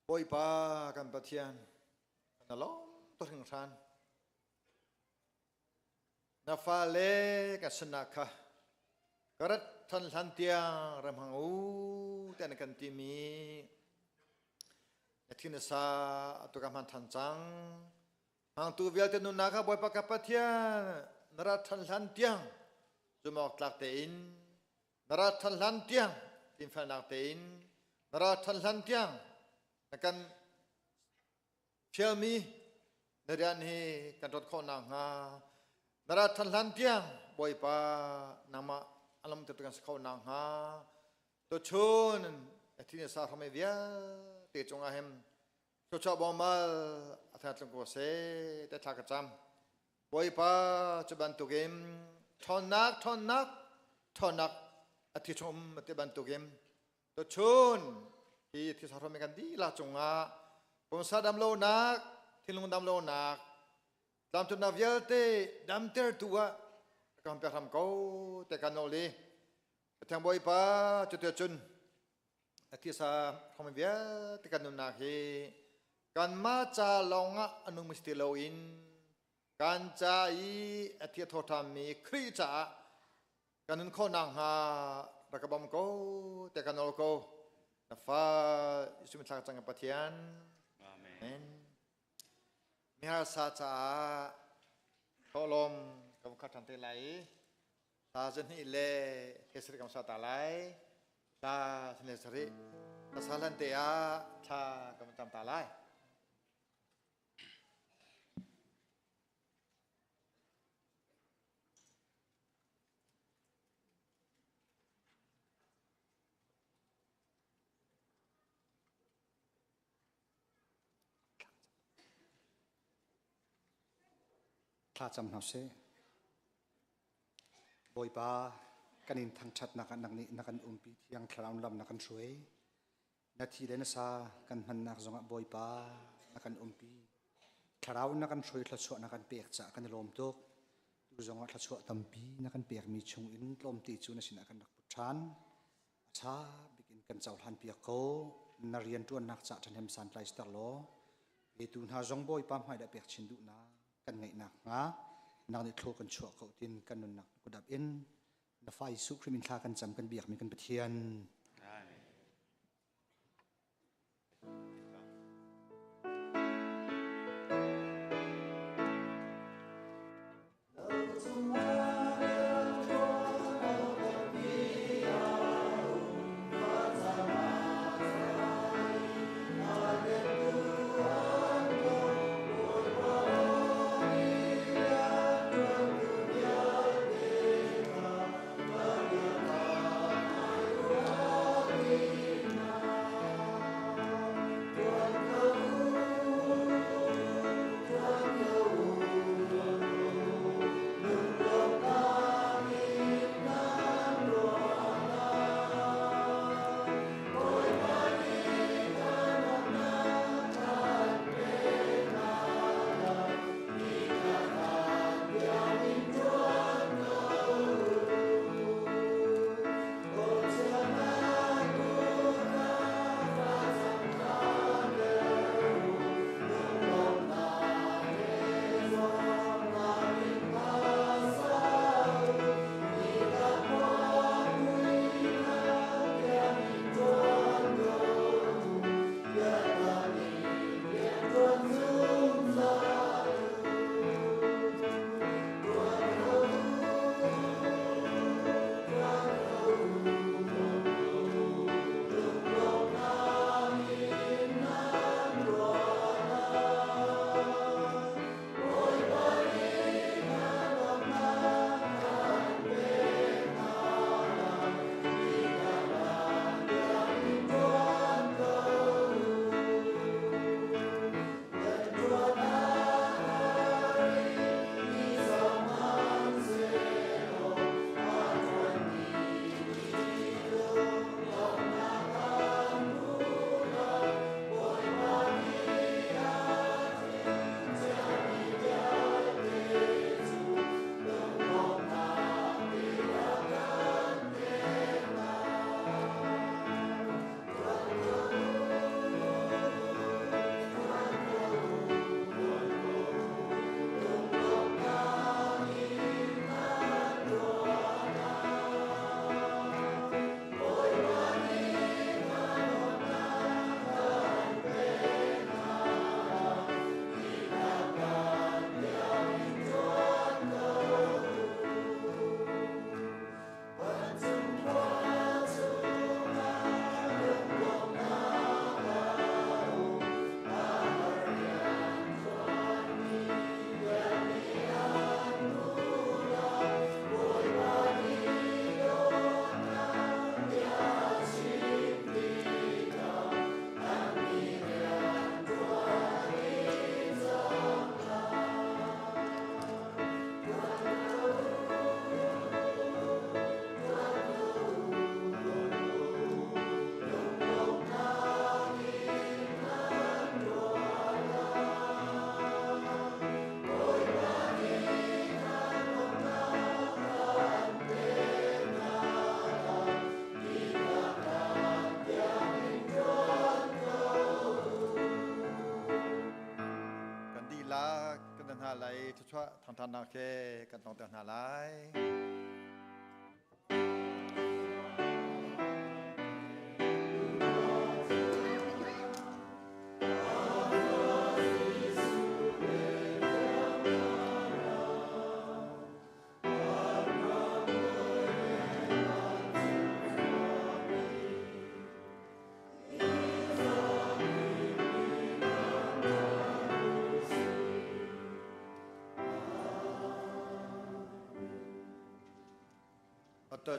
Bawipa kan Pathian, na lawm tuk hringhran. Na fale kan sinnak kha ka rat than hlan tiang ram hang u tiah na kan timi na thin a sa atu ka hman than cang. Hmangtu vialte nunnak kha Bawipa ka Pathian na rat than hlan tiang zumawk tlak tein na rat than hlan tiang dinfelnak tein na rat than hlan tiang na kan fialmi na rian hi kan rat khawh nakhnga na rat than hlan tiang Bawipa nangmah alam tu kan si kho nakhnga tuchun a thi sa hram vialte cungah hin Thluachuah bawmal a tha tlung ko seh te thla ka cam. Bawipa cu bantukin ṭhawnnak ṭhawnnak ṭhawnnak a thi chung um ti bantukin tuchun hi thisa hrawm kan dihlak cungah pumsa damlonak thinlung damlonak tlamtlinnak vialte damtertu ah kan pek hram ko te kan nawl i Pathian Bawipa cu te cun a thisa hrawm vialte kan nunnak hi kanmah ca lawngah a nung si ti loin kan ca i a thi a thaw ṭhanmi Khrih caah kan nun khawh nakhnga rak ka bawm ko te ka nawl ko na fa Jesuh min thla cang Pathian. Amen. Miharsa caah thawhlawm kan khat ṭhan te lai i hla zahnih le he kan sa ta lai hla le sarih ka sa hlan te ah thla kan tam ta lai. Thlacam hna sih. Bawipa, kan in thangṭhatnak ah nang nih na kan umpi thiang thlarau lam na kan hruai. Na thi le na sa kan hmannak zongah Bawipa na kan umpi. Thlarau na kan hruai thluachuah na kan pek caah kan i lawm tuk. Tu zongah thluachuah tampi na kan pekmi chung in tlawmte cu na sinah kan rak put ṭhan. A ṭha bik in kan cohlan piak ko. Na rianṭuannak cah ṭhahnem santlai siter law petu hna zong Bawipa hmai dah pek chin duhnak kan ngeih nakhnga nang nih thlaw kan chuah ko tin kan nunnak kutap in Na fa Jesuh Khrih min thla kan cam kan biakmi kan Pathian. Amen. Kan dihlak kan hna lai thluachuah thangthannak he kan tongter hna lai.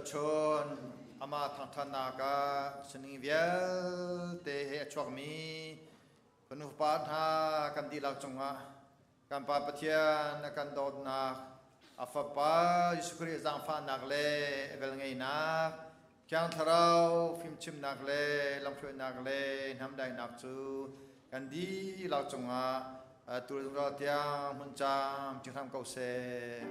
Chun ama thangthannak ah sining vialte he a chuakmi kan upa hna kan dihlak cungah kan Pa Pathian a kan dawtnak, a Fapa Jesuh Khrih zaangfahnak le velngeihnak, Thiang Thlarau fimchimnak le lamhruainak le hnamdainak cu kan dihlak cungah tu zungzal tiang hmun cam cing hram ko seh.